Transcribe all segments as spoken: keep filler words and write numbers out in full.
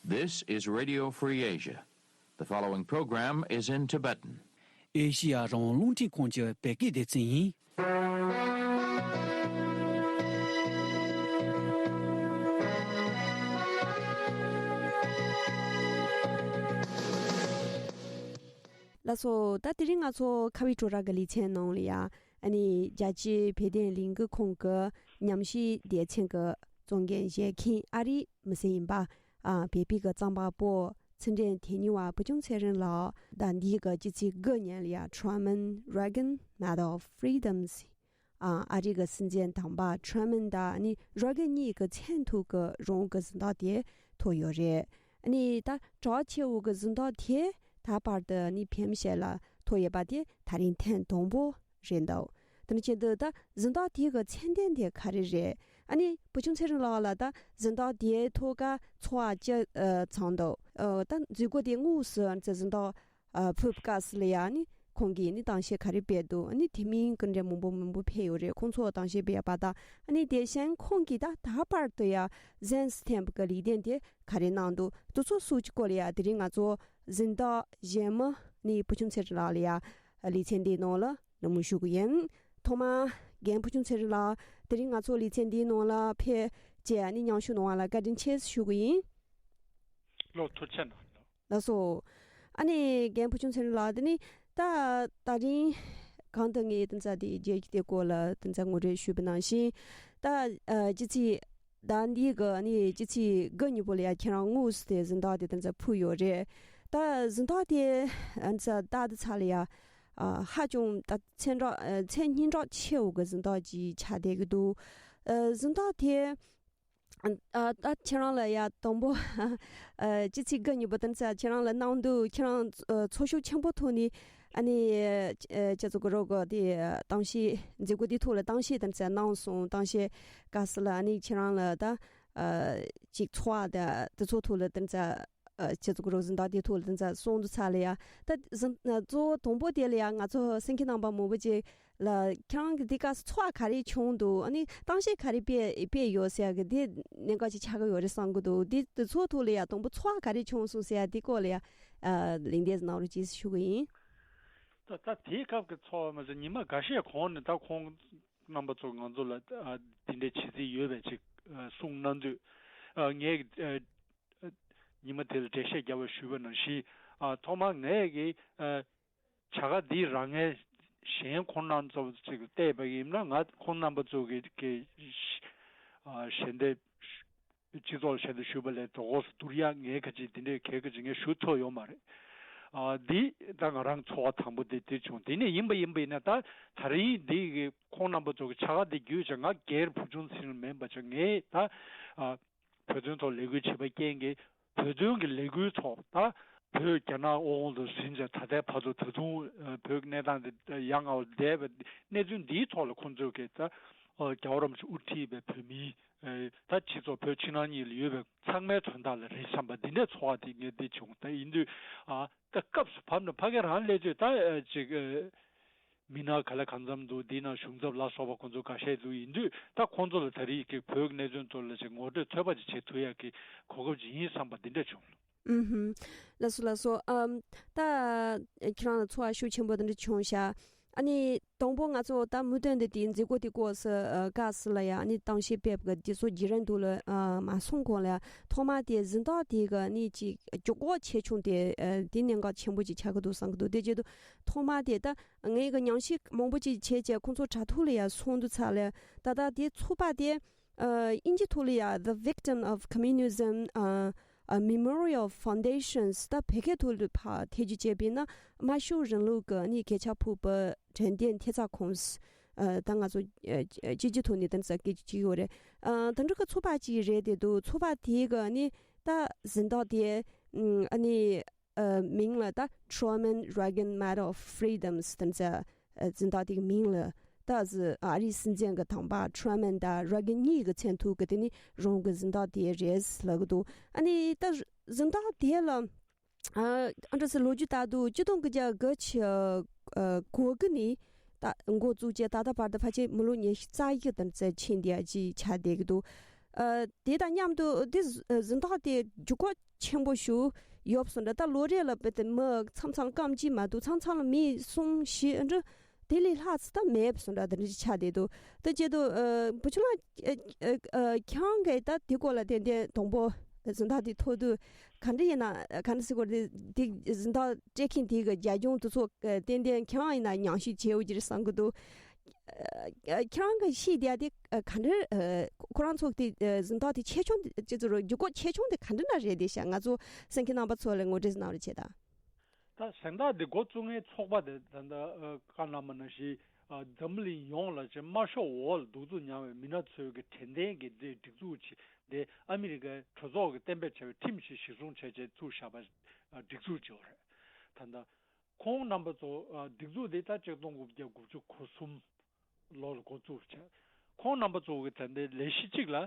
This is Radio Free Asia. The following program is in Tibetan. ཨེ་ཤི་ཡ་རང་དབང་རླུང་འཕྲིན་ཁང་གི་བོད་སྐད་སྡེ་ཚན་ཡིན། ལགས་སོ། ད་དེ་རིང་ང་ཚོ་ཁ་བའི་བྲོ་ར་གི་ལེ་ཚན་ནང་ལ་ཡ། ཨ་ནི་རྒྱལ་སྤྱིའི་བོད་དོན་ལས་འགུལ་ཁང་གི་ཉམས་ཞིབ་སྡེ་ཚན་གྱི་གཙོ་འགན་བཞེས་མཁན་ཨ་རིའི་མི་སེར་ཡིན་པ། ཨ་བོད་པའི་གི་རྩོམ་པ་པོ་ཚུལ་ཁྲིམས་བདེ་གཉིས་པ་བུ་ཆུང་ཚེ་རིང་ལགས། ཟླ་འདིའི་གི་སྤྱི་ཚེས་དགུ་ཉིན་ལ་ཡ་Truman Reagan Medal of Freedoms། ཨ་ཨ་རི་གི་སྲིད་འཛིན་དམ་པ་Truman དང་ཨ་ནི་Reagan གཉིས་ཀྱི་མཚན་ཐོག་གི་རང་གི་གཟེངས་རྟགས་དེ་ཐོབ་ཡོད་རེད། ཨ་ནི་ད་གྲགས་ཆེ་བོ་གི་གཟེངས་རྟགས་དེ་ད་བར་དུ་ཨ་ནི་བོད་མི་ཞིག་ལ་ཐོབ་ཡོད་པ་དེ་ད་རིང་ཐེངས་དང་པོ་རེད་འདུག་དེ་ནི་ཆེད་དུ་ད་གཟེངས་རྟགས་དེ་གི་མཚན་ལྡན་དེ་ག་རེ་རེད། ཨ་ནི་བུ་ཆུང་ཚེ་རིང་ལགས་ལ་ད་གཟེངས་རྟགས་དེ་ཐོབ་ག་ཚོར་བ་ཅི་ཨ་ཚང་འདུག་ཨ་ད་མཛད་སྒོ་དེ་དངོས་སུ་ཨ་ནི་གཟེངས་རྟགས་ཨ་ཕུལ་སྐབས་སུ་ལ་ཡ་ནི་ཁོང་གིས་ནི་གཏམ་བཤད་ག་རེ་སྤེལ་འདུག་ཨ་ནི་དེ་མིན་གྱི་འདྲ་མང་པོ་མང་པོ་ཕེབས་ཡོད་རེད། ཁོང་ཚོ་གཏམ་བཤད་སྤེལ་པ་དང་ཨ་ནི་དེ་བཞིན་ཁོང་གིས་ད་ད་བར་དུ་ཡ་གཟེངས་སུ་ཐོན་པ་གི་ལས་དོན་དེ་ག་རེ་གནང་འདུག་དེ་ཚོ་སོགས་ཀྱི་སྐོར་ལ་ཡ་དེ་རིང་ང་ཚོ་གཟེངས་རྟགས་བཞེས་མི་ནི་བུ་ཆུང་ཚེ་རིང་ལགས་ལ་ཡ་ལེ་ཚན་འདིའི་ནང་ལ་གླེང་མོལ་ཞུ་གི་ཡིན། ཐོག་མར་རྒན་བུ་ཆུང་ཚེ་རིང་ལགས་དེ་རིང་ང་ཚོ་ལེ་ཚན་འདིའི་ནང་ལ་ཕེབས་བྱས་ནི་མཉམ་ཞུགས་གནང་བ་ལ་བཀའ་དྲིན་ཆེ་ཞུ་གི་ཡིན། ལོ་ཐུགས་རྗེ་གནང་། ལགས་སོ། ཨ་ནི་རྒན་བུ་ཆུང་ཚེ་རིང་ལགས་དེ་ནི་ད་ད་རིང་གང་དུ་ངས་དེ་ཚ་དེ་རྒྱལ་གྱི་དེ་སྐོར་ལ་དེ་ཚ་ངོ་སྤྲོད་ཞུས་པ་ནང་བཞིན་ད་ཨ་སྤྱི་ཚེས་ཟླ་འདིའི་གི་ཨ་ནི་སྤྱི་ཚེས་དགུ་ཉིན་པོ་ལ་ཡ་ཁྱེད་རང་དངོས་སུ་དེ་གཟེངས་རྟགས་དེ་དེ་ཚ་ཕུལ་ཡོད་རེད། ད་གཟེངས་རྟགས་དེ་ཨ་ནི་ཚ་ད་དེ་ཚ་ལ་ཡ་ཨ་ཧ་ཅང་ད་མཚན་གྲགས་ཨ་མཚན་སྙན་གྲགས་ཆེ་བོ་གི་གཟེངས་རྟགས་ཅིག་ཆགས་བསྡད་ཀྱི་འདུག་ཨ་གཟེངས་རྟགས་དེ། ཨ་ད་ཁྱེད་རང་ལ་ཡ་དང་པོ་ཨ་སྤྱི་ཚེས་དགུ་ཉིན་པོ་དེ་ཚ་ཁྱེད་རང་ལ་གནང་འདུག་ཁྱེད་རང་ཨ་ཚོར་ཤུགས་ཆེན་པོ་ཐོག་ནས་ཨ་ནི་ཨ་ཁྱེད་ཚོ་གི་རོགས་གི་དེ་གཏམ་བཤད་མཛད་སྒོ་དེ་ཐོག་ལ་གཏམ་བཤད་དེ་ཚ་གནང་སོང་། གཏམ་བཤད་སྐབས་སུ་ལ་ཨ་ནི་ཁྱེད་རང་ལ་ད་ཨ་ཅིག་ཚོར་བ་དང་དེ་ཚོ་ཐོག་ལ་དེ་ཚ་ཨ་ཁྱེད་ཚོ་གི་རོགས་གཟེངས་རྟགས་དེ་ཐོག་ལ་དེ་ཚ་གསུང་དུ་ཚ་ལ་ཡ་ད་གཟེངས་གཙོ་བོ་དང་པོ་དེ་ལ་ཡ་ང་ཚོ་གསན་མཁན་རྣམ་པ་མང་པོ་ཅིག་ལ་ཁྱེད་རང་གི་འདི་ག་ཚོར་བ་ག་རེ་བྱུང་འདུག་ཨ་ནི་གཏམ་བཤད་ག་རེ་སྤེལ་སྤེལ་ཡོད་ཟེར་གི་འདི་གནད་འགག་ཅིག་ཆགས་ཀྱི་ཡོད་རེད་བསམ་གི་འདུག་འདི་འདི་ཚོ་ཐོག་ལ་ཡ་དང་པོ་ཚོར་བ་ག་རེ་བྱུང་སོང་ཟེར་འདི་སྐོར་ལ་ཡ་ཨ་ལན་འདེབས་གནང་རོགས་ཅེས་ཞུ་གི་ཡིན། ད་ད་དེའི་སྐབས་ཀྱི་ཚོར་བ་མ་ཟད་ཉི་མ་འགའ་ཤས་གོང་ནས་ད་ཁོང་རྣམ་པ་ཚོ་ང་ཚོ་ལ་ཨ་འདི་འདྲའི་བྱེད་རྩིས་ཡོད་པའི་ཅིག་ཨ་གསུངས་གནང་དུས་ཨ་ངས་ཨ་ཉི་མ་དེ་ལ་འགྲེལ་བཤད་རྒྱབ་པ་ཞུས་པ་ནང་བཞིན་ཨ་ཐོག་མར་ངས་ཀྱི་ཨ་བྱ་དགའ་འདི་རང་ངས་གཞན་ཁོང་རྣམ་ཚོ་ཅིག་བལྟས་པ་ཡིན་ན་ང་ཁོང་རྣམ་པ་ཚོ་གི་གི་ཨ་ཞལ་འདེབས་སྤྱི་ཚོགས་ལ་ཞལ་འདེབས་ཞུས་པ་ལས་དོ་དགོས་སུ་བསྡུར་ཡག་ངས་ཁ་ཅིག་འདི་འདྲའི་གལ་ཁ་ཅིག་ངས་ཞུ་ཐུབ་ཡོད་མ་རེད། ཨ་འདི་ད་ང་རང་ཚོར་བ་དང་པོ་འདི་འདི་བྱུང་། དེ་ནས་ཡིན་པ་ཡིན་པ་ཡིན་ན་ད་ད་རིང་འདི་གི་ཁོང་རྣམ་པ་ཚོ་གི་བྱ་དགའ་འདི་བརྒྱུད་བྱས་ང་སྒེར་བུ་ཆུང་ཚེ་རིང་མིན་པ་བྱས་ངས་ད་ཨ་བོད་དོན་ཐོག་ལས་འགུལ་བྱེད་པ་རྐྱེན་གྱིས་བོད་དོན་གྱི་ལས་འགུལ་ཐོག་ད་བོད་རྒྱ་ནག་དབང་དུ་ཟིན་བྱས་ད་ལྟའི་བར་དུ་ད་དུང་བོད་ཀྱི་གནས་སྟངས་འདི་ཡ་ང་བ་བསྡད་པའི་གནས་ཚུལ་འདིའི་ཐོག་ལ་ཁོང་ཚོས་ཀྱི་ད་རྒྱལ་བ་རིན་པོ་ཆེ་དབུ་ཁྲིད་པའི་བོད་མིའི་ད་སྤྱི་ཚོགས་བོད་ཕྱི་ནང་གཉིས་ལ་ཡོད་པའི་ཚང་མའི་དོན་དག་ལ་རེ་བསམ་པ་འདི་འདྲའི་ཚོར་བ་དེ་ངས་འདི་བྱུང་། ད་ཡིན་དུས་ཨ་ད་སྐབས་སུ་བབས་ན་ཕ་གི་རང་སླེབས་དུས་ད་ཅིག་མི་སྣ་ག་ལ་གང་འཚམ་འདུག་འདི་ན་གཞུང་ཚབ་ལ་སོགས་པ་ཁོང་ཚོ་འགའ་ཤས་འདུག་ཡིན་དུས་ད་ཁོང་ཚོ་ལ་ད་རེས་ཀྱི་བོད་ཀྱི་གནད་དོན་ཐོག་ལ་ཅིག་ངོ་སྤྲོད་ཚོད་དཔག་ཅིག་བྱེད་ཐུབ་ཡག་གི་གོ་སྐབས་ཅིག་ཡིན་བསམ་པ་འདི་འདྲ་བྱུང་། ཨུམ་ཧུམ། ལགས་སོ་ལགས་སོ། ཨམ། ད་ཁྱེད་རང་ལ་ཚོར་བ་ཤུགས་ཆེན་པོ་འདི་འདྲ་བྱུང་ཤག་ཨ་ནི་དང་པོ་ང་ཚོ་ད་མུ་མཐུད་དུ་དེའི་མཛད་སྒོ་དེ་སྐོར་སུ་ཨ་སྐབས་སུ་ལ་ཡ་ཨ་ནི་གཏམ་བཤད་སྤེལ་བ་དེ་ཚོ་བརྒྱུད་རིམ་དུ་ལ་ཨ་མ་སོང་གོང་ལ་ཡ་ཐོག་མ་དེ་གཟེངས་རྟགས་དེ་གི་ཨ་ནི་ཅིག་མགྱོགས་པོ་ཆེ་ཆུང་དེ་ཨ་དེ་གནད་འགག་ཆེན་པོ་ཅིག་ཆགས་ཀྱི་འདུག་བསམ་གྱི་འདུག་དེ་བྱེད་དུ་ཐོག་མ་དེ་ད་ངས་གི་ཉམས་ཞིབ་མང་པོ་ཅིག་བྱས་བྱས་ཁོང་ཚོ་དྲ་ཐོག་ལ་ཡ་སོང་དུས་ཚར་ལ་ད་ལྟ་དེ་ཚོགས་པ་དེ། ཨ་དབྱིན་ཇི་ཐོག་ལ་ཡ་The Victim of Communism ཨ་ཨ་Memorial Foundations ད་བོད་སྐད་ཐོག་ལ་ཕར་ཐད་ཀྱི་བྱས་པས་ན་དམར་ཤོག་རིང་ལུགས་ཀྱི་ནི་གོད་ཆག་ཕོག་པའི་དྲན་རྟེན་ཐེབས་རྩ་ཁང་ཨ་ད་ང་ཚོ་ཨ་སྤྱི་སྤྱི་ཐོག་ནས་དེ་ཚ་སྐད་ཀྱི་ཅིག་ཡོད་རེད། ཨ་དེ་འདྲ་གི་ཚོགས་པ་ཅིག་རེད་དེ་འདུག་ཚོགས་པ་དེའི་གི་ནི་ད་གཟེངས་རྟགས་དེ་ཨ་ནི། ཨ་མིང་ལ་ད་Truman Reagan Medal of Freedoms དེ་ཚ་ཨ་གཟེངས་རྟགས་དེ་གི་མིང་ལ་ད་ཨ་རིའི་སྲིད་འཛིན་གི་དམ་པ་Truman དང་Reagan གཉིས་ཀྱི་མཚན་ཐོག་གི་དེ་ནི་རང་གི་གཟེངས་རྟགས་དེ་རེད་ལབ་གི་འདུག་ཨ་ནི་ད་གཟེངས་རྟགས་དེ་ལ་ཨ་ཨ་འདྲ་སེ་ལོ་རྒྱུས་ལྟར་དུ་ཆིག་སྟོང་དགུ་བརྒྱ་དགུ་བཅུ་ཨ་གོ་དགུ་ནས་ད་འགོ་བཙུགས་བྱས་ད་ལྟ་བར་དུ་ཕལ་ཆེར་མི་ལོ་ཉི་ཤུ་རྩ་བཞི་དེ་ཚ་ཕྱིན་བསྡད་ཡ་ཅིག་ཆགས་བསྡད་གི་འདུག་ཨ་དེ་དང་མཉམ་དུ་དེ་གཟེངས་རྟགས་དེ་རྒྱུག་སྐོར། ཆེན་པོ་ཞིག་ཡོད་སོང་འདྲ། ད་ལོ་རེ་ལ་བེད་དེ་མི་མཚམས་མཚམས་རྐང་གཅིག་མ་གཏོགས་མཚམས་མཚམས་ལ་མི་གསུམ་བཞི་འདྲ་དེ་ལས་ལྷག་ཙམ་ད་མེད་སོང་འདྲ། དེ་འདྲ་ཆགས་བསྡད་འདུག་ད་བྱེད་དུ་ཨ་བུ་ཆུང་ལགས། ཨ་ཨ་ཨ་ཁྱེད་རང་གིས་ད་དེ་སྐོར་ལ་ཏན་ཏན་དང་པོ་གཟེངས་རྟགས་དེ་ཐོབ་དུས་ག་འདྲ་ཡིན་ན། ག་འདྲ་ཟེར་དགོས་རེད། དེ་གཟེངས་རྟགས་སྤྲད་མཁན་དེ་གི་རྒྱབ་ལྗོངས་དེ་ཚོ་ཨ་ཏན་ཏན་ཁྱེད་རང་ཡིན་ན་ཉམས་ཞིབ་བྱེད་འོ་གྱི་རེད་བསམ་གི་འདུག་ཨ་ཨ་ཁྱེད་རང་གི་ཤེས་བསྡད་དེ་ཨ་ག་འདྲ། ཨ་ཁོ་རང་ཚོ་དེ་ཨ་གཟེངས་རྟགས་དེ་ཆེ་ཆུང་དེ་ཅི་ཚོ་རོ་རྒྱུ་སྐོར་ཆེ་ཆུང་དེ་ག་འདྲ་ན་རེད་དེ་ཤག་ང་ཚོ་གསན་མཁན་རྣམ་པ་ཚོ་ལ་ངོ་སྤྲོད་གནང་རོགས་བྱེད་དང་། ད་གཟེངས་རྟགས་འདི་འགོ་བཙུགས་མཁན་ཚོགས་པ་དེ་ད་ལྟ་ཨ་བཀའ་གནང་བ་ནང་བཞིན་ཨ་འཛམ་བུ་གླིང་ཡོངས་ལ་ཅིག་དམར་ཤོག་འོག་ལ་གདུག་རྩུབ་མྱངས་པའི་མི་སྣ་ཚོའི་གི་དྲན་རྟེན་གྱི་དེ་སྒྲིག་འཛུགས་ཅིག་དེ་ཨ་མི་རི་ཀའི་གྲོས་ཚོགས་ཀྱིས་གཏན་འབེབས་བྱས་པའི་ཁྲིམས་ཤིག་གཞིར་བཟུང་བྱས་རྗེས་བཙུགས་བཞག་པ་ཨ་སྒྲིག་འཛུགས་ཅིག་ཡོད་རེད། ད་ལྟ་ཁོང་རྣམ་པ་ཚོ་ཨ་སྒྲིག་འཛུགས་དེ་ད་ཆིག་སྟོང་དགུ་བརྒྱ་དགུ་བཅུ་གོ་གསུམ་ལོ་ལ་འགོ་བཙུགས་བྱས། ཁོང་རྣམ་པ་ཚོ་གི་ད་ལྟའི་ལས་གཞི་གཅིག་ལ་ཨ་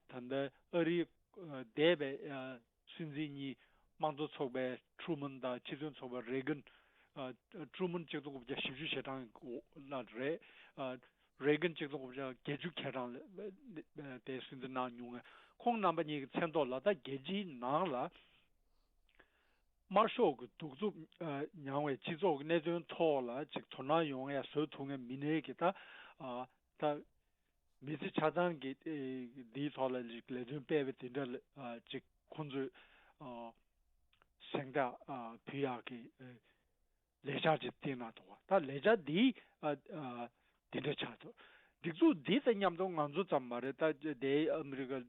ད་ལྟ་ཨ་རིའི་ཨ་འདས་པའི་ཨ་སྲིད་འཛིན་གཉིས་དམངས་གཙོ་ཚོགས་པའི་ཁྲུ་མན་དང་སྤྱི་མཐུན་ཚོགས་པའི་རེ་གན། ཨ་ཁྲུ་མན་ཆིག་སྟོང་དགུ་བརྒྱ་བཞི་བཅུ་ཞེ་གྲངས་ལ་རེད། ཨ་རེ་གན་ཆིག་སྟོང་དགུ་བརྒྱ་བརྒྱད་ཅུ་ཞེ་གྲངས་ལ་དེ་སྲིད་འཛིན་གནང་མྱོང་བའི་ཁོང་རྣམ་པ་གཉིས་ཀྱི་མཚན་ཐོག་ལ་ད་རྒྱལ་སྤྱིའི་ནང་ལ་དམར་ཤོག་གི་གདུག་རྩུབ་ཨ་མྱངས་བའི་སྤྱི་ཚོགས་ཀྱི་གནད་དོན་ཐོག་ལ་ཅིག་དོ་སྣང་ཡོང་ཡ་བཟོ་ཐུབ་མཁན་མི་སྣའི་གི་ད་ཨ་ད་མི་ཚེ་ཆ་ཚང་གི་ཨེ་འདིའི་ཐོག་ལ་ཅིག་ལས་དོན་སྤེལ་བའི་དེ་འདྲ་ལ་ཨ་ཅིག་ཁོང་ཚོས་ཨ་གཟེངས་རྟགས་ཨ་ཕུལ་ཡག་གི་ཨེ་ལས་འཆར་ཅིག་བཏིང་གནང་འདུག་བ། ད་ལས་འཆར་འདི་ཨ་ཨ་དེ་འདྲ་ཆགས་འདུག་སྒྲིག་འཛུགས་འདི་དང་མཉམ་དུ་ང་ཚོ་ཙམ་མ་རེད། ད་དེའི་ཨ་མི་རི་ཀ་ཨ་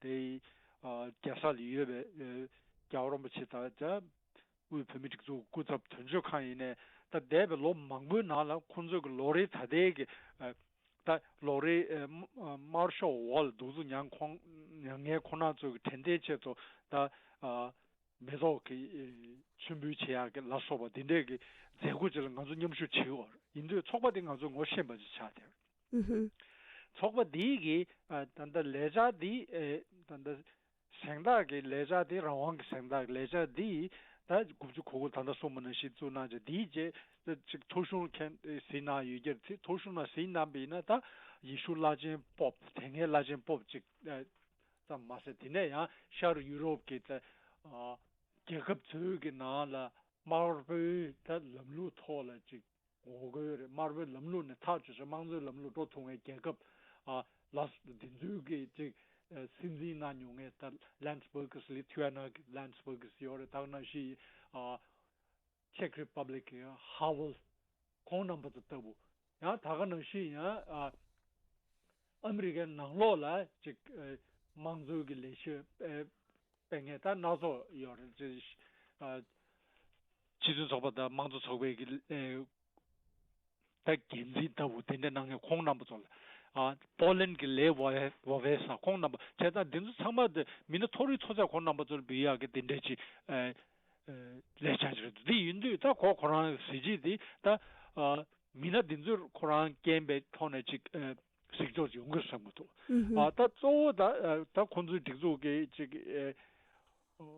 དེའི་ཨ་རྒྱལ་ས་ལ་ཡོད་པའི་ཨ་རྒྱལ་བ་རིན་པོ་ཆེ་དང་ད་དབུས་བོད་མི་སྒྲིག་འཛུགས་སྐུ་ཚབ་དོན་གཅོད་ཁང་ཡིན་ནའི་ད་འདས་པའི་ལོ་མང་པོའི་ནང་ལ་ཁོང་ཚོས་ཀྱི་ལོ་རེའི་ད་ལྟའི་གི་ཨ་ད་ལོ་རེའི་ཨ་དམར་ཤོག་འོག་ལ་གདུག་རྩུབ་མྱངས་ཁོང་མྱངས་མཁན་ཁོང་རྣམ་ཚོ་གི་དྲན་རྟེན་ཆེད་དུ་ད་ཨ་མེ་ཏོག་གི་ཨེ་མཆོད་འབུལ་བྱེད་ཡག་གི་ལ་སོགས་པ་འདི་འདྲས་ཀྱི་མཛད་སྒོ་ཅིག་ལ་ང་ཚོ་མཉམ་ཞུགས་བྱེད་ཀྱི་ཡོད་རེད། ཡིན་དུས་ཚོགས་པ་འདི་ང་ཚོ་ངོ་ཤེས་པ་ཅིག་ཆགས་བསྡད་ཡོད་རེད། ཨུ་ཧུ། ཚོགས་པ་འདིའི་གི་ཨ་ད་ལྟ་ལས་འཆར་འདི་ཨེ་ད་ལྟ་གཟེངས་རྟགས་ཀྱི་ལས་འཆར་འདི་རང་དབང་གི་གཟེངས་རྟགས་ཀྱི་ལས་འཆར་འདི་ད་དགུ་བཅུ་གོ་དགུ་ད་ལྟ་གསུངས་པ་ནང་བཞིན་བཙུགས་གནང་བྱས། འདིའི་རྗེས་ད་ཅིག་ཐོ་གཞུང་མཁན་གཟིགས་གནང་ཡོད་ཀྱི་རེད། ཐོ་གཞུང་ནང་གཟིགས་གནང་པ་ཡིན་ན་ད་ཡེ་ཤུ་བླ་ཆེན་པོབ་དེ་སྔའི་བླ་ཆེན་པོབ་ཅིག་ཨ་ཙམ་མ་ཟད་དེ་ནས་ཡང་ཤར་ཡུ་རོབ་ཀྱི་ད་ཨ་རྒྱལ་ཁབ་ཚོའི་གི་ནང་ལ་དམར་པོའི་ད་ལམ་ལུགས་ཐོག་ལ་ཅིག་ངོ་རྒོལ་རེད། དམར་པོའི་ལམ་ལུགས་ནས་ཐག་གཅོད་བྱས་དམངས་གཙོའི་ལམ་ལུགས་འགྲོ་ཐུབ་མཁན་རྒྱལ་ཁབ་ཨ་ལ་འདི་ཚོའི་གི་ཅིག་ཨ་སྲིད་འཛིན་གནང་མྱོང་མཁན་ད་ལན་སི་སྦུར་གི་ལི་ཐུ་ཨ་ན་གི་ལན་སི་སྦུར་གི་ཡོད་རེད། ད་ག་ནང་བཞིན་ཨ་ཅེག་རི་པབ་ལིག་གི་ཧ་ཝལ་ཁོང་རྣམ་པ་ཚོ་ལྟ་བུ། ཡང་ད་ག་ནང་བཞིན་ཡང་ཨ་ཨ་མི་རི་ཀའི་ནང་ལོགས་ལ་ཅིག་ཨ་དམངས་གཙོའི་གི་ལས་བྱེད་ཨ་སྤེལ་མཁན་ད་སྣ་ཚོགས་ཡོད་རེད། ཅིག་ཨ་སྤྱི་མཐུན་ཚོགས་པ་དང་དམངས་གཙོ་ཚོགས་པའི་གི་ཨ་ད་འགན་འཛིན་ལྟ་བུ་དེ་འདྲ་གནང་མཁན་ཁོང་རྣམ་པ་ཚོ་ལ་ཨ་པོ་ལན་གྱི་ལེ་ཝ་ཝ་ཝེ་ས་ཁོང་རྣམ་པ་བྱས་ཙང་འདི་ཚོ་ཚང་མ་དེ་མི་སྣ་མཐོ་རིས་ཚོ་ཚད་ཁོང་རྣམ་པ་ཚོར་འབུལ་ཡག་གི་དེ་འདྲ་ཅིག་ཨ་ཨ་ལས་འཆར་ཅིག་རེད་འདུག་དེ་ཡིན་དུས་ད་ཁོ་ཁོ་རང་གཟི་བརྗིད་དེ་ད་ཨ་མི་སྣ་འདི་ཚོར་ཁོ་རང་རྐྱེན་པའི་ཐོག་ནས་ཅིག་ཨ་གཟིགས་ཕྱོགས་ཅིག་ཡོང་གི་བསམ་གི་འདུག་ཨུ་ཧུ། ཨ་ད་གཙོ་བོ་ད་ཨ་ད་ཁོང་ཚོའི་སྒྲིག་འཛུགས་ཀྱི་ཅིག་ཨ་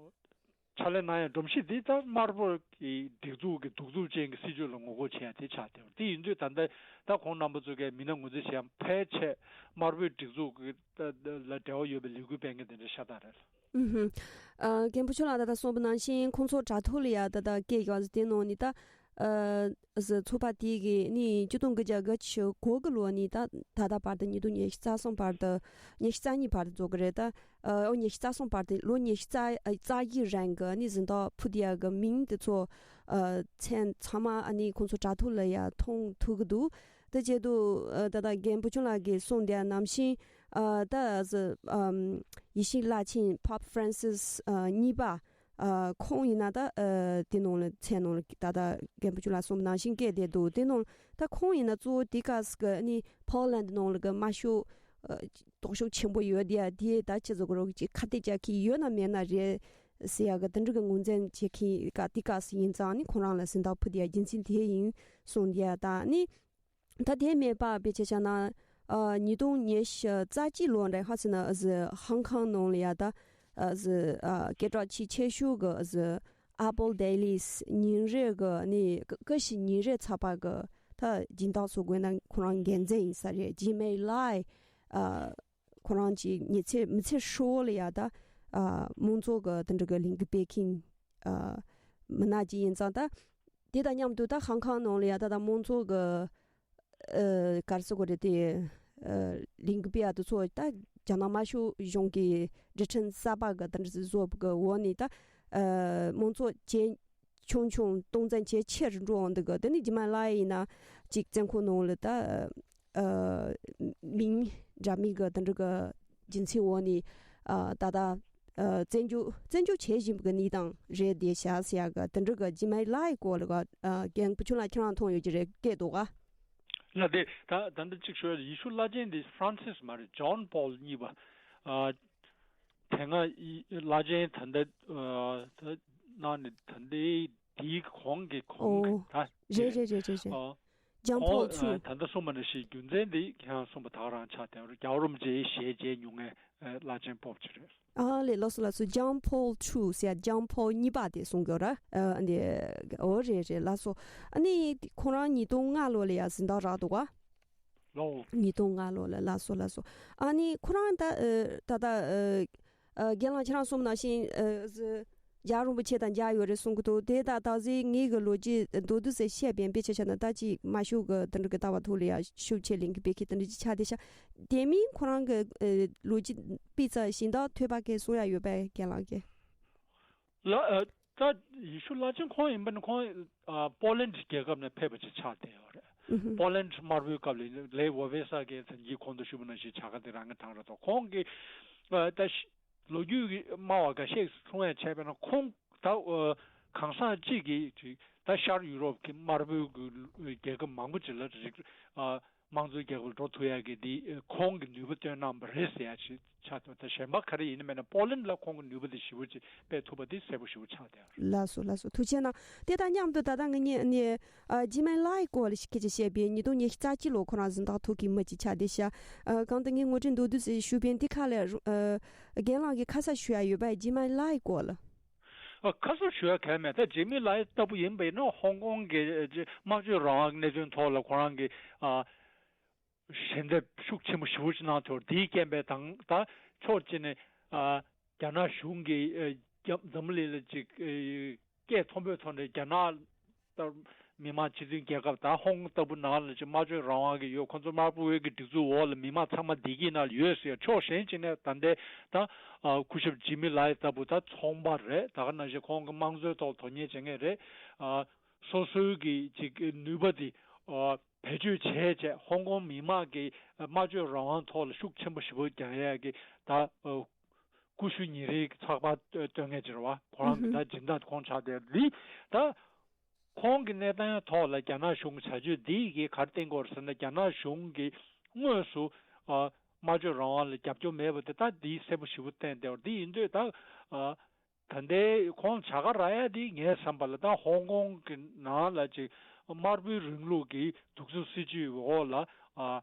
ཕྱག་ལས་གནང་ཡ་སྒྲོམ་གཞི་འདི་ད་དམར་པོ་གི་སྒྲིག་འཛུགས་ཀྱི་གདུག་རྩུབ་ཅན་གྱི་སྲིད་བྱུས་ལ་ངོ་རྒོལ་བྱེད་ཡ་དེ་ཆགས་བསྡད་པ་དེ་ཡིན་དུས་ད་ལྟ་ད་ཁོང་རྣམ་པ་ཚོ་གའི་མི་སྣ་ངོས་འཛིན་བྱེད་ཡ་ཕལ་ཆེར་དམར་པོའི་སྒྲིག་འཛུགས་ཀྱི་ད་ལ་འབྲེལ་བ་ཡོད་པའི་ལས་འགུལ་སྤེལ་མཁན་དེ་འདྲ་ཤ་སྟག་རེད། ཨུ་ཧུ། ཨ་རྒན་པོ་ཆུང་ལགས་ད་ལྟ་གསུངས་པ་ནང་བཞིན་ཁོང་ཚོ་དྲ་ཐོག་ལ་ཡ་ད་ལྟ་སྐད་རྒྱག་ཟེར་དེ་ནང་ནི་ད་ཨ་ཟི་ཚོགས་པ་དེ་གི་ནི་ཆིག་སྟོང་དགུ་བརྒྱ་གྱ་གོ་དགུ་ལོ་ནི་ད་ད་ལྟ་བར་དུ་ཉིས་སྟོང་ཉི་ཤུ་རྩ་གསུམ་བར་དུ་ཉི་ཤུ་རྩ་གཉིས་བར་དུ་རྫོགས་གི་རེད་ད། ཨོ་ཉི་ཤུ་རྩ་གསུམ་བར་དུ་ལོ་ཉི་ཤུ་རྩ་ཨ་རྩ་བཞི་རིང་གི་ནི་གཟེངས་རྟགས་ཕུལ་དེ་ཡ་གི་མིང་དེ་ཚོ་ཨ་མཚན་ཚང་མ་ཨ་ནི་ཁོང་ཚོ་དྲ་ཐོག་ལ་ཡ་མཐོང་ཐུབ་གི་འདུག་དེ་བྱེད་དུ་ཨ་ད་ལྟ་རྒན་པོ་ཆུང་ལགས་ཀྱིས་གསུངས་དེ་ནང་བཞིན་ཨ་ད་ཨ་ཟི་ཨམ་ཡེ་ཤུའི་བླ་ཆེན་Pope Francis་ཨ་གཉིས་པ་ཨ་ཁོང་ཡིན་ན་ད་ཨ་དེ་ནང་ལ་མཚན་ནང་ལ་ད་ལྟ་རྒན་པོ་ཆུང་ལགས་གསུངས་པ་ནང་བཞིན་སྐད་བསྡད་འདུག་དེ་ནང་ད་ཁོང་ཡིན་ན་གཙོ་བོ་དེ་ག་ཟི་གི་ནི་པོ་ལན་ནང་ལ་གི་དམར་ཤོག་ཨ་ལྡོག་ཕྱོགས་ཆེན་པོ་ཡོད་དེ་ཡ་དེ་ད་ཅི་ཟེར་དགོས་རོགས་ཀྱི་ཁ་གཏད་རྒྱག་གི་ཡོད་ན་མེད་ན་རེད་ཟེར་ཡ་གི་དེ་འདྲ་གི་ངོས་འཛིན་བྱེད་མཁན་ག་དེ་ག་ཟི་ཡིན་ཙང་ནི་ཁོང་རང་ལ་གཟེངས་རྟགས་ཕུལ་དེ་ཡ་རྒྱུ་མཚན་དེ་ཡིན་གསུངས་དེ་ཡ་ད་ནི། ད་དེ་མེད་པ་དཔེ་ཆ་བཞག་ན། ཨ་ཉིས་སྟོང་ཉི་ཤུ་རྩ་གཅིག་ལོ་འདྲ་ཧ་ཟེར་ན་ཨ་ཟི་ཧང་ཀང་ནང་ལ་ཡ་ད་ཨ་ཟི་ཨ་སྐད་གྲགས་ཆེས་ཆེ་ཤོས་ཀྱི་ཨ་ཟི་Apple Daily་ཉིན་རེ་གི་ནི་ཀ་ཀ་ཤི་ཉིན་རེ་ཚགས་པར་གི་ད་སྦྱིན་བདག་བཟོ་དགོས་ན་ཁོ་རང་འགན་འཛིན་ཡིན་ས་རེད། Jimmy Lai་ཨ་ཁོ་རང་གི་མི་ཚེ་མི་ཚེ་ཧྲིལ་བོ་ལ་ཡ་ད་ ཨ་དམངས་གཙོ་གི་དེ་འདྲ་གི་ལས་འགུལ་སྤེལ་མཁན་ཨ་མི་སྣ་ཅིག་ཡིན་ཙང་། ད་དེ་དང་མཉམ་དུ་ད་ཧང་ཁང་ནང་ལ་ཡ་ད་ད་དམངས་གཙོ་གི་ཨ་ག་རེ་ཟེར་དགོས་རེད། དེ་ཨ་ལས་འགུལ་སྤེལ་ཡ་དེ་ཚོ་ད་རྒྱ་ནག་དམར་ཤོག་གཞུང་གི་སྒྲིག་ཁྲིམས་གསར་པ་གི་དེ་འདྲ་བཟོ་བའི་འོག་ནས་ད་ཨ་དམངས་གཙོ་བྱས། ཆུང་ཆུང་སྟོང་བཙན་བྱས་ཆེ་རུ་འགྲོ་འོང་འདུག་གི། དེ་ནི་རྗེས་མ་ལ་ཡིན་ན་ཅིག་བཙོན་ཁང་ནང་ལ་ད་ཨ་མིང་འདྲ་མིན་གི་དེ་འདྲ་གི་རྒྱུ་མཚན་འོག་ནས་ཨ་ད་ལྟ་ཨ་བཙན་བྱོལ་བཙན་བྱོལ་བྱེད་བཞིན་པའི་གནས་སྟངས་རེད་དེ་བྱ་ཟེར་ཡ་གི་དེ་འདྲ་གི་རྗེས་མ་ལ་ཡི་སྐོར་ལ་གི་ཨ་རྒན་བུ་ཆུང་ལགས་ཁྱེད་རང་མཐོང་ཡོད་ཀྱི་རེད་སྐད་འདུག་ག་ལ་དེ་ད་ད་འདི་གཅིག་ཤོད། ཡེ་ཤུ་བླ་ཆེན་འདི་ཧྥ་རན་སིས་མ་རེད། ཇོན་པོལ་གཉིས་པ། ཨ་དེ་སྔ་ཡི་བླ་ཆེན་ད་ལྟ་ཨ་ད་གནང་ནས་ད་ལྟའི་དེའི་གོང་གི་གོང་གི་ཨོ། ད་རེད་རེད་རེད་རེད་རེད། ཨ་ཇོན་པོལ་ཁོང་ཨ་ཐུ། ད་ལྟ་གསུངས་པ་ནང་བཞིན་རྒྱུ་མཚན་འདི་ཁྱེད་རང་གསུངས་པ་ད་ག་རང་ཆགས་བསྡད་ཡོད་རེད། རྒྱལ་བ་རིན་པོ་ཆེའི་ཞལ་མཇལ་མྱོང་མཁན་ཨ་བླ་ཆེན་སྤོབས་ཅིག་རེད། ཨ་ལེ་ལགས་སོ་ལགས་སོ། ཇོན་པོལ་ཐུ་ཟེར་ཇོན་པོལ་གཉིས་པ་དེ་གསུང་གི་ཡོད་ར། ཨ་འདི་ཨོ་རེད་རེད་ལགས་སོ། ཨ་ནི་ཁོ་རང་ཉིས་སྟོང་ལྔ་ལོ་ལ་ཡ་གཟེངས་རྟགས་རག་འདུག་ག་ལོ། ཉིས་སྟོང་ལྔ་ལོ་ལ། ལགས་སོ་ལགས་སོ། ཨ་ནི་ཁོ་རང་ད་ཨ་ད་ད་ཨ་ཨ་རྒན་ལགས་ཁྱེད་རང་གསུངས་ནང་བཞིན་ཨ་ཟི་རྒྱལ་བ་རིན་པོ་ཆེ་དང་མཇལ་ཡོད་རེད་གསུང་གི་འདུག་དེ་ད་ད་གཟོད་ངེད་ཀྱི་ལོ་རྒྱུས་མདོར་བསྡུས་ཟེར་བཤད་པའི་དཔེ་ཆ་ཆ་ན་ད་ཅིག་དམར་ཤོག་གི་དེ་འདྲ་གི་ལྟ་བ་ཐོག་ལ་ཡ་ཤུགས་ཆེ་ལས་འགུལ་སྤེལ་མཁན་དེ་འདྲ་ཅིག་ཆགས་བསྡད་ཤག་དེ་མིན་ཁོ་རང་གི་ཨ་ལོ་རྒྱུས་དཔེ་ཆ་གཟེངས་རྟགས་ཐོབ་པ་གས་གསུང་ཡ་ཡོད་པས་རྒན་ལགས་ཀྱིས། ལ་ཨ་ད་ཡེ་ཤུ་བླ་ཆེན་ཁོང་ཡིན་པ་ནི་ཁོང་ཨ་པོ་ལན་རྒྱལ་ཁབ་ནས་ཕེབས་པ་ཅིག་ཆགས་བསྡད་ཡོད་རེད། ཨུ་ཧུ། པོ་ལན་དམར་པོའི་སྐབས་ལ་ལེ་ཝོ་ཝེ་ས་གི་ད་གིན་གོང་དུ་ཞུས་པ་ནང་བཞིན་བྱ་དགའ་དེ་རང་གི་བཏང་རེད་དོ། ཁོང་གི་ཨ་ད་ཤི་ལོ་རྒྱུས་ཀྱི་སྨྲ་བ་འགའ་ཤས་གསུང་ཡ་བྱས་པ་ན་ཁོང་ད་ཨ་གང་ཟག་གཅིག་གིས་ཅིག་ད་ཤར་ཡུ་རོབ་ཀྱི་དམར་པོའི་གི་རྒྱལ་ཁབ་མང་པོ་ཅིག་ལ་རིག་ཨ་དམངས་གཙོའི་རྒྱལ་ཁབ་ལ་འགྲོ་ཐུབ་ཡ་གི་འདི་ཁོང་གི་ནུས་པ་བཏོན་གནང་བ་རེད་ཟེར་ཡ་ཅིག་ཆགས་འདུག་ད་གཞན་པ་ག་རེ་ཡིན་ན་མེད་ན་པོ་ལན་ལ་ཁོང་གི་ནུས་པ་དེ་ཞེ་པོ་ཅིག་སྤེལ་ཐུབ་པ་དེ་གསལ་པོ་ཞེ་པོ་ཆགས་བསྡད་ཡོད་རེད། ལགས་སོ་ལགས་སོ། ཐུགས་རྗེ་གནང་། དེ་དང་མཉམ་དུ་ད་ལྟ་ངེད་གཉིས་ནས་ཨ་ཇི་མའི་ལའི་སྐོར་ལ་ཞིག་སྐད་ཆ་བཤད་པས་ཉིས་སྟོང་ཉི་ཤུ་རྩ་གཅིག་ལོ་ཁོ་རང་གཟེངས་རྟགས་ཐོབ་མཁན་མི་ཅིག་ཆགས་བསྡད་ཤག་ཨ་གང་ལྟར་ངས་ངོ་སྤྲོད་མདོར་བསྡུས་ཤིག་ཞུས་པས་འདི་ཁ་ལ་ཨ་རྒན་ལགས་ཀྱིས་ཁ་གསབ་ཞུ་ཡ་ཡོད་པས་ཇི་མའི་ལའི་སྐོར་ལ། ཨ་ཁ་གསབ་ཞུ་ཡ་གང་ཡང་མེད། ད་ཇི་མའི་ལའི་ལྟ་བུ་ཡིན་པ་ཡིན་ན་ཧོང་ཀོང་གི་ཨ་ཅི་སྨྲ་བརྗོད་རང་དབང་གི་གནད་དོན་ཐོག་ལ་ཁོ་རང་གི་ཨ་ཞལ་འདེབས་ཤུགས་ཆེན་པོ་ཞེ་པོ་ཅིག་གནང་ཐུབ། དེའི་རྐྱེན་པས་དང་ད་ཕྱོགས་གཅིག་ནས་ཨ་རྒྱ་ནག་གཞུང་གིས་ཨ་རྒྱ་འཛམ་བུ་གླིང་ལ་ཅིག་ཨ་སྐད་མཐོན་པོའི་ཐོག་ནས་རྒྱ་ནག་ལྟར་མི་དམངས་སྤྱི་མཐུན་རྒྱལ་ཁབ་དང་ཧོང་ཀོང་ལྟ་བུ་ནང་ལ་ཅིག་སྨྲ་བརྗོད་རང་དབང་གི་ཡོད། ཁོ་ཚོ་དམར་པོའི་གི་སྒྲིག་འཛུགས་འོག་ལ་མི་དམངས་ཚང་མ་བདེ་སྐྱིད་ནང་ལ་ཡོད་ཟེར། ཕྱོགས་གཞན་གཅིག་ནས་ད་ལྟའི་ད་ཨ་སྐུ་ཞབས་ཇི་མི་ལའི་ལྟ་བུ་ད་ཚོང་པ་རེད། ད་ག་ནང་བཞིན་ཁོང་གི་དམངས་གཙོའི་ཐོག་དོ་གཉེར་བྱེད་མཁན་རེད། ཨ་སོ་སོའི་གི་ཅིག་ནུས་པ་དེ་ཨ་བེད་སྤྱོད་བྱས་བྱས་ཧོང་ཀོང་མི་དམངས་ཀྱི་སྨྲ་བརྗོད་རང་དབང་ཐོག་ལ་ཤུགས་ཆེན་པོ་ཞེ་པོ་རྒྱག་ཡས་ཀྱི་ད་ཨ་ཀུ་ཤུ་ཉིན་རེའི་ཚགས་པར་སྟོན་མཁན་ཅིག་རེད་བ། ཁོ་རང་གི་ད་སྦྱིན་བདག་ཁོང་ཆགས་བསྡད་འདི་ད་ཁོང་གི་གནས་སྟངས་ཐོག་ལ་རྒྱ་ནག་གཞུང་གི་བྱ་སྤྱོད་འདི་གིས་ག་རེ་བསྟན་གྱི་ཡོད་རེད་ཟེར་ན་རྒྱ་ནག་གཞུང་གིས་དངོས་སུ་ཨ་སྨྲ་བརྗོད་རང་དབང་ལ་རྒྱབ་སྐྱོར་མེད་པ་དེ་ད་འདི་གསལ་པོ་ཞེ་པོ་བསྟན་བསྡད་ཡོད་རེད། འདི་ཡིན་དུས་ད་ཨ། ད་ལྟའི་ཁོང་བྱ་དགའ་རག་ཡ་དེ་ངའི་བསམ་པ་ལ་ད་ཧོང་ཀོང་གི་ནང་ལ་ཅིག་དམར་པོའི་རིང་ལུགས་ཀྱི་གདུག་རྩུབ་སྲིད་ཇུས་འོག་ལ་ཨ་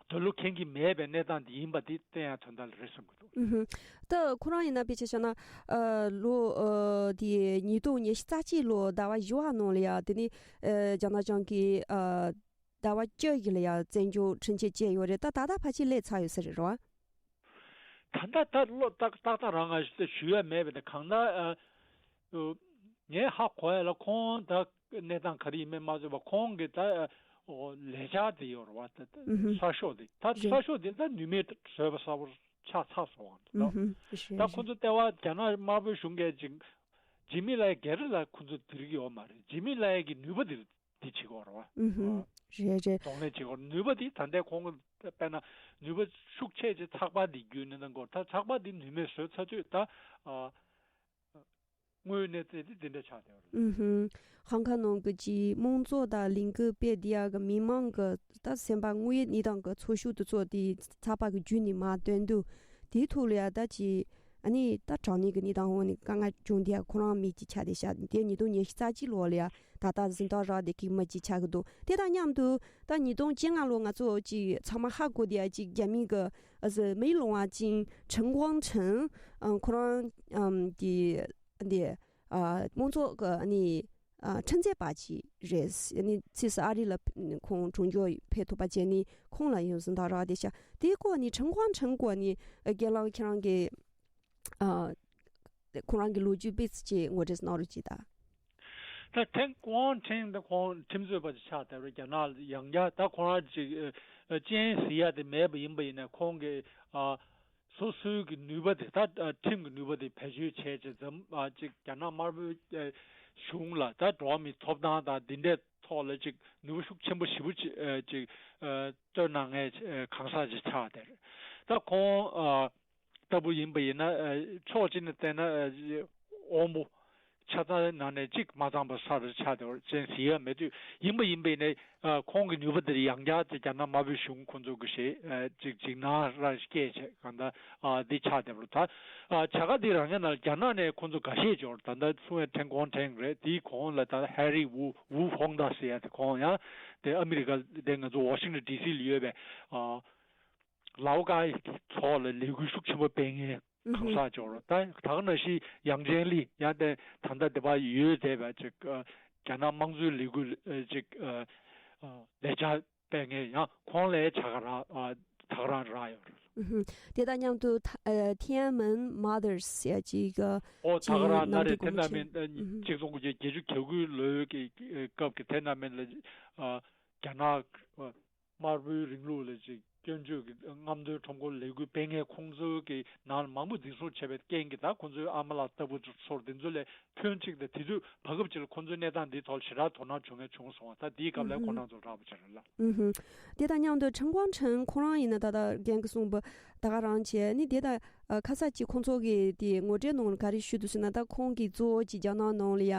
འདོད་བློ་ཁེངས་ཀྱི་མེད་པའི་གནས་སྟངས་དེ་ཡིན་པ་དེ་བསྟན་ཡ་དོན་དག་ལ་རེད་བསམ་གྱི་འདུག་ཨུ་ཧུ། ད་ཁོ་རང་ཡིན་ན་དཔེ་ཆ་བཞག་ན་ཨ་ལོ་ཨ་དེ་ཉིས་སྟོང་ཉི་ཤུ་རྩ་གཅིག་ལོ་ཟླ་བ་བཞི་པ་ནང་ལ་ཡ་དེ་ནི་ཨ་རྒྱ་ནག་གཞུང་གིས་ཨ་ཟླ་བ་བཅུ་ཞིག་ལ་ཡ་བཙན་བྱོལ་ཁྲིམས་ཆད་བཅད་ཡོད་རེད། ད་ད་ལྟ་ཕལ་ཆེར་སླེབས་ཚར་ཡོད་ས་རེད་རོ། ད་ལྟ་ད་བློ་ཏག་ཏག་ཏག་རང་ང་ཞུ་ཡ་མེད་པས་ད་གང་ལྟར་ཨ་ངས་ཧ་གོ་ཡ་ལ་ཁོང་ད་གནས་སྟངས་ག་རེ་ཡིན་མིན་མ་ཚོད་པ་ཁོང་གི་ད་ཨོ་ལས་འཆར་དེ་ཡོད་རེད་བ། ད་ཨུ་ཧུ། གསར་ཤོག་དེ་ད་རེད། གསར་ཤོག་དེ་ད་ནུས་མེད་བཟོས་པ་གསལ་པོ་ཆགས་ཚར་སོང་བ་ཨུ་ཧུ། རེད། ད་ཁོ་ཚོ་ལྟེ་བ་རྒྱ་ནག་དམར་པོའི་གཞུང་གིས་ཅིག་ཇི་མི་ལའི་སྒེར་ལ་ཁོ་ཚོ་དེ་རིགས་ཡོད་མ་རེད། ཇི་མི་ལའི་གི་ནུས་པ་དེ་འདི་བྱེད་དགོས་རེད་བ། ཨུ་ཧུ། རེད་རེད། གདོང་ལེན་བྱེད་དགོས་རེད། ནུས་པ་འདི་ད་ལྟའི་ཁོང་གི་དཔེར་ན་ནུས་པ་ཤུགས་ཆེ་ཆེ་ཚགས་པར་འདི་བརྒྱུད་ནས་གནང་དགོས། ད་ཚགས་པར་འདི་ནུས་མེད་བཟོས་ཚར་དུས་ད་ཨ་དངོས་གནས་བཙལ་ཏེ་འདི་འདྲ་ཆགས་བསྡད་པ་རེད། ཨུ་ཧུ། ཧང་ཀང་ནང་གི་ཅིག་དམངས་གཙོ་དང་ལས་འགུལ་སྤེལ་བསྡད་ཡག་གི་མི་མང་གི་ད་སེམས་པ་དངོས་ཡོད་གནས་སྟངས་གི་ཚོར་ཤུགས་དེ་ཚོ་དེ་ཚགས་པར་གི་བརྒྱུད་ནས་མར་བཏོན་དུས་དེའི་ཐོག་ལ་ཡ་ད་ཅིག་ཨ་ནི་ད་དྲང་གནས་ཀྱི་གནས་སྟངས་འོག་ནས་དཀའ་ངལ་བྱུང་དེ་ཡང་ཁོ་རང་མི་གཅིག་ཆགས་བསྡད་ཤག་དེ་ཉིས་སྟོང་ཉི་ཤུ་རྩ་གཅིག་ལོ་ལ་ཡང་ད་ལྟ་གཟེངས་རྟགས་རག་བསྡད་མཁན་མི་གཅིག་ཆགས་ཀྱི་འདུག་དེ་དང་མཉམ་དུ་ད་ཉིས་སྟོང་བཅོ་ལྔ་ལོ་ང་ཚོ་ཅིག་ཚང་མ་ཧ་གོ་བསྡད་ཡ་ཅིག་རྒྱ་མི་གི་ཨ་ཟི་མེའི་ལུང་བ་ཅིང་ཁྲིན་ཀོང་ཁྲིན་ཨ་ཁོ་རང་ཨམ་དེ་འདི་ཨ་དམངས་གཙོ་གི་ཨ་ནི་ཨ་ཁྲིམས་རྩོད་པ་ཅིག་རེད། ཨ་ནི་ཕྱིས་སུ་ཨ་རི་ལ་ཁོང་གྲོངས་འཇོག་ཕེབས་ཐུབ་པ་བྱས་ནས་ཁོང་ལ་ཡང་གཟེངས་རྟགས་རག་བསྡད་ཤག་དེའི་སྐོར་ནས་ཁྲིན་ཀོང་ཁྲིན་སྐོར་ནས་ཨ་རྒན་ལགས་ཁྱེད་རང་གིས། ཨ་ཁོང་རང་གི་ལོ་རྒྱུས་སྤེལ་ཚུལ་ཅིག་ངོ་སྤྲོད་གནང་རོགས་གྱིས་ད། ད་ཐེན་ཀོང་ཐེན་ད་ཁོང་ཁྲིམས་རྩོད་པ་ཅིག་ཆགས་བསྡད་རེད། རྒྱ་ནག་ཡང་བསྐྱར་ད་ཁོང་རང་ཅིག་ཨ་སྤྱན་གཟིགས་ཡ་དེ་མེད་པ་ཡིན་པ་ཡིན་ན། ཁོང་གི་ཨ་སོ་སོའི་གི་ནུས་པ་དེ་ད་ཨ་ཁྲིམས་ཀྱི་ནུས་པ་དེ་བེད་སྤྱོད་བྱས་བྱས་འཛམ་ཨ་ཅིག་རྒྱ་ནག་དམར་པོའི་ཨ་གཞུང་ལ་ད་འགྲོ་བ་མིའི་ཐོབ་ཐང་དང་འདི་འདྲའི་ཐོག་ལ་ཅིག་ནུས་པ་ཤུགས་ཆེན་པོ་ཞེ་པོ་ཅིག་ཨ་ཅིག་ཨ་སྤྲོད་གནང་མཁན་ཨ་གང་ཟག་ཅིག་ཆགས་བསྡད་རེད། ད་ཁོང་ཨ་ལྟ་བུ་ཡིན་པ་ཡིན་ན། ཨ་ཕྱོགས་གཅིག་ནས་བལྟས་ན་ཨ་དབང་པོ་ཆ་ཚང་ནང་ནས་གཅིག་མ་ཚང་པ་ས་རུ་ཆགས་བསྡད་པ་ཅན་ཟེར་ཡ་མེད་དུས། ཡིན་པ་ཡིན་པ་ཡིན་ནའི་ཨ་ཁོང་གི་ནུས་པ་དེ་ཡང་བསྐྱར་དེ་རྒྱ་ནག་དམར་པོའི་གཞུང་ཁོང་ཚོ་གི་ཞེ་ཨ་ཅིག་འཇིགས་སྣང་རང་སྐྱེས་བྱས་གང་ལྟར་ཨ་འདི་ཆགས་བསྡད་པ་རེད། ད་ཨ་བྱ་དགའ་འདི་རང་ཉིད་ནང་རྒྱ་ནག་ནས་ཁོང་ཚོ་འགའ་ཤས་འབྱོར། ད་ལྟ་གསུང་བའི་ཐེན་ཀོང་ཐེན་རེད། དེའི་གོང་ལ་ད་ཧེ་རི་ཝུ་ཝུ་ཧོང་ཏ་ཟེར་ཡ་དེ། ཁོང་ཡང་དེ་ཨ་མི་རི་ཀ་དེ་ང་ཚོ་ཝ་ཤིང་ཏོན་ཌི་སི་ལ་ཡོད་པའི་ཨ་ལའོ་ཀའི་ཚོགས་ལ་ལས་འགུལ་ཤུགས་ཆེན་པོ་སྤེལ་མཁན་གང་ཟག་འབྱོར། ད་ད་ག་ནང་བཞིན་ཡང་ཅན་ལི་ཡང་དེ་ད་ལྟ་དེ་པར་ཡོད་བསྡད་པ་ཅིག་ཨ་རྒྱ་ནག་དམངས་གཙོའི་ལས་འགུལ་ཨ་ཅིག་ཨ་ཨ་ལས་འཆར་སྤེལ་མཁན་ཡང་ཁོང་ལ་ཡང་བྱ་དགའ་རག་ཨ་ད་ག་རང་རག་ཡོད་རེད། ཨུ་ཧུམ། དེ་དང་མཉམ་དུ་ཐ་ཨ་ཐེན་ཨན་མན་མ་དར་སི་ཡ་ཅིག་ཨ་ཨོ་ད་ག་ཅིག་རང་ནམ་ན་རེད། དུས་དེ་གོང་ན་ཆེན་མིན་ཨ་ཨུ་ཧུམ་གཅིག་སྟོང་དགུ་བརྒྱ་བརྒྱད་ཅུ་གྱ་དགུ་ལོའི་གི་ཨ་སྐབས་ཀྱི་དེ་ན་མིན་ལ་ཨ་རྒྱ་ནག་ཨ་དམར་པོའི་རིང་ལུགས་ལ་ཅིག་སྐྱོན་བརྗོད་ཀྱི་རྔམ་སྟོན་ཁྲོམ་སྐོར་ལས་འགུལ་སྤེལ་མཁན་ཁོང་ཚོའི་གི་ནང་ལ་མང་པོ་འཛིན་བཟུང་བྱས་པའི་རྐྱེན་གྱིས། ད་ཁོང་ཚོའི་ཨ་མ་ལགས་ལྟ་བུ་ཚོར་འདི་ཚོ་ལས་ཕོན་གཅིག་དང་། དེ་དུས་བར་སྐབས་ཅིག་ལ་ཁོང་ཚོའི་གནས་སྟངས་འདིའི་ཐོག་ལ་ཞེ་དྲག་དོ་སྣང་བྱུང་མཁན་བྱུང་སོང་བ། ད་འདིའི་སྐབས་ལ་ཁོང་རྣམ་ཚོ་རག་པ་ཅིག་རེད་ལ། ཨུ་ཧུམ། དེ་དང་མཉམ་དུ་ཁྲེན་ཀོང་ཁྲེན་ཁོང་རང་ཡིན་ན་ད་ལྟ་རྒན་གྱིས་གསུངས་པ་ད་ག་རང་བྱས་ནི་དེ་ད་ཨ་ཁ་ས་ཅིག་ཁོང་ཚོ་གི་དེ་ངོ་སྤྲོད་ནང་ལ་ག་རེ་ཞུས་འདུག་ཟེར་ན། ད་ཁོང་གིས་གཙོ་བོ་ཅིག་རྒྱ་ནག་ནང་ལ་ཡ་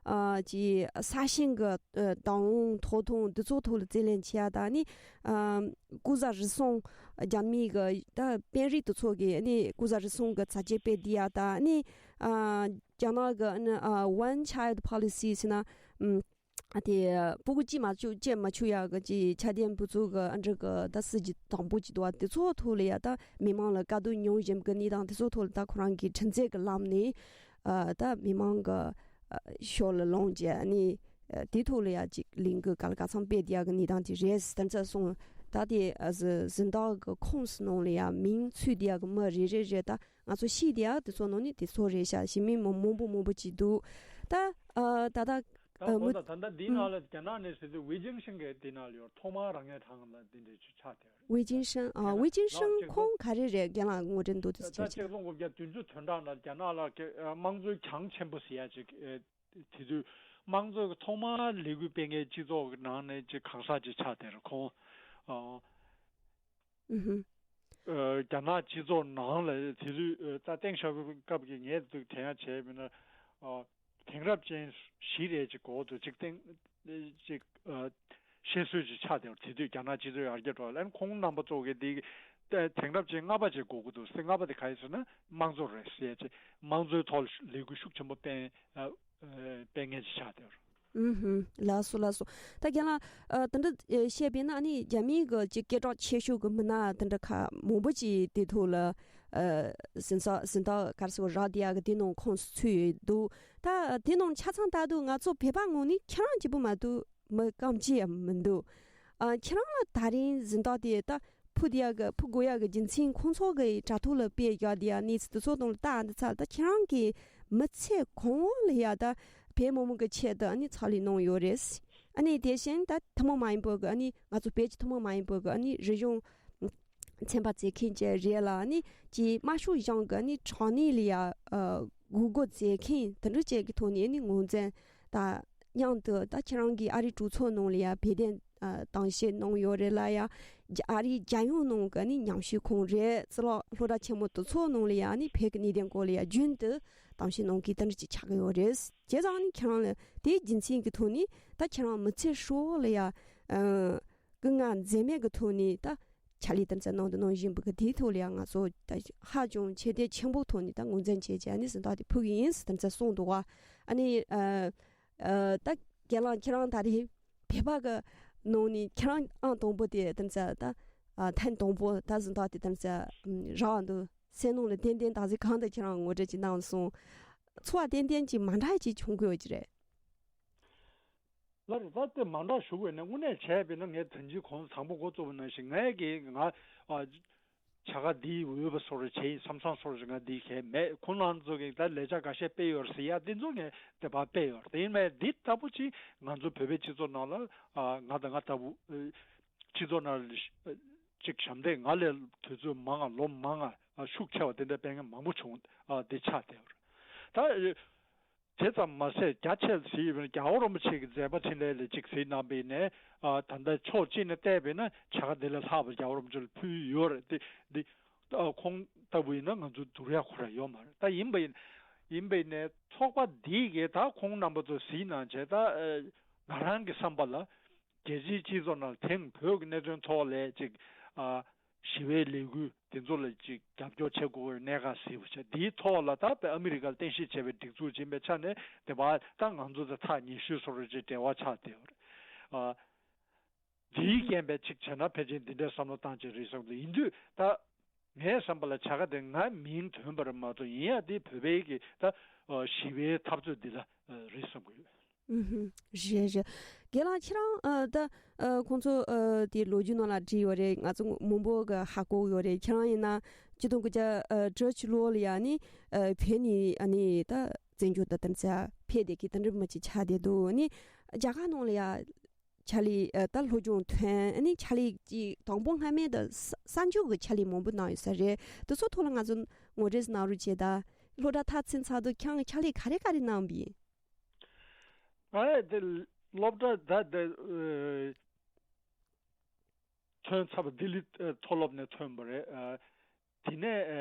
ཨ་ཅིག་ས་ཞིང་གི་ཨ་བདག་དབང་ཐོབ་ཐང་འདི་ཚོ་ཐོག་ལ་རྩོད་ལེན་བྱེད་ཡ་དང་ནི། ཨ་ཀུ་ཟ་རི་སོང་རྒྱ་མི་གི་ད་དཔོན་རིགས་དེ་ཚོ་གི་ནི་ཀུ་ཟ་རི་སོང་གི་ཚ་གྱེས་སྤེལ་བསྡད་ཡ་དང་ནི། ཨ་རྒྱ་ནག་གི་ནི་ཨ་One Child Policy ཟེར་ན། ཨམ། དེ་སྤུ་གུ་གཅིག་མ་བཅུག་སྐྱེ་མ་བཅུག་ཡག་གི་ཅིག་ཆ་རྐྱེན་བུ་ཚུགས་གི་ཨ་འདྲ་གི་ད་སྲིད་ཇུས་དང་པོ་ཅིག་འདུག་བ། དེ་ཚོ་ཐོག་ལ་ཡ་ད་མི་མང་ལ་དཀའ་སྡུག་མྱོང་བཞིན་གི་གནས་སྟངས་དེ་ཚོ་ཐོག་ལ་ད་ཁོ་རང་གིས་ཁྲིམས་རྩོད་གི་ལམ་ནས་ཨ་ད་མི་མང་གི་ཨ་ཕྱོགས་ལ་ལངས་བྱས་ནི་ཨ་དེ་ཐོག་ལ་ཡ་ཅིག་ལས་འགུལ་ག་ལ་ག་ཚང་སྤེལ་བསྡད་ཡག་གི་གནས་སྟངས་དེ་རེད་ཟེར་ད་ཚ་སོང་། ད་དེ་ཨ་གཟི་གཟེངས་རྟགས་གི་ཁོངས་སུ་ནང་ལ་ཡ་མིང་ཚུད་བསྡད་ཡག་གི་མི་རེ་རེ་རེ་ད་ང་ཚོ་ཤེས་བསྡད་ཡག་དེ་ཚོ་ནང་ནས་དེ་ཚོ་རེད་ཤག་ཞེ་མི་མང་མང་པོ་མང་པོ་ཅིག་འདུག་ད་ཨ་ད་ད་ད་ཨ་གོ་ངོ་ད་ད་ལྟ་འདི་ནང་ལ་རྒྱ་ནག་ནས་ཟེར་དུས་ཝེ་ཅིང་ཤིན་གྱི་འདི་ནང་ལ་ཡོད། ཐོག་མར་རང་ངོས་ཐང་ལ་འདི་འདྲའི་ཆུ་ཆགས་དེ་རེད། ཝེ་ཅིང་ཧྲན། ཨ་ཝེ་ཅིང་ཧྲན་ཁོང་ག་རེ་རེད། རྒན་ལགས་ངོ་སྤྲོད་འདུག་དེ་ད་ཆེ་ཆེ། ཆིག་སྟོང་དགུ་བརྒྱ་བདུན་ཅུ་དོན་གྲངས་ལ་རྒྱ་ནག་ལ་གི་ཨ་དམངས་གཙོའི་གྱང་ཆེན་པོ་ཟེར་ཡ་ཅིག་ཨ་དེ་དུས་དམངས་གཙོའི་ཐོག་མར་ལས་འགུལ་སྤེལ་མཁན་སྤྱི་ཚོགས་ཀྱི་ནང་ནས་ཅིག་གང་ཟག་ཅིག་ཆགས་དེ་རེད། ཁོང་ཨ་ཨུ་ཧུམ། ཨ་རྒྱ་ནག་སྤྱི་ཚོགས་ནང་ལ་དེ་དུས་ཨ་ད་ཏེང་ཞའོ་ཕིང་སྐབས་ཀྱི་ངས་དུ་དྲན་ཡ་བྱས་པ་ཡིན་ན། ཨ་དེང་རབས་ཅན་བཞི་རེད་ཅིག་གོ་དུས་ཅིག་ཏེང་ཅིག་ཨ་བཤད་སྲོལ་ཅིག་ཆགས་བསྡད་པ་རེད། དེ་དུས་རྒྱ་ནག་སྤྱི་ཚོགས་ཡར་རྒྱས་འགྲོ་བ་ལ་ཁོང་རྣམ་པ་ཚོ་གིས་དེ་དེང་རབས་ཅན་ལྔ་པ་ཅིག་དགོས་ཀྱི་འདུག་ཟེར། ལྔ་པ་དེ་ག་རེ་ཟེར་ན་དམངས་གཙོ་རེད་ཟེར་ཅིག་དམངས་གཙོའི་ཐོག་ལ་ལས་འགུལ་ཤུགས་ཆེན་པོ་སྤེལ་ཨ་ཨ་སྤེལ་མཁན་ཅིག་ཆགས་བསྡད་པ་རེད། ཨུ་ཧུམ། ལགས་སོ་ལགས་སོ། ད་རྒན་ལགས་ཨ་དེ་འདྲ་ཨ་བཤད་པས་ན་ཨ་ནི་རྒྱ་མིའི་གི་ཅིག་སྐད་གྲགས་ཆེ་ཤོས་ཀྱི་མི་སྣ་དེ་འདྲ་ཁག་མང་པོ་ཅིག་དེ་ཐོག་ལ་ཨ་གཟེངས་རྟགས་གཟེངས་རྟགས་ག་རེ་ཟེར་རག་བསྡད་ཡག་གི་དེ་ནང་ཁོངས་སུ་ཚུད་ཡོད་འདུག་ད་དེ་ནང་ཆ་ཚང་ལྟ་དུས་ང་ཚོ་བོད་པ་ངོས་ནས་ཁྱེད་རང་གཅིག་པུ་མ་གཏོགས་མི་རྐང་གཅིག་ཡང་མི་འདུག་ཨ་ཁྱེད་རང་ལ་ད་རིང་གཟེངས་རྟགས་དེ་ད་ཕུལ་བསྡད་ཡག་གི་ཕུལ་དགོས་ཡག་གི་རྒྱུ་མཚན་ཁོང་ཚོ་གི་དྲ་ཐོག་ལ་སྤེལ་བཞག་བསྡད་ཡག་གནས་ཚུལ་དེ་ཚོ་དང་ལ་ལྟ་འདི་ཚ་ད་ཁྱེད་རང་གི་མི་ཚེ་གང་བོ་ལ་ཡ་ད་བོད་མི་མང་གི་ཆེད་དུ་ཨ་ནི་ཕྱག་ལས་གནང་ཡོད་རེད། ཨ་ནི་དེ་བཞིན་ད་ཐུན་མོང་མ་ཡིན་པའི་གི་ཨ་ནི་ང་ཚོ་བོད་ཀྱི་ཐུན་མོང་མ་ཡིན་པའི་གི་ཨ་ནི་རིག་གཞུང་ཚན་པ་བཙལ་མཁན་ཅིག་རེད་ལ། ཨ་ནི་ཀྱི་དམར་ཤོག་གཞུང་གི་ཨ་ནི་དྲག་གནོན་ལ་ཡ་ཨ་འགོག་རྒོལ་མཛད་མཁན་དེ་འདྲ་ཅིག་གི་ཐོག་ནས་ཨ་ནི་ངོས་འཛིན་དང་མཉམ་དུ་ད་ཁྱེད་རང་གིས་ཨ་རིའི་གྲོས་ཚོགས་ནང་ལ་ཡ་བོད་དོན་ཨ་གཏམ་བཤད་གནང་ཡོད་རེད་ལ་ཡ། རྒྱ་ཨ་རིའི་རྒྱལ་ཡོངས་ནང་གི་ཨ་ནི་ཉམས་ཞིབ་ཁང་རེད། གཙུག་ལག་སློབ་གྲྭ་ཆེན་མོ་དེ་ཚོ་ནང་ལ་ཡ་ཨ་ནི་བོད་ཀྱི་གནད་དོན་སྐོར་ལ་ཡ་རྒྱུན་དུ་གཏམ་བཤད་གནང་མཁན་དེ་འདྲ་ཅིག་ཆགས་ཀྱི་ཡོད་རེད། བྱས་ཙང་ཨ་ནི་ཁྱེད་རང་ལ་དེའི་རྒྱུ་མཚན་གྱི་ཐོག་ནས་ད་ཁྱེད་རང་མི་ཚེ་ཧྲིལ་བོ་ལ་ཡ་ཨ་སྐུ་ངལ་འཛེམས་མེད་ཀྱི་ཐོག་ནས་ད་ཕྱག་ལས་དེ་འདྲ་གནང་དང་གནང་བཞིན་པ་གི་དེའི་ཐོག་ལ་ཡ་ང་ཚོ་ད་ཧ་ཅང་ཁྱབ་གདལ་ཆེན་པོའི་ཐོག་ནས་ད་ངོས་འཛིན་བྱས་བྱས་ཨ་ནི་གཟེངས་རྟགས་དེ་ཕུལ་གྱི་ཡིན་ཟེར་དེ་འདྲ་གསུངས་འདུག་བ། ཨ་ནི་ཨ། ཨ་ད་རྒན་ལགས་ཁྱེད་རང་ད་རེས་བོད་པ་གི་ནང་ནས་ཁྱེད་རང་ཨང་དང་པོ་དེ་དེ་ཚ་ད་ཨ་ཐེངས་དང་པོ་ད་གཟེངས་རྟགས་དེ་དེ་ཚ་རག་འདུག་སེམས་ནང་ལ་ཏན་ཏན་ད་གཟོད་གང་དུ་ཁྱེད་རང་ངོ་སྤྲོད་ཅིག་གནང་སོང་། ཚོར་བ་ཏན་ཏན་ཅིག་མ་འདྲ་ཅིག་བྱུང་དགོས་ཀྱི་རེད། ལར་ད་དེ་མ་འདྲ་ཞུ་དགོས་ན་དངོས་གནས་བྱས་པས་ན་ངས་ད་གིན་གོང་དང་པོ་འགོ་བཙུགས་པ་ནང་བཞིན་ངས་ཀྱི་ང་ཨ། བྱ་དགའ་འདི་འོས་པ་སོགས་རེ་བྱས་ཡིན་བསམ་བསམ་སོགས་རེ་ང་འདི་གས་མེད། ཁོང་རྣམ་ཚོ་གིས་ད་ལས་བྱ་འགའ་ཤས་སྤེལ་ཡོད་རེད་ཟེར་ཡ་འདི་ཚོ་ངས་དེ་བ་སྤེལ་ཡོད་རེད། དེ་ཡིན་མེད་འདི་ལྟ་བུ་ཅིག་ང་ཚོ་བོད་པའི་སྤྱི་ཚོགས་ནང་ལ་ང་དང་ང་ལྟ་བུ་སྤྱི་ཚོགས་ནང་ལ་ཅིག་ཞབས་འདེགས་ང་ལས་དུས་ཚོད་མང་ང་ལོ་མང་ང་ཤུགས་ཆེ་བ་དེ་འདྲ་སྤེལ་མཁན་མང་པོ་བྱུང་འདི་ཆགས་བསྡད་ཡོད་རེད། ད། དེ་ཙམ་མ་ཟད་རྒྱ་ཆེར་གཟིགས་པའི་རྒྱལ་བ་རིན་པོ་ཆེ་གི་མཛད་པ་འཕྲིན་ལས་ལ་ཅིག་གཟིགས་གནང་པས་ནས་ད་ལྟ་ཕྱོགས་གཅིག་ནས་བལྟས་པས་ན་བྱ་དགའ་འདི་ལས་ལྷག་པ་རྒྱལ་བ་རིན་པོ་ཆེ་ལ་ཕུལ་ཡོད་རེད། དེ་འདི་ཁོང་ལྟ་བུ་ཡིན་ན་ང་ཚོ་བསྡུར་ཡ་ཁོ་ར་ཡོད་མ་རེད། ད་ཡིན་པ་ཡིན་ཡིན་པས་ནས་ཚོགས་པ་འདིས་གས་ད་ཁོང་རྣམ་པ་ཚོ་གཟིགས་གནང་བྱས་ད་ང་རང་གི་བསམ་པ་ལ། རྒྱལ་སྤྱིའི་སྤྱི་ཚོགས་ནང་དེང་བོད་ཀྱི་གནད་དོན་ཐོག་ལས་ཅིག་ཨ། ཞི་བའི་ལས་འགུལ་དེ་ཚོ་ལ་ཅིག་རྒྱབ་སྐྱོར་བྱེད་དགོས་པའི་གནད་འགག་གཟིགས་པ་བྱས་དེའི་ཐོག་ལ་ད་བོད་ཨ་མི་རི་ཀར་རྟེན་གཞི་བྱས་པའི་སྒྲིག་འཛུགས་ཡིན་པའི་ཆ་ནས་དེ་བ་ད་ང་ཚོ་དང་ཐག་ཉེ་ཤོས་སོ་རེ་ཅིག་འབྲེལ་བ་ཆགས་བསྡད་ཡོད་རེད། ཨ། དེའི་རྐྱེན་པས་ཅིག་བྱས་ན་ཕལ་ཆེར་འདི་འདྲའི་བསམ་བློ་བཏང་བྱས་རེད་བསམ་གི་འདུག་ཡིན་དུས་ད་ངའི་བསམ་པ་ལ་བྱ་དགའ་དེ་ང་མིང་ཐོན་པ་རེད་མ་གཏོགས་ཡིན་ཡ་དེ་བོད་པའི་གི་ད་ཞི་བའི་འཐབ་རྩོད་འདི་ལ་རེད་བསམ་གི་ཡོད། ཨུ་ཧུམ། རེད་རེད། རྒན་ལགས་ཁྱེད་རང་ཨ་ད་ཨ་ཁོང་ཚོ་ཨ་དེ་ལོ་རྒྱུས་ནང་ལ་བྲིས་ཡོད་རེད། ང་ཚོ་མང་པོ་གི་ཧ་གོ་ཡོད་རེད། ཁྱེད་རང་ཡིན་ན་ཆིག་སྟོང་དགུ་བརྒྱ་ཨ་དྲུག་ཅུ་ལོ་ལ་ཡ་ནི་ཨ་བོད་ནས་ཨ་ནི་ད་བཙན་བྱོལ་དུ་དམ་བཅའ་ཕེབས་བསྡད་ཀྱི་དེ་འདྲ་མ་ཅིག་ཆགས་བསྡད་འདུག་ནི་རྒྱ་གར་ནང་ལ་ཡ་ཕྱག་ལས་ཨ་ད་སློབ་སྦྱོང་ཐོན་ཨ་ནི་ཕྱག་ལས་ཀྱི་དང་པོ་སྔ་མའི་ད་ས་གསར་འགྱུར་གྱི་ཕྱག་ལས་མང་པོ་གནང་ཡོད་ས་རེད། དེ་ཚོ་ཐོག་ལ་ང་ཚོ་ངོ་སྤྲོད་གནང་རོགས་བྱེད་ད། སློབ་གྲྭ་མཐར་ཕྱིན་ཚར་དུས་ཁྱེད་རང་གི་ཕྱག་ལས་ག་རེ་ག་རེ་གནང་བ་ཡིན། ང་ཡང་དེ་སློབ་གྲྭ་ད་དེ་ཨ་ཐོན་ཚར་བ་ལྡི་ལི་ཨ་མཐོ་སློབ་ནས་ཐོན་པ་རེད། ཨ་དེ་ནས་ཨ་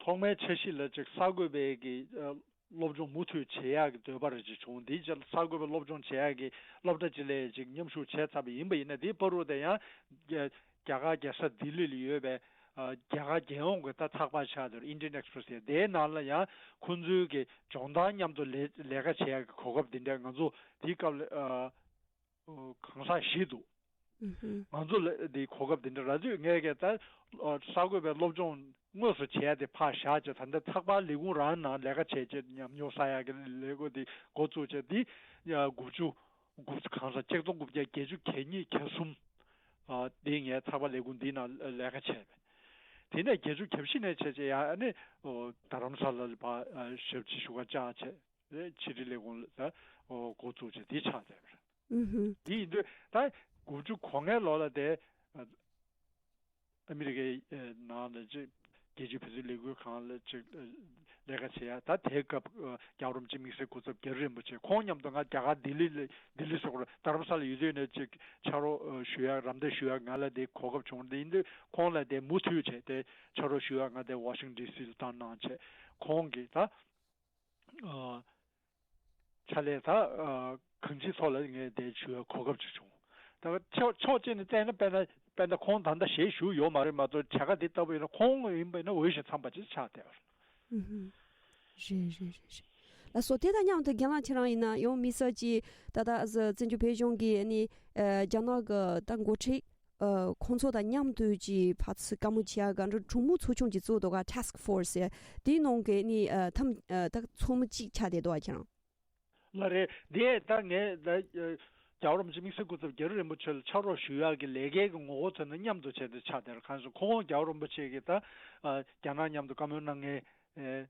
ཐོག་མའི་འཆར་གཞི་ལ་ཅིག་གསར་འགོད་པའི་གི་ཨ་སློབ་སྦྱོང་མུ་མཐུད་བྱེད་ཡག་གི་འདོད་པ་རེ་ཅིག་བྱུང་། དེའི་ཕྱིར་གསར་འགོད་པའི་སློབ་སྦྱོང་བྱེད་ཡག་གི་སློབ་གྲྭ་ཅིག་ལ་ཅིག་མཉམ་ཞུགས་བྱས་ཚར་བ་ཡིན་པ་ཡིན་ན་དེའི་བར་དུ་དེ་ཡང་རྒྱ་རྒྱ་གར་རྒྱལ་ས་ལྡི་ལི་ལ་ཡོད་པའི་ཨ་རྒྱ་གར་རྒྱལ་ཡོངས་ཀྱི་ད་ཚགས་པར་ཆགས་དེར་Indian Express་ཡ་དེའི་ནང་ལ་ཡང་ཁོང་ཚོའི་གི་སྦྱོང་བརྡར་མཉམ་དུ་ལས་ལས་ཀ་བྱེད་ཡག་གི་གོ་སྐབས་འདི་འདྲ་ང་ཚོ་དེའི་སྐབས་ལ་ཨ་གང་ཟག་བཞི་འདུག་ཨུ་ཧུ། ང་ཚོ་ལ་དེའི་གོ་སྐབས་འདི་འདྲ་རག་དུས་ངས་གི་ད་ཨ་གསར་འགོད་པའི་སློབ་སྦྱོང་དངོས་སུ་བྱས་ཏེ་ཕར་བཞག་བྱས་ད་ལྟ་ཚགས་པར་ལས་ཁུངས་རང་ནང་ལས་ཀ་བྱས་བྱས་ཉམས་མྱོང་བསགས་ཡག་གི་ལས་འགུལ་འདི་འགོ་བཙུགས་བྱས་འདི་ཡ་དགུ་བཅུ། དགུ་གང་ཟག་ཆིག་སྟོང་དགུ་བརྒྱ་བརྒྱད་ཅུ་གྱ་གཉིས་གྱ་གསུམ། ཨ་འདི་ངའི་ཚགས་པར་ལས་ཁུངས་འདི་ནང་ལས་ཀ་བྱས་པས། དེ་ནས་བརྒྱད་ཅུ་གྱ་བཞི་ནས་བྱས་བྱས་ཡ་ཨ་ནི་ཨོ་རྡ་རམ་ས་ལ་ལ་ཕར་ཨ་ཞབས་ཕྱི་ཞུ་ག་བཅར་བྱས། ཕྱི་དྲིལ་ལས་ཁུངས་ལ་ཨོ་འགོ་བཙུགས་བྱས་འདི་ཆགས་བསྡད་པ་རེད། ཨུ་ཧུ། འདི་ཡིན་དུས་ད་དགུ་བཅུ་གོ་ལྔའི་ལོ་ལ་དེ་ཨ་ཨ་མི་རི་ཀའི་ཨ་ནང་ལ་ཅིག་རྒྱལ་སྤྱིའི་བོད་དོན་ལས་འགུལ་ཁང་ལ་ཅིག་ཨ་ལས་ཀ་བྱེད་ཡ། ད་དེའི་སྐབས་ཨ་རྒྱལ་བ་རིན་པོ་ཆེ་དམིགས་བསལ་སྐུ་ཚབ་རྒྱ་རི་རིན་པོ་ཆེ་ཁོང་མཉམ་དུ་ང་རྒྱ་གར་ལྡི་ལི་ལ་ལྡི་ལི་སོགས་རྡ་རམ་ས་ལ་ཡོད་དུས་ནས་ཅིག་ཕྱག་རོགས་ཨ་ཞུ་ཡ་རམ་འདེགས་ཞུ་ཡ་ང་ལ་དེ་གོ་སྐབས་བྱུང་། དེ་ཡིན་དུས་ཁོང་ལ་དེ་མུ་མཐུད་བྱས་ཏེ་ཕྱག་རོགས་ཞུ་ཡ་ང་དེ་ཝ་ཤིང་ཌི་སི་ལ་བཏང་གནང་བྱས་ཁོང་གིས་ད། ཨ་ཕྱག་ལས་ད་ཨ་གང་ཅིའི་ཐོག་ལ་ངས་དེ་ཞུ་བའི་གོ་སྐབས་ཅིག་བྱུང་། ད་ཕྱོགས་ཕྱོགས་གཅིག་ནས་བལྟས་ན་དཔེར་ན་དཔེར་ན་ཁོང་ད་ལྟ་ཞལ་བཞུགས་ཡོད་མ་རེད་མ་གཏོགས་བྱ་དགའ་འདི་ལྟ་བུ་ཡིན་ན་ཁོང་ཡིན་པ་ཡིན་ན་འོས་ཤིང་འཚམས་པ་ཅིག་ཆགས་བསྡད་པ་རེད། ཨུ་ཧུ། རེད་རེད་རེད་རེད། ལགས་སོ། དེ་དང་མཉམ་དུ་རྒན་ལགས་ཁྱེད་རང་ཡིན་ན་ཡང་དམིགས་བསལ་གྱིས་ད་ལྟ་བཙན་བྱོལ་བོད་གཞུང་གི་ནི་ཨ་རྒྱ་ནག་གི་ད་འགོ་ཁྲིད། ཨ་ཁོང་ཚོ་དང་མཉམ་དུ་ཅིག་ཕར་ཚུར་བཀའ་མོལ་བྱེད་ཡ་ག་འདྲ་གྲོས་མོལ་ཚོགས་ཆུང་ཅིག་བཙུགས་འདུག་ག Task Force་ཟེར། དེའི་ནང་གི་ནི་ཨ་ཐམ་ཨ་ད་ཚོགས་མི་གཅིག་ཆགས་བསྡད་འདུག་ག་ཁྱེད་རང་། ལགས་རེད། དེ་ད་ངས་ད་ཨ་རྒྱལ་བ་རིན་པོ་ཆེ་དམིགས་བསལ་སྐུ་ཚབ་རྒྱ་རི་རིན་པོ་ཆེ་ལ་ཕྱག་རོགས་ཞུ་ཡག་གི་ལས་ཀའི་གི་ངོ་བོ་དེ་ནི་མཉམ་དུ་བྱས་ཏེ་ཆགས་བསྡད་རེད། གང་ཟེར་ཁོང་རྒྱལ་བ་རིན་པོ་ཆེ་གིས་ད་ཨ་རྒྱ་ནག་མཉམ་དུ་བཀའ་མོལ་གནང་མཁན་ཨ་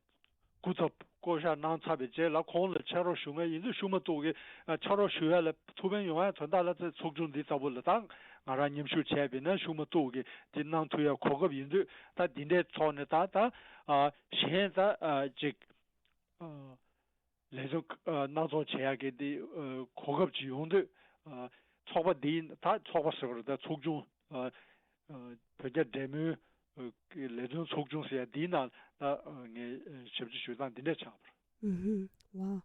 སྐུ་ཚབ་བསྐོ་བཞག་གནང་ཚར་བའི་རྗེས་ལ་ཁོང་ལ་ཕྱག་རོགས་ཞུ་མཁན་ཡིན་དུས་ཤུགས་མ་གཏོགས་ཀྱི་ཨ་ཕྱག་རོགས་ཞུ་ཡ་ལ་ཐུགས་ཕན་ཡོང་ཡ་དོན་དག་ལ་ཚེ་ཚོགས་ཆུང་འདི་ལྟ་བུ་ལ་ད་ང་རང་མཉམ་ཞུགས་བྱས་པ་ཡིན་ན་ཤུགས་མ་གཏོགས་ཀྱི་དེ་གནང་ཐུབ་ཡ་གོ་སྐབས་ཡིན་དུས་ད་འདི་འདྲའི་ཐོག་ནས་ད་ད་ཨ་གཞན་ད་ཨ་ཅིག་ཨ་ལས་དོན་ཨ་སྣ་ཚོགས་བྱེད་ཡ་གི་འདི་ཨ་གོ་སྐབས་ཅིག་ཡོང་དུས་ཨ་ཚོགས་པ་འདི་ད་ཚོགས་པ་ཟེར་བ་རེད། ད་ཚོགས་ཆུང་ཨ་ཨ་བོད་རྒྱ་འབྲེལ་མོལ་ཨ་ལས་དོན་ཚོགས་ཆུང་ཟེར་ཡ་འདིའི་ནང་ད་ཨ་ངས་ཨ་ཞབས་ཕྱི་ཞུ་སྟངས་འདི་འདྲ་ཆགས་པ་རེད། ཨུ་ཧུམ། ཝའོ།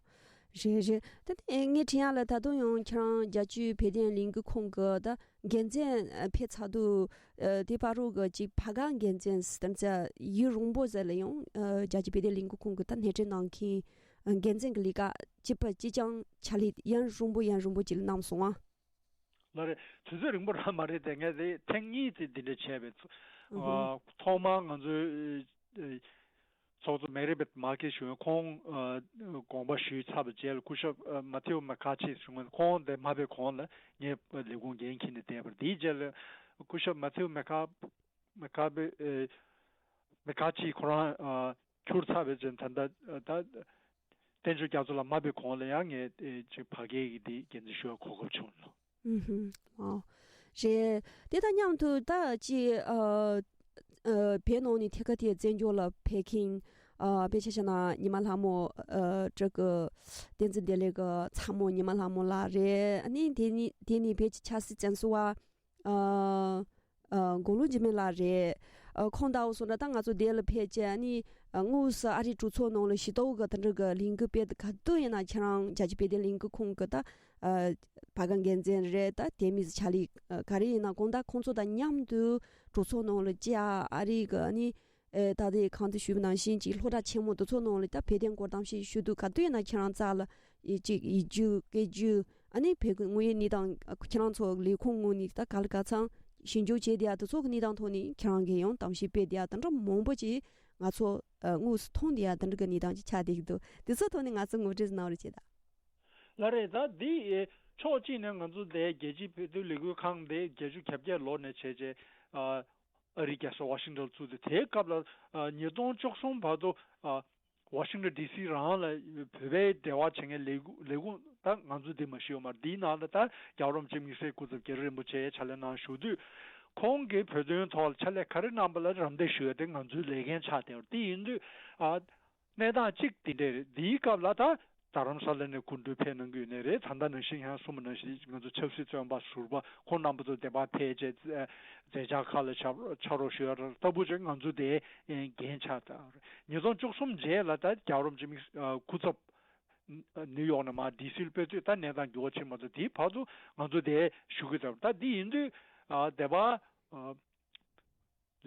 རེད་རེད། ད་ནི་ངས་དྲན་ཡ་ལ་ད་དུང་ཡང་ཁྱེད་རང་རྒྱལ་སྤྱིའི་བོད་དོན་ལས་འགུལ་ཁང་གི་ད་འགན་འཛིན་ཨ་ཕེབས་ཚར་དུས་ཨ་དེ་བར་དུ་གི་ཅིག་བར་བརྒལ་འགན་འཛིན་ཟེར་ཙམ་ཡུན་རིང་པོ་ཟེར་ལ་ཡང་ཨ་རྒྱལ་སྤྱིའི་བོད་དོན་ལས་འགུལ་ཁང་གི་ད་སྣེ་ཁྲིད་གནང་མཁན་ཨ་འགན་འཛིན་གྱི་ལས་ཀ་གཅིག་པ་གཅིག་རྐྱང་ཕྱག་ལས་ཡུན་རིང་པོ་ཡུན་རིང་པོ་ཅིག་གནང་སོང་ཨ། ལགས་རེད། དུས་ཚོད་རིང་པོ་རང་མ་རེད་དེ། ངས་དེ་ཐེངས་གཉིས་དེ་འདི་འདྲ་བྱས་པའི་ཚོ་ཨུ་ཧུ། ཨ་ཐོག་མར་ང་ཚོའི་ཨ་ཚོགས་གཙོ་མེ་རི་བེད་མར་ཁེ་ཞུ་མཁན་ཁོང་ཨ་དགོངས་པ་ཞུས་ཚར་བའི་རྗེས་ལ་སྐུ་ཞབས་ཨ་མ་ཐེའུ་མེ་ཁ་ཆེ་ཞུ་མཁན་ཁོང་དེ་མ་ཕེབས་གོང་ལ་ངས་ལས་ཁུངས་འགན་འཁྱེར་ནས་བསྡད་པ་རེད། དེའི་རྗེས་ལ་སྐུ་ཞབས་མ་ཐེའུ་མེ་ཁ་ མི་ཁ་པེ་ཨེ་མི་ཁ་ཅིག་ཁོ་རང་ཨ་འཁྱུར་ཚར་བའི་ཚེ་ད་ལྟ་ཨ་ད་བསྟན་ཆོས་རྒྱ་མཚོ་ལགས་མ་ཕེབས་གོང་ལ་ཡང་ངས་ཨེ་ཅིག་ཕ་གིའི་གི་འདི་འགན་འཛིན་ཞུ་བར་གོ་སྐབས་བྱུང་ལོ། ཨུ་ཧུམ། ཨོ། རེད། དེ་དང་མཉམ་དུ་ད་ཅི་ཨ་ཨ་བོད་ནང་ནས་ཐད་ཀར་དེ་བཙན་བྱོལ་ལ་ཕེབས་མཁན་ཨ་དཔེ་ཆ་བཞག་ན་ཉི་མ་ལྷ་མོ་ཨ་སྤྲུལ་སྐུ་བསྟན་འཛིན་བདེ་ལེགས་ཀྱི་ཚ་མོ་ཉི་མ་ལྷ་མོ་ལགས་རེད། ཨ་ནི་དེ་ནི་དེ་ནི་བོད་ཀྱི་ཆབ་སྲིད་བཙོན་ཟུར་པ་ཨ་ཨ་དགུང་ལོ་འཇིགས་མེད་ལགས་རེད། ཨ་ཁོང་ལྟ་བུ་སོང་ན་ད་ང་ཚོ་འདི་ལ་ཕེབས་བྱས་ཨ་ནི་ཨ་དངོས་སུ་ཨ་རིའི་གྲོས་ཚོགས་ནང་ལ་ཞུ་གཏུག་གི་དེ་འདྲ་གི་ལས་འགུལ་སྤེལ་དུས་ག་དུས་ཡིན་ན་ཁྱེད་རང་རྒྱལ་སྤྱི་བོད་དོན་ལས་འགུལ་ཁང་གི་ད་ཨ་བར་འགན་འཛིན་རེད། ད་དེ་མིན་ཕྱག་ལས་ག་རེ་ཡིན་ན་གང་ལྟར་ཁོང་ཚོ་དང་མཉམ་དུ་གྲོས་ཚོགས་ནང་ལ་བཅར་ཨ་རི་གི་ཨ་ནི་ཨེ་ད་ལྟའི་གོང་དུ་ཞུས་པ་ནང་བཞིན་གྱི་སློབ་གྲྭ་ཆེན་མོ་དེ་ཚོ་ནང་ལ་ད་བོད་དོན་སྐོར་གཏམ་བཤད་ཞུ་དུས་ག་དུས་ཡིན་ན་ཁྱེད་རང་རྩ་ལ་ཨེ་ཅིག་ཡིག་རྒྱུགས་སྐད་རྒྱུགས་ཨ་ནི་བོད་ཀྱི་དངོས་ཡོད་གནས་སྟངས་ཁྱེད་རང་ཚོ་ལས་ཁུངས་ངོས་ནས་ད་ག་ལ་ག་ཚང་ཞིབ་འཇུག་བྱས་བསྡད་ཡ་དེ་ཚོ་གི་གནས་སྟངས་ཐོག་ནས་ཁྱེད་རང་གིས་ཡང་གཏམ་བཤད་སྤེལ་བསྡད་ཡ་དེ་འདྲ་མང་པོ་ཅིག་ང་ཚོ་ཨ་དངོས་སུ་མཐོང་བསྡད་ཡ་དེ་འདྲ་གི་གནས་སྟངས་ཅིག་ཆགས་བསྡད་ཀྱི་འདུག་དེ་ཚོ་ཐོག་ནས་ང་ཚོ་ངོ་སྤྲོད་གནང་རོགས་བྱེད་དང་། ལགས་རེད། ད་འདི་ཨེ་ཕྱོགས་གཅིག་ནས་ང་ཚོ་འདི་རྒྱལ་སྤྱིའི་བོད་དོན་ལས་འགུལ་ཁང་འདི་བརྒྱད་ཅུ་གྱ་བརྒྱད་ལོ་ནས་བྱས་རྗེས་ཨ་ཨ་རིའི་རྒྱལ་ས་ཝ་ཤིང་ཊོན་བཙུགས་ཏེ་དེའི་སྐབས་ལ་ཨ་ཉིས་སྟོང་བཅུ་གསུམ་བར་དུ་ཨ་ཝ་ཤིང་ཊོན་ཌི་སི་རང་ལ་བོད་པའི་འབྲེལ་བ་བྱེད་མཁན་ལས་ཁུངས་ལས་ཁུངས་ད་ང་ཚོ་འདི་མ་ཞུས་ཡོད་མ་རེད། འདིའི་ནང་ལ་ད་རྒྱལ་བ་རིན་པོ་ཆེ་དམིགས་བསལ་སྐུ་ཚབ་རྒྱ་རི་རིན་པོ་ཆེ་ཕྱག་ལས་གནང་བཞུགས་དུས་ཁོང་གིས་བོད་དོན་ཐོག་ལ་ཕྱག་ལས་ག་རེ་གནང་པ་ལ་རམ་འདེགས་ཞུ་ཡ་དེ་ང་ཚོའི་ལས་འགན་ཆགས་བསྡད་ཡོད་རེད། དེ་ཡིན་དུས་ཨ། གནས་སྟངས་གཅིག་དེ་འདྲ་རེད། འདིའི་སྐབས་ལ་ད་རྡ་རམ་ས་ལ་ནས་སྐུ་མགྲོན་ཕེབས་གནང་གི་ཡོད་ནའི་རེད། ད་ལྟ་ནང་བཞིན་ཡང་གསུངས་པ་ནང་བཞིན་ང་ཚོ་ཆབ་སྲིད་བཙོན་པ་ཟུར་པ་ཁོང་རྣམ་པ་ཚོ་དེ་པར་ཕེབས་བྱས་མཛད་འཆར་ཁག་ལ་ཕྱག་ཕྱག་རོགས་ཞུ་ཡ་ལྟ་བུ་ཅིག་ང་ཚོ་དེ་འགན་ཆགས་ད་རེད། ཉིས་སྟོང་བཅུ་གསུམ་རྗེས་ལ་ད་རྒྱལ་བ་རིན་པོ་ཆེ་དམིགས་སྐུ་ཚབ་ནིའུ་ཡོག་ནས་མར་ལྡི་སིར་ཕེབས་དུས་ད་གནས་སྟངས་འགྱུར་བ་ཕྱིན་མ་ཐུབ། དེའི་བར་དུ་ང་ཚོ་དེ་ཞུ་གི་ད་ད་འདི་ཡིན་དུས་དེ་པར།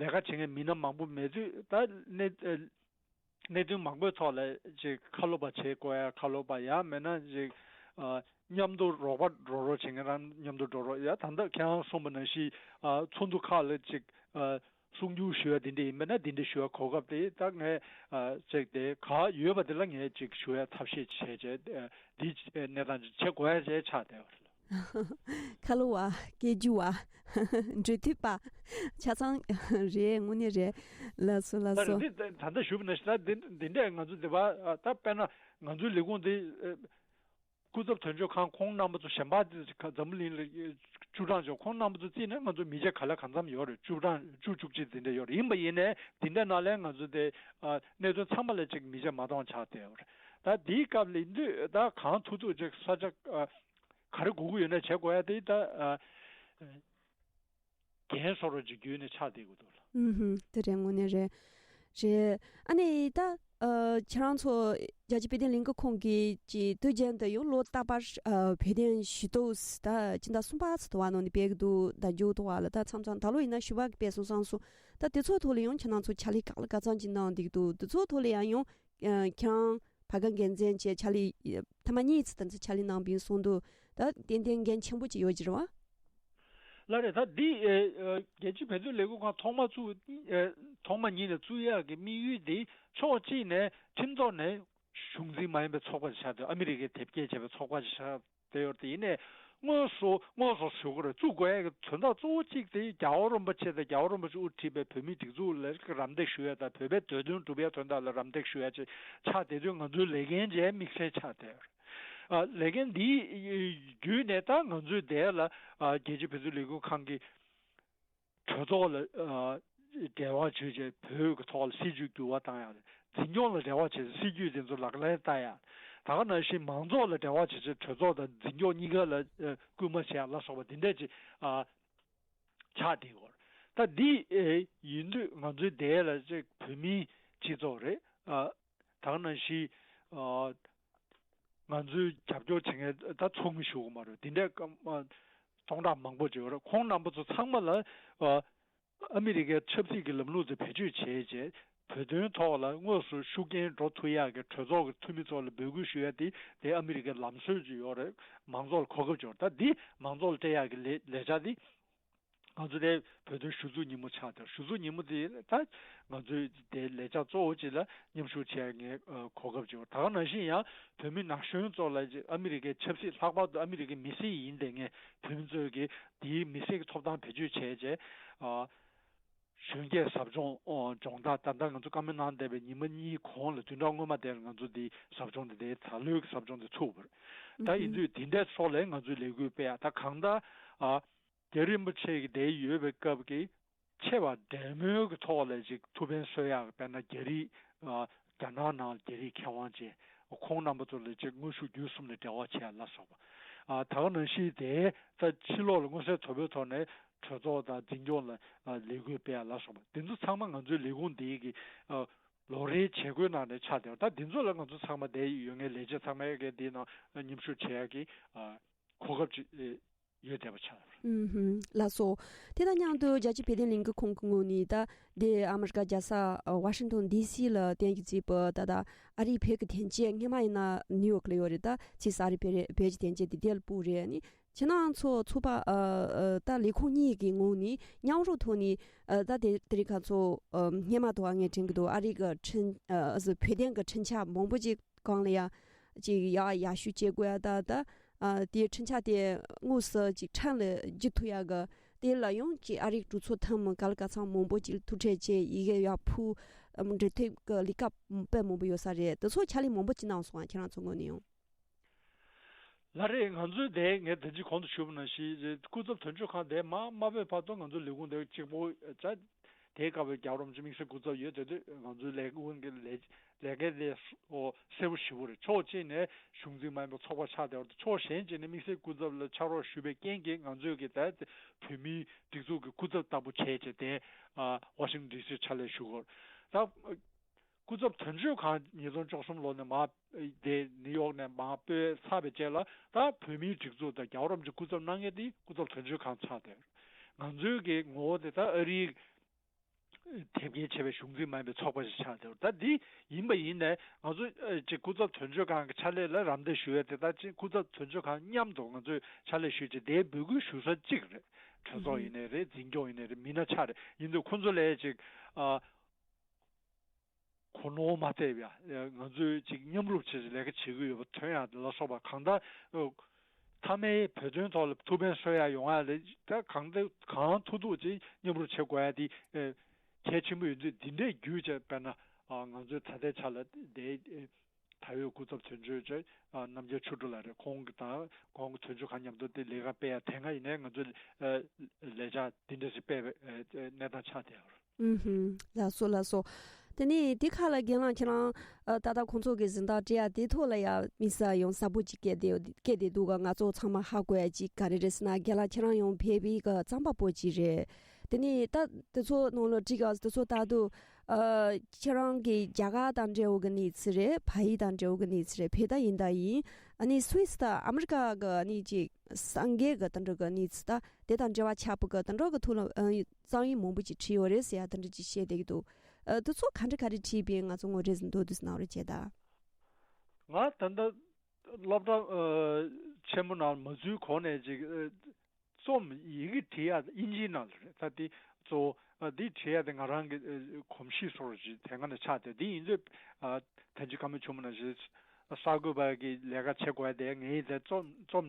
ལས་ཀ་བྱེད་མཁན་མི་སྣ་མང་པོ་མེད་དུས་ད་གནད་གནད་དོན་མང་པོའི་ཐོག་ལ་ཅིག་ཁ་ལོ་པ་བྱེད་དགོས་ཡ། ཁ་ལོ་པ་ཡང་མིན་ན་ཅིག་ཨ་མཉམ་དུ་རོགས་པ་འགྲོ་རོགས་བྱེད་མཁན་རང་མཉམ་དུ་འགྲོ་རོགས་ཡ། ད་ལྟ་ཁྱེད་རང་གསུངས་པ་ནང་བཞིན་ཨ་ཚོགས་འདུ་ཁག་ལ་ཅིག་ཨ་གསུང་བསྒྱུར་ཞུ་ཡ་དེ་འདྲ་ཡིན་མིན་ན་དེ་འདྲ་ཞུ་ཡ་གོ་སྐབས་དེ་ད་ངས་ཨ་ཅིག་དེ་ག་ཡོད་པ་དེ་ལ་ངས་ཅིག་ཞུ་ཡ་ཐབས་ཤེས་བྱས་བྱས་ཨ་འདི་གནས་སྟངས་ཅིག་བྱེད་དགོས་ཡ་བྱས་ཆགས་བསྡད་པ་རེད། ཁ་ལོ་བ། སྐད་རྒྱུག་པ། འགྲོ་མཐུད་པ། ཆ་ཚང་རེད། དངོས་གནས་རེད། ལགས་སོ་ལགས་ད་སོ། རེད། འདི་ད་ལྟ་ཞུས་པ་ནང་བཞིན་ད་འདི་འདི་འདྲས་ང་ཚོ་འདི་པ་ད་དཔེར་ན་ང་ཚོའི་ལས་ཁུངས་འདི་སྐུ་ཚབ་དོན་གཅོད་ཁང་ཁོང་རྣམ་པ་ཚོ་གཞན་པ་འཛམ་བུ་གླིང་ལ་བཅུ་གྲངས་ཅིག་ཁོང་རྣམ་པ་ཚོ་བརྩིས་ནས་ང་ཚོ་མི་ཆེ་ག་ལེར་གང་འཚམ་ཡོད་རེད། བཅུ་གྲངས་བཅུ་བཅུ་གཅིག་འདི་འདྲས་ཡོད་རེད། ཡིན་པ་ཡིན་ནའི་འདི་འདྲས་ནང་ལས་ང་ཚོ་དེ་གནད་དོན་ཚང་མ་ལ་ཅིག་མི་ཆེ་མ་གཏོགས་ཆགས་བསྡད་ཡོད་རེད། ད་འདིའི་སྐབས་ལ་ཡིན་དུས་ད་གང་ཐུབ་ཐུབ་ཅིག་ས་ཆ་ག་རེ་དགོས་ཀྱི་ཡོད་ན་བྱེད་དགོས་ཡ་དེ་ད་ཨ་འགན་སོར་རོ་ཅིག་བརྒྱུད་ནས་ཆགས་བསྡད་ཀྱི་འདུག་ལ། ཨུ་ཧུམ། དེ་རེད། དངོས་གནས་རེད། རེད། ཨ་ནི་ད་ཨ་ཁྱེད་རང་ཚོ་རྒྱལ་སྤྱི་བོད་དོན་ལས་འགུལ་ཁང་གིས་ཀྱི་དུས་རྒྱུན་དུ་ཡང་ལོ་རྟག་པར་ཨ་བོད་དོན་ཞུ་གཏུག་ད་སྤྱི་ཟླ་གསུམ་པ་ཚོ་དུ་བ་ནང་ནས་སྤེལ་གྱི་འདུག་ད་མཇུག་དུ་བ་ལ་ད་མཚམས་མཚམས་ད་ལོ་ཡིན་ན་བཞི་པ་གི་སྤེལ་སོང་བསམ་སོང་། ད་དེ་ཚོ་ཐོག་ལ་ཡང་ཁྱེད་རང་ཚོ་ཕྱག་ལས་གང་ལ་གང་འཚམ་ཅིག་གནང་བསྡད་ཀྱི་འདུག་དེ་ཚོ་ཐོག་ལ་ཡང་ཡང་ཨ་ཁྱེད་རང་ཕ་ག་འགན་འཛིན་བྱས་ཕྱག་ལས་ཐེངས་མ་གཉིས་ཙམ་དེ་ཚོ་ཕྱག་ལས་གནང་བའི་སོང་འདུག་ད་ཏན་ཏན་འགན་ཆེན་པོ་ཅིག་ཡོད་ཀྱི་རེད་བ། ལགས་རེད། ད་འདི་ཨེ་ཨེ་རྒྱལ་སྤྱིའི་བོད་དོན་ལས་འགུལ་ཁང་ཐོག་མ་བཙུགས་ཨེ་ཐོག་མ་ཉིད་ནས་བཙུགས་ཡག་གི་དམིགས་ཡུལ་འདི་ཕྱོགས་གཅིག་ནས་ཁྲིམས་ཐོག་ནས་གཞུང་འཛིན་མ་ཡིན་པའི་ཚོགས་པ་ཞིག་ཆགས་ཏེ་ཨ་མི་རི་ཀས་དེབ་སྐྱེལ་བྱས་པའི་ཚོགས་པ་ཞིག་ཆགས་བསྡད་ཡོད་དེ། ཡིན་ནའི་དངོས་སུ་དངོས་སུ་ཞུ་དགོས་རེད། བཙུགས་དགོས་ཡ་གི་དོན་དག་གཙོ་བོ་གཅིག་དེ་རྒྱལ་བ་རིན་པོ་ཆེ་དང་རྒྱལ་བ་རིན་པོ་ཆེ་དབུ་ཁྲིད་པའི་བོད་མིའི་སྒྲིག་འཛུགས་ལ་རམ་འདེགས་ཞུ་ཡ་དང་བོད་པའི་བདེ་དོན་སྒྲུབ་ཡ་དོན་དག་ལ་རམ་འདེགས་ཞུ་ཡ་ཅིག་ཆགས་བསྡད་དུས་ང་ཚོའི་ལས་འགན་ཅིག་དམིགས་བསལ་ཆགས་བསྡད་ཡོད་རེད། ཨ་ལས་འགན་འདིའི་བརྒྱུད་ནས་ད་ང་ཚོའི་འདིར་ལ་ཨ་རྒྱལ་སྤྱིའི་བོད་དོན་ལས་འགུལ་ཁང་གི་གྲོས་ཚོགས་ལ་ཨ་འབྲེལ་བ་བྱས་བྱས་བོད་ཀྱི་ཐོག་ལ་སྲིད་ཇུས་འགྱུར་བ་བཏང་ཡག་འཛིན་སྐྱོང་ལ་འབྲེལ་བ་བྱས་ཏེ་སྲིད་ཇུས་དེ་ཚོ་ལག་ལེན་བསྟར་ཡག་ད་ག་ནང་བཞིན་མང་ཚོགས་ལ་འབྲེལ་བ་བྱས་ཏེ་གྲོས་ཚོགས་དང་འཛིན་སྐྱོང་གཉིས་ཀ་ལ་ཨ་སྐུལ་མ་བྱེད་ཡག་ལ་སོགས་པ་འདི་འདྲ་ཅིག་ཨ་ཆགས་བསྡད་ཡོད་རེད། ད་འདི་ཨེ་ཡིན་དུས་ང་ཚོའི་འདིར་ལ་ཅིག་བོད་མིའི་སྤྱི་ཚོགས་རེད། ཨ་ད་ག་ནང་བཞིན་ཨ་ང་ཚོའི་རྒྱབ་སྐྱོར་བྱེད་མཁན་ད་ཚོགས་མི་ཞུ་གི་མ་རེད། འདི་འདྲའི་སྐམ་ཨ་སྟོང་ཕྲག་མང་པོ་ཅིག་ཡོད་རེད། ཁོང་རྣམ་པ་ཚོ་ཚང་མ་ལ་ཨ་ཨ་མི་རི་ཀའི་ཆབ་སྲིད་ཀྱི་ལམ་ལུགས་དེ་བེད་སྤྱོད་བྱས་རྗེས་བོད་དོན་ཐོག་ལ་དངོས་སུ་ཤུགས་རྐྱེན་འགྲོ་ཐུབ་ཡག་གི་གྲོས་ཚོགས་ཀྱི་འཐུས་མི་ཚོ་ལ་འབོད་སྐུལ་ཞུ་ཡ་དེ་དེ་ཨ་མི་རི་ཀའི་ལམ་སྲོལ་ཅིག་ཡོད་རེད། མང་ཚོགས་ལ་གོ་སྐབས་ཅིག་ཡོད་རེད། ད་འདི་མང་ཚོགས་ལ་སྤྲད་ཡག་གི་ལས་ལས་འཆར་འདི་ང་ཚོ་དེ་བོད་དོན་གཞི་བཙུགས་ཉིན་མོ་ཆགས་དེ་གཞི་བཙུགས་ཉིན་མོ་དེ་ད་ང་ཚོའི་དེ་ལས་འཆར་གཙོ་བོ་ཅིག་ལ་མཉམ་ཞུགས་བྱེད་ཡ་ངས་ཨ་གོ་སྐབས་ཅིག་ཡོད། ད་ག་ནང་བཞིན་ཡང་བོད་མི་ན་གཞོན་ཚོ་ལ་ཨ་མི་རི་ཀའི་ཆབ་སྲིད་ལྷག་པར་དུ་ཨ་མི་རི་ཀའི་མི་སེར་ཡིན་དེ་ངས་བོད་མི་ཚོའི་གི་དེའི་མི་སེར་གྱི་ཐོབ་ཐང་བེད་སྤྱོད་བྱས་རྗེས་ཨ་ གྲོང་ཁྱེར་ཟབ་སྦྱོང་ཨོ་སྦྱོང་བརྡར་ད་ལྟ་ང་ཚོ་བཀའ་མོལ་གནང་བསྡད་པའི་ཉི་མ་གཉིས་གོང་ལ་བདུན་ཕྲག་སྔོན་མ་དེར་ང་ཚོ་འདི་ཟབ་སྦྱོང་འདི་དེ་ད་ལོའི་ཟབ་སྦྱོང་འདི་ཚུགས་པ་རེད། ད་ཡིན་དུས་འདི་འདྲའི་ཐོག་ལ་ང་ཚོས་ལས་འགུལ་སྤེལ་ཡག་ད་གང་ལྟར་ཨ་རྒྱ་རིན་པོ་ཆེ་གི་དེ་ཡོད་པའི་སྐབས་ཀྱི་ཆེ་བ་འབྲེལ་མོལ་གྱི་ཐོག་ལ་ཅིག་ཐུགས་ཕན་གསོས་ཡག་དཔེར་ན་རྒྱ་རིགས་ཨ་རྒྱ་ནག་ནང་རྒྱ་རིགས་མཁས་དབང་ཅན་ཁོང་རྣམ་པ་ཚོ་ལ་ཅིག་དངོས་ཤུགས་བརྒྱུད་གསུམ་ལ་འབྲེལ་བ་བྱེད་ཡ་ལ་སོགས་པ་ཨ་ད་ག་ནང་བཞིན་དེ་ད་ཕྱི་ལོགས་ལ་མངོན་གསལ་དོད་པོའི་ཐོག་ནས་གྲོས་ཚོགས་དང་འཛིན་སྐྱོང་ལ་ཨ་ལས་འགུལ་སྤེལ་ཡ་ལ་སོགས་པ་འདི་ཚོ་ཚང་མ་ང་ཚོའི་ལས་ཁུངས་འདིའི་གི་ཨ་ལོ་རེའི་བྱེད་སྒོའི་ནང་ནས་ཆགས་བསྡད་པ་ད་འདི་ཚོ་ལ་ང་ཚོ་ཚང་མ་དེ་ཡོད་ངེས་ལས་བྱེད་ཚང་མས་གི་འདིའི་ནང་མཉམ་ཞུགས་བྱེད་ཡ་གི་ཨ་གོ་སྐབས་ཅིག་ཡོད་བསྡད་པ་ཆགས། ཨུམ་ཧུམ། ལགས་སོ། དེ་དང་མཉམ་དུ་རྒྱལ་སྤྱིའི་བོད་དོན་ལས་འགུལ་ཁང་གི་ངོས་ནས་ད་འདི་ཨ་མི་རི་ཀ་རྒྱལ་ས་ཝ་ཤིང་ཏོན་ཌི་སི་ལ་རྟེན་གཞི་བྱས་པའི་ད་ལྟ་ཨ་རིའི་བོད་ཀྱི་དོན་རྐྱེན་སྔོན་མ་ཡིན་ན་ནིའུ་ཡོག་ལ་ཡོད་རེད། ད་ཕྱིས་སུ་ཨ་རིའི་བོད་རེད་བོད་ཀྱི་དོན་རྐྱེན་འདི་དེ་ལ་སྤོས་རེད། ཨ་ནི་ཁྱེད་རང་ཚོ་ཚོགས་པ་ཨ་ཨ་ད་ལས་ཁུངས་གཉིས་ཀྱི་ངོས་ནས་མཉམ་རུབ་ཐོག་ནས་ཨ་ད་དེ་དེ་རིང་ཁ་ཚོ་ཨ་སྔོན་མ་དང་ངས་དྲན་གྱི་འདུག་ཨ་རི་གི་འཕྲིན་ཨ་བོད་དོན་གྱི་འཕྲིན་ཆ་མང་པོ་ཅིག་སྒང་ལ་ཡ་ཅིག་ཡག་ཡག་ཤོས་བྱེད་དགོས་ཡ་ད་ད། ཨ་དེའི་འཕྲིན་ཆ་དེ་དངོས་སུ་ཅིག་ཕྲན་ལ་བརྒྱུད་ཐུབ་ཡག་གི་དེ་ལ་ཡང་ཅིག་ཨ་རིའི་གྲོས་ཚོགས་ཐེངས་མ་ག་ལ་ག་ཚང་མང་པོ་ཅིག་ཐུག་འཕྲད་བྱས་ཡི་གེ་ཡག་ཕུལ་འབྲེལ་མཐུད་ཀྱི་ལས་ཀ་དཔེ་མང་པོ་ཡོད་ས་རེད། དེ་ཚོ་ཕྱག་ལས་མང་པོ་ཅིག་གནང་སོང་ང་ཁྱེད་རང་ཚོ་ངོས་ནས་ཡང་། ལགས་རེད། ང་ཚོའི་དེ་ངས་ད་ཅི་གོང་དུ་ཞུས་པ་ནང་བཞིན་སྐུ་ཚབ་དོན་གཅོད་ཁང་དེ་མ་མ་སྤོས་བར་དུ་ང་ཚོ་ལས་ཁུངས་དེ་གཅིག་པོ་ཅག་དེའི་སྐབས་རྒྱལ་བ་རིན་པོ་ཆེ་དམིགས་བསལ་སྐུ་ཚབ་ཡོད་དེ་དུས་ང་ཚོའི་ལས་ཁུངས་ཀྱི་ལས་ལས་ཀའི་ལས་སུ་ཨོ་གསལ་པོ་ཞེ་པོ་རེད། ཕྱོགས་གཅིག་ནས་གཞུང་འཛིན་མ་ཡིན་པའི་ཚོགས་པ་ཆགས་བསྡད་པ་དང་ཕྱོགས་གཞན་གཅིག་ནས་དམིགས་བསལ་སྐུ་ཚབ་ལ་ཕྱག་རོགས་ཞུས་པའི་རྐྱེན་གྱིས་ང་ཚོས་ཀྱི་ད་བོད་མིའི་སྒྲིག་འཛུགས་ཀྱི་སྐུ་ཚབ་ལྟ་བུ་བྱས་བྱས་ཏེ་ཨ་ཝ་ཤིང་ཏོན་ཌི་སི་ཕྱག་ལས་ཞུ་དགོས། ད་སྐུ་ཚབ་དོན་གཅོད་ཁང་ཉིས་སྟོང་བཅུ་གསུམ་ལོ་ནས་མར་དེ་ནིའུ་ཡོག་ནས་མར་སྤོས་ཚར་བའི་རྗེས་ལ་ད་བོད་མིའི་སྒྲིག་འཛུགས་དང་རྒྱལ་བ་རིན་པོ་ཆེ་སྐུ་ཚབ་གནང་མཁན་དེ་སྐུ་ཚབ་དོན་གཅོད་ཁང་ཆགས་བསྡད། ང་ཚོའི་གི་ངོ་བོ་དེ་ད་ཨ་རིའི་དེབ་སྐྱེལ་བྱས་པའི་གཞུང་འཛིན་མ་ཡིན་པའི་ཚོགས་པ་ཞིག་ཆགས་བསྡད། ད་འདི་ཡིན་པ་ཡིན་ནའི་ང་ཚོ་ཨ་ཅིག་སྐུ་ཚབ་དོན་གཅོད་ཁང་གི་ཕྱག་ལས་ལ་རམ་འདེགས་ཞུ་ཡས་དེ་ད་ཅིག་སྐུ་ཚབ་དོན་གཅོད་ཁང་མཉམ་དུ་ང་ཚོས་ཕྱག་ལས་ཞུ་ཅིག་དེའི་འབོད་སྐུལ་ཞུ་ས་གཅིག་རེད། གྲོས་ཚོགས་ཡིན་ནའི་རེད། འཛིན་སྐྱོང་ཡིན་ནའི་རེད། མི་སྣ་ཆ་རེད། ཡིན་དུས་ཁོང་ཚོ་ལ་ཅིག་ཨ། གོ་ནོར་མ་ཐེབས་ཡ། ང་ཚོས་ཅིག་མཉམ་རུབ་བྱས་ལས་ཀ་བྱེད་ཀྱི་ཡོད་པ་ཐོན་ཡ་ལ་སོགས་པ་གང་ལྟར་མཐའ་མའི་བོད་དོན་ཐོག་ལ་ཐུགས་ཕན་གསོས་ཡ་ཡོང་ཡ་ལ་ད་གང་ལྟར་གང་ཐུབ་ཐུབ་ཅིག་མཉམ་རུབ་བྱེད་དགོས་ཡ་དེ་གལ་ཆེན་པོ་ཡིན་དུས་འདི་འདྲས་བརྒྱུད་བྱས་དཔེར་ན་ང་ཚོའི་ད་ལྟའི་ཆ་ལ་དེ་ད་ཡོད་སྐུ་ཚབ་དོན་གཅོད་ཅིག་རྣམ་རྒྱལ་ཆོས་སྒྲོན་ལགས་རེད། ཁོང་གི་དང་ཁོང་གི་དོན་གཅོད་ཁང་མཉམ་དུ་དེ་ལས་ཀ་སྤེལ་ཡ་དེ་སྔ་ཡིན་ནའི་ང་ཚོའི་ལས་འཆར་འདི་འདྲས་ཞིག་སྤེལ་བའི་གནས་སྟངས་ཆགས་བསྡད་ཡོད་རེད། ཨུམ་ཧུམ། ལགས་སོ་ལགས་སོ། དེ་ནས་དེ་ཁ་ལ་རྒན་ལགས་ཁྱེད་རང་ཨ་ད་ལྟ་ཁོང་ཚོ་གི་གཟེངས་རྟགས་སྤྲད་ཡ་དེ་ཐོག་ལ་ཡ་དམིགས་བསལ་ཡང་གསལ་པོ་ཅིག་སྐད་དེ་སྐད་དེ་འདུག་ག་ང་ཚོ་ཚང་མ་ཧ་གོ་ཡ་ཅིག་ག་རེ་རེད་ཟེར་ན་རྒན་ལགས་ཁྱེད་རང་ཡང་བོད་པའི་གི་རྩམ་པ་པོ་ཅིག་རེད། དེ་ནས་ད་དེ་ཚོ་ནང་ལ་བྲིས་ག་དེ་ཚོ་ལྟ་དུས་ཨ་ཁྱེད་རང་གི་རྒྱ་གར་དང་འབྲེལ་བ་གི་གནས་ཚུལ་རེད། ཕ་ཡུལ་དང་འབྲེལ་བ་གི་གནས་ཚུལ་རེད། བོད་ད་ཡིན་ད་ཡིན། ཨ་ནི་སུད་སི་དང་ཨ་མི་རི་ཀ་གི་ཨ་ནི་ཅིག་སངས་རྒྱས་གི་དེ་འདྲ་གི་གནས་ཚུལ་ད་དེ་དང་འབྲེལ་བ་ཆགས་པ་གི་དེ་འདྲ་གི་ཐོག་ལ་ཨ་རྩོམ་ཡིག་མང་པོ་ཅིག་བྲིས་ཡོད་རེད་ཟེར་ཡ་དེ་འདྲ་ཅིག་བཤད་བསྡད་ཀྱི་འདུག་ཨ་དེ་ཚོ་ག་འདྲ་ག་རེ་བྲིས་པས་ང་ཚོ་ངོ་སྤྲོད་ཟིན་འདུག་དུས་གནང་རོགས་བྱེད་ད། ང་ད་ལྟ་སློབ་གྲྭ་ཨ་ཆེན་མོ་ནང་མ་འཛུལ་གོང་ནས་ཅིག་ཨ་རྩོམ་ཡི་གེ་བྲིས་ཡ་དབྱིན་ཇིའི་ནང་ལ་རེད། ད་དེ་གཙོ་བོ་ཨ་དེ་བྲིས་ཡ་དེ་ང་རང་གི་ཨ་གོམས་གཤིས་སོགས་ཅིག་དེ་སྔ་ནས་ཆགས་ཏེ་དེ་ཡིན་དུས་ཨ་ཐེངས་གཅིག་བཀའ་མོལ་བྱུང་བ་ནང་བཞིན་གསར་འགོད་པ་གི་ལས་ཀ་བྱེད་དགོས་ཡ་དེ་ངས་དེ་རྩོམ་རྩོམ།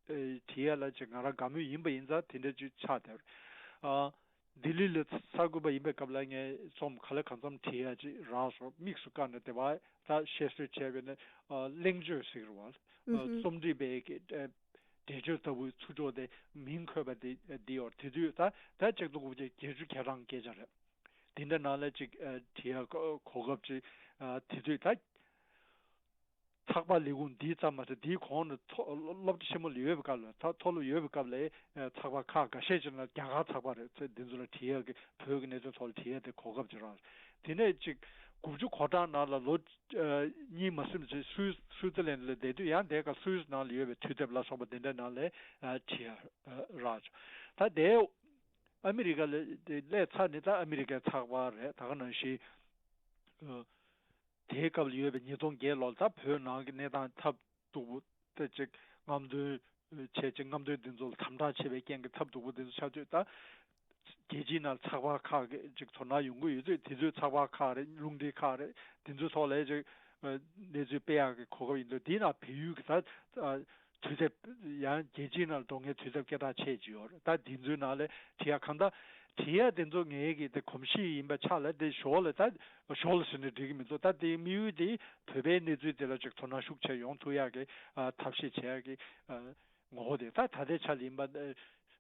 བྲིས་ཡ་ལ་ཅིག་ང་རང་དགའ་མོས་ཡིན་པ་ཡིན་ཙང་དེ་འདྲ་ཅིག་ཆགས་བསྡད། ཨ་ལྡི་ལི་ལ་གསར་འགོད་པ་ཡིན་པའི་སྐབས་ལ་ངས་རྩོམ་ག་ལེ་གང་འཚམ་བྲིས་ཡ་ཅིག་རག་སོང་། དམིགས་སུ་བཀར་ནས་དེ་བ་ད་བཤད་སྲོལ་བྱས་པས་ན་ཨ་གླེང་བརྗོད་ཟེར་གི་རེད་བ། ཨ་རྩོམ་སྒྲིག་པའི་གི་ཨ་འགྲེལ་བརྗོད་ལྟ་བུའི་ཚུར་འཇོག་དེ་མིང་འཁོད་པ་དེ་འདི་ཡོད་དེ་དུས་ད་ད་ཆིག་སྟོང་དགུ་བརྒྱ་བརྒྱད་ཅུ་གྱ་གྲངས་སྐད་ཆ་རེད། དེ་འདྲ་ནང་ལ་ཅིག་ཨ་བྲིས་ཡ་གོ་གོ་སྐབས་ཅིག་ཨ་དེ་དུས་ད། ཚགས་པར་ལས་ཁུངས་འདི་ཙམ་མ་ཟད་དེའི་གོང་ནས་མཐོ་སློབ་གྲྭ་ཆེན་མོ་ལ་ཡོད་པའི་སྐབས་ལ་ད་མཐོ་སློབ་ཡོད་པའི་སྐབས་ལ་ཚགས་པར་ཁག་འགའ་ཤས་ཅིག་ལ་རྒྱ་གར་ཚགས་པར་རེད། ཚེ་འདི་ཚོ་ལ་བྲིས་ཡག་གི་བོད་ཀྱི་གནད་དོན་ཐོག་ལ་བྲིས་ཡག་དེ་གོ་སྐབས་ཅིག་རག་དེ་ནས་ཅིག་དགུ་བཅུ་གོ་གྲངས་ནང་ལ་ལོ་གཉིས་མ་ཟིན་ཅིག་སུད་སུད་སི་ལན་ལ་བསྡད་དུས་ཡང་དེ་ག་སུད་སི་ནང་ལ་ཡོད་པའི་དུས་དེབ་ལ་སོགས་པ་དེ་འདྲ་ནང་ལ་བྲིས་ཡག་རག་ད་དེ་ཨ་མི་རི་ཀ་ལ་སླེབས་ཚར་ནས་ད་ཨ་མི་རི་ཀའི་ཚགས་པར་རེད། ད་ག་ནང་བཞིན། དེའི་སྐབས་ལ་ཡོད་པའི་ཉིས་སྟོང་བརྒྱད་ལོར་ད་བོད་ནང་གི་གནས་སྟངས་ཐབས་སྡུག་པོ་དེ་ཅིག་རྔམ་སྟོན་བྱས་ཅིག་རྔམ་སྟོན་འདི་ཚོ་ལ་དམ་དྲག་བྱས་པའི་རྐྱེན་གྱིས་ཐབས་སྡུག་པོ་འདི་ཚོ་ཆགས་དུས་ད་རྒྱལ་སྤྱིའི་ནང་ཚགས་པར་ཁག་གིས་ཅིག་དོ་སྣང་ཡོང་གི་ཡོད་དུས་དེ་ཚོའི་ཚགས་པར་ཁག་རེད། རླུང་འཕྲིན་ཁག་རེད། དེ་ཚོའི་ཐོག་ལ་ཅིག་གནས་ཚུལ་སྤེལ་ཡག་གི་གོ་སྐབས་ཡིན་དུས་དེའི་ནང་བལ་ཡུལ་གྱི་ད། དུས་དེབ་ཡང་རྒྱལ་སྤྱིའི་ནང་འགྲོ་མཁན་དུས་དེབ་སྐད་གྲགས་ཆེ་ཅིག་ཡོད་རེད། ད་འདི་ཚོའི་ནང་ལས་བྲིས་ཡ་གང་ལྟར་ བྲིས་ཡ་དེ་ཚོ་ངའི་གི་དེ་གོམས་གཤིས་ཡིན་པ་ཆགས་ལ། དེ་ཞོར་ལ་ད་ཞོར་ལ་ཟེར་ནས་འགྲིག་གི་མི་འདུག་ད་དེའི་དམིགས་ཡུལ་དེ་བོད་པའི་གནས་ཚུལ་དེ་ལ་ཅིག་དོ་སྣང་ཤུགས་ཆེ་ཡོང་ཐུབ་ཡ་གི་ཨ་ཐབས་ཤེས་བྱེད་ཡ་གི་ཨ་ངོ་བོ་དེ་ད་ད་ལྟའི་ཆ་ལ་ཡིན་པ། ཨ་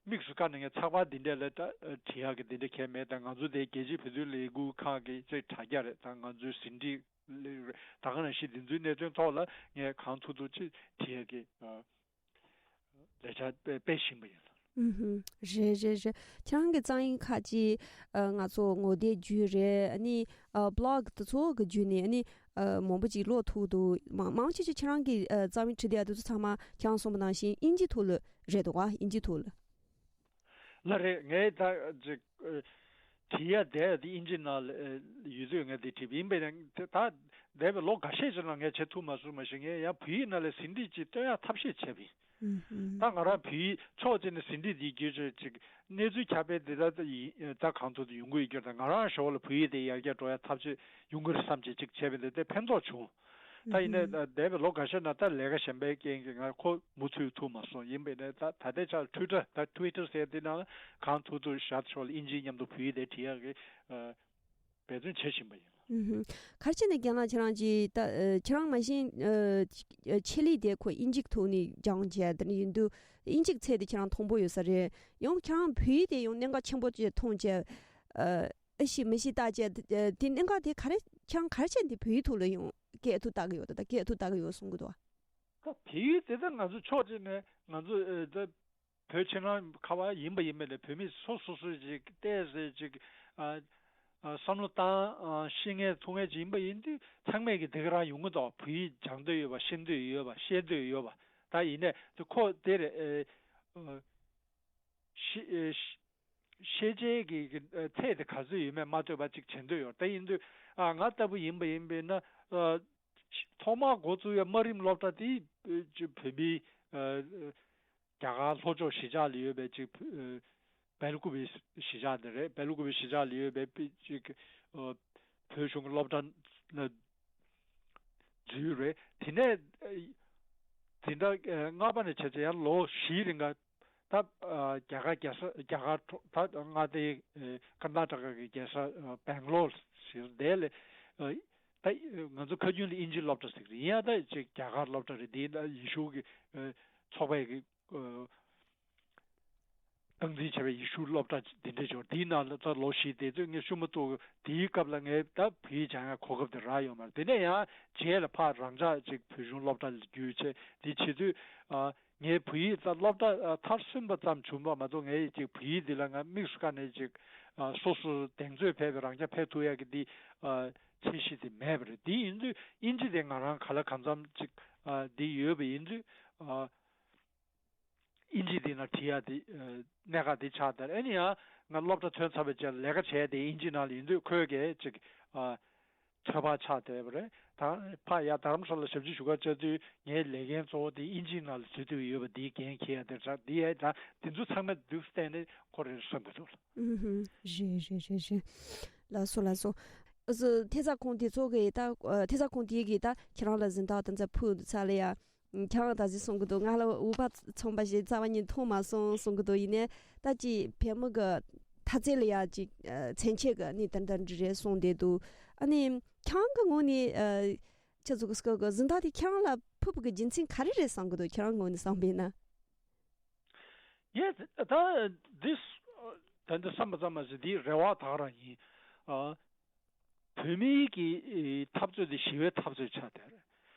དམིགས་སུ་བཀར་ནས་ངས་ཚགས་པར་འདི་འདྲ་ལ་ད་ཨ་བྲིས་ཡ་གི་འདི་འདྲ་གལ་མེད། ད་ང་ཚོ་དེ་རྒྱལ་སྤྱིའི་བོད་དོན་ལས་འགུལ་ཁང་གི་ཅིག་དྲ་རྒྱ་རེད། ད་ང་ཚོའི་ཟིན་བྲིས་ལས་རེད། ད་ག་ནང་བཞིན་འདི་ཚོའི་གནད་དོན་ཐོག་ལ་ངས་གང་ཐུབ་ཐུབ་ཅིག་བྲིས་ཡ་གི་ཨ་ལས་འཆར་སྤེལ་སྤེལ་བཞིན་པ་ཡིན། ཨུ་ཧུམ། རེད་རེད་རེད། ཁྱེད་རང་གི་རྩོམ་ཡིག་ཁག་ཅིག་ཨ་ང་ཚོ་ངོ་དེབ་བརྒྱུད་རེད། ཨ་ནི་ཨ་བི་ལོག་དེ་ཚོ་གི་བརྒྱུད་ནས་ཨ་ནི་ཨ་མང་པོ་ཅིག་ཀློག་ཐུབ་འདུག་མང་མང་ཆེ་ཆེ་ཁྱེད་རང་གི་ཨ་རྩོམ་ཡིག་བྲིས་བསྡད་ཡ་དེ་ཚོ་ཚང་མ་ཁྱེད་རང་གསུངས་པ་ནང་བཞིན་དབྱིན་ཇི་ཐོག་ལ་རེད་འདུག་ག་དབྱིན་ཇི་ཐོག་ལ། ལགས་རེད། ངས་ད་ཅིག་ཨ་བྲིས་ཡ་བསྡད་ཡ་དེ་དབྱིན་ཇི་ནང་ལ་ཨ་ཡོད་དུས་ངས་དེ་བྲིས་པ་ཡིན་པས་ན། དེ་ད་འདས་པའི་ལོ་འགའ་ཤས་ཅིག་ནང་ངས་བྱེད་ཐུབ་མ་སོང་མ་གཞི། ངས་ཡང་བོད་ཡིག་ནང་ལ་ཟིན་བྲིས་ཅིག་སྟོན་ཡ་ཐབས་ཤེས་བྱས་པ་ཡིན། ཨུ་ཧུམ། ད་ང་རང་བོད་ཡིག་ཕྱོགས་གཅིག་ནས་ཟིན་བྲིས་འདི་བརྒྱུད་བྱས་ཅིག་གནས་ཚུལ་ཁྱབ་སྤེལ་འདི་ད་ད་ཡིན་ད་གང་ཐུབ་ཐུབ་ཡོང་གི་ཡོད་རྒྱུ་དང་། ང་རང་ཞོར་ལ་བོད་ཡིག་དེ་ཡར་རྒྱས་འགྲོ་ཡ་ཐབས་ཤེས་ཡོང་གི་རེད་བསམ་བྱས་ཅིག་བྱས་པ་འདི་དེ་ཕན་ཐོགས་བྱུང་། ད་ཡིན་ནའི་ཨུ་ཧུམ། འདས་པའི་ལོ་འགའ་ཤས་ནང་ད་ལས་ཀ་གཞན་པའི་རྐྱེན་གྱིས་ང་ཁོ་མུ་མཐུད་ཐུབ་མ་སོང་། ཡིན་པས་ནས་ད་ད་ལྟའི་ཆར་ཊུའི་ཊར་ད་ཊུའི་ཊར་ཟེར་འདི་ནང་གང་ཐུབ་ཐུབ་ཞར་ཞོར་ལ་དབྱིན་ཇིའི་མཉམ་དུ་བོད་ཡིག་དེ་བྲིས་ཡག་གི་ཨ་འབད་བརྩོན་བྱེད་བཞིན་པ་ཡིན། ཨུ་ཧུམ། ག་རེ་བྱས་ནས་རྒན་ལགས་ཁྱེད་རང་གིས་ད་ཨ་ཁྱེད་རང་མ་གཞི་ཨ་ཆེད་ལས་དེ་ཁོ་དབྱིན་ཇིའི་ཐོག་ནས་སྦྱངས་བྱས་དེ་འདྲ་ཡིན་དུས་དབྱིན་ཇིའི་ཚད་དེ་ཁྱེད་རང་མཐོན་པོ་ཡོད་ས་རེད། ཡང་ཁྱེད་རང་བོད་ཡིག་དེ་ཡང་གནད་འགག་ཆེན་པོ་བྱས་མཐོང་བྱས་ཨ། ཨེ་ཤི་མི་ཤི་ལྟ་བྱས་དེ་དེ་གནད་འགག་དེ་ག་རེ་ཁྱེད་རང་ག་རེ་བྱས་འདི་བོད་ཡིག་ཐོག་ལ་ཡང་སྐད་ཐུག་ལྟ་གི་ཡོད་ད་ལྟ་སྐད་ཐུག་ལྟ་གི་ཡོད་གསུང་གི་འདུག་ད་བོད་ཡིག་དེ་ད་ང་ཚོ་ཕྱོགས་གཅིག་ནས་ང་ཚོ་ཨེ་ད་བོད་ཕྱི་ནང་ཁ་བ་ཡིན་པ་ཡིན་པ་ལས་བོད་མི་སོ་སོ་སོ་ཅིག་བལྟས་ཟེར་ཅིག་ཨ་ཨ་བསམ་བློ་བཏང་ཨ་ཤེས་མཁན་ཐུབ་མཁན་ཅིག་ཡིན་པ་ཡིན་དུས་ཚང་མས་ཀྱི་དེ་ག་རང་ཡོང་གི་འདུག་བོད་ཡིག་སྦྱང་འདོད་ཡོད་པ་ཤེས་འདོད་ཡོད་པ་བཤད་འདོད་ཡོད་པ། ད་ཡིན་ནས་དེ་ཁོ་དེ་རེད་ཨེ། ཤེས་ཨེ་ཤེས་ཤེས་བྱའི་གི་གི་ཨ་ཚད་དེ་ག་ཚོད་ཡོད་མེད་མ་ལྟོས་པ་ཅིག་བྱེད་འདོད་ཡོད། དེ་ཡིན་དུས་ཨ་ང་ལྟ་བུ་ཡིན་པ་ཡིན་པས་ན་ཨ་ཐོག་མར་འགོ་བཙུགས་ཡ་དམའ་རིམ་སློབ་གྲྭ་དེ་ཨ་ཅིག་བོད་མིའི་ཨ་རྒྱ་གར་ལྷོ་ཕྱོགས་གཞིས་ཆགས་ལ་ཡོད་པའི་ཅིག་ཨ་སྦེལ་ཀོབ་པའི་གཞིས་ཆགས་དེ་རེད། སྦེལ་ཀོབ་པའི་གཞིས་ཆགས་ལ་ཡོད་པའི་ཅིག་ཨ་བོད་གཞུང་གི་སློབ་གྲྭ་ལ་འཛུལ་རེད། དེ་ནས་ཨ་འཛིན་གྲྭ་ཨ་ལྔ་པ་ནས་བྱས་ཙང་ཡང་ལོ་བཞིའི་རིང་ག་ད་ཨ་རྒྱ་གར་རྒྱལ་ས་རྒྱ་གར་གྲོ་ད་མངའ་སྡེའི་ཨ་ཀར་ན་ཊ་ཀ་གི་རྒྱལ་ས་ཨ་སྦེང་ལོར་ཟེར་དེ་ལ་ཨ་ད་ང་ཚོ་ཁ་རྒྱུན་ལ་དབྱིན་ཇི་སློབ་གྲྭ་ཟེར་གི་རེད། ཡིན་ཡང་ད་ཅིག་རྒྱ་གར་སློབ་གྲྭ་རེད། དེ་ཡིན་ད་ཡེ་ཤུ་གི་ཨ་ཚོགས་པའི་གི་ཨ་སྟངས་འཛིན་བྱས་པའི་ཡེ་ཤུ་སློབ་གྲྭ་འདི་འདྲ་ཅིག་ཡོད། དེའི་ནང་ལ་ད་ལོ་བཞི་དེ་ཚོ་ངས་ཤུ་མ་གཏོགས་དེའི་སྐབས་ལ་ངས་ད་བོད་ཡིག་སྦྱང་ཡ་གོ་སྐབས་དེ་རག་ཡོད་མ་རེད། དེ་ནས་ཡང་རྗེས་ལ་ཕར་རང་འཇགས་ཅིག་བོད་གཞུང་སློབ་གྲྭ་ལ་བརྒྱུད་བྱས་དེ་བྱེད་དུས་ཨ་ངའི་བོད་ཡིག་ད་སློབ་གྲྭ་ཨ་མཐར་སོན་པ་ཙམ་བྱུང་བ་མ་གཏོགས་ངའི་ཅིག་བོད་ཡིག་འདི་ལ་ང་དམིགས་སུ་བཀར་ནས་ཅིག་ཨ་སོ་སོ་གདེང་ཚོད་ཕེབས་པའི་རང་རྐྱ་ཕེབས་ཐུབ་ཡ་གི་འདི་ཨ་ཚད་གཞི་དེ་མེད་པ་རེད། དེ་ཡིན་དུས་དབྱིན་ཇི་དེ་ང་རང་ག་ལ་གང་འཚམ་ཅིག་ཨ་འདི་ཡོད་པ་ཡིན་དུས་ཨ། དབྱིན་ཇི་འདི་ན་བྲིས་ཡ་དེ་ཨ་གནད་འགག་དེ་ཆགས་བསྡད། ཨ་ནི་ཡང་ང་སློབ་གྲྭ་ཐོན་ཚར་བའི་རྗེས་ལ་ལས་ཀ་བྱས་ཏེ་དབྱིན་ཇི་ནང་ལ་ཡིན་དུས་ཁོས་གས་ཅིག་ཨ་ཚོད་དཔག་ཆགས་བསྡད་པ་རེད། ད་ཕ་ཡ་རྡ་རམ་ས་ལ་ཞབས་ཕྱི་ཞུ་ག་བཅར་དུས་ངའི་ལས་འགན་གཙོ་བོ་དེ་དབྱིན་ཇིའི་ནང་ལ་འཛུལ་དུ་ཡོད་པ་འདིའི་འགན་འཁྱེར་ཡ་དེ་རེད། འདི་ཡ་ད་འདི་ཚོ་ཚང་མ་འདུག་བལྟས་ནས་ཁོ་རེ་བསམ་གི་འདུག་ལ། ཨུ་ཧུམ། རེད་རེད་རེད་རེད། ལགས་སོ་ལགས་སོ། ཨ་ཟུ་ཐེ་ས་ཁོང་དེ་ཚོ་གི་ད་ཨ་ཐེ་ས་ཁོང་དེ་གི་ད་ཁྱེད་རང་ལ་གཟེངས་རྟགས་དང་ཚ་ཕུལ་ཚར་ལ་ཡ། ཁྱེད་རང་ད་གཟིགས་གསུང་གི་འདུག་ང་ལ་འུ་པ་ཚོམ་པ་ཞིག་རྩ་བ་ཉིད་མཐོང་མ་སོང་གསུང་གི་འདུག་ཡིན་ནའི་ད་ཅིག་བོད་མི་གི་ཐ་ཚིག་ལ་ཡ་ཅིག་ཨ་མཚན་ཆེད་གི་ནི་དེ་འདྲ་འདྲ་རེད་གསུངས་བསྡད་འདུག་ཨ་ནི་ཁྱེད་རང་གི་ངོས་ནས་ཨ་ཁྱེད་ཚོ་གི་སྐབས་གི་གཟེངས་རྟགས་དེ་ཁྱེད་རང་ལ་ཕུལ་བ་གི་རྒྱུ་མཚན་ག་རེ་རེད་བསམ་གི་འདུག་ཁྱེད་རང་ངོས་ནས་བསམ་པ་ཡིན་ན། ཡེ་ད་འདི་ད་འདི་བསམ་པ་ཙམ་མ་ཟད་འདི་རེ་བ་ད་ག་རང་ཡིན། ཨ། བོད་མིའི་གི་འཐབ་རྩོད་འདི་ཞི་བའི་འཐབ་རྩོད་ཆགས་བསྡད་རེད།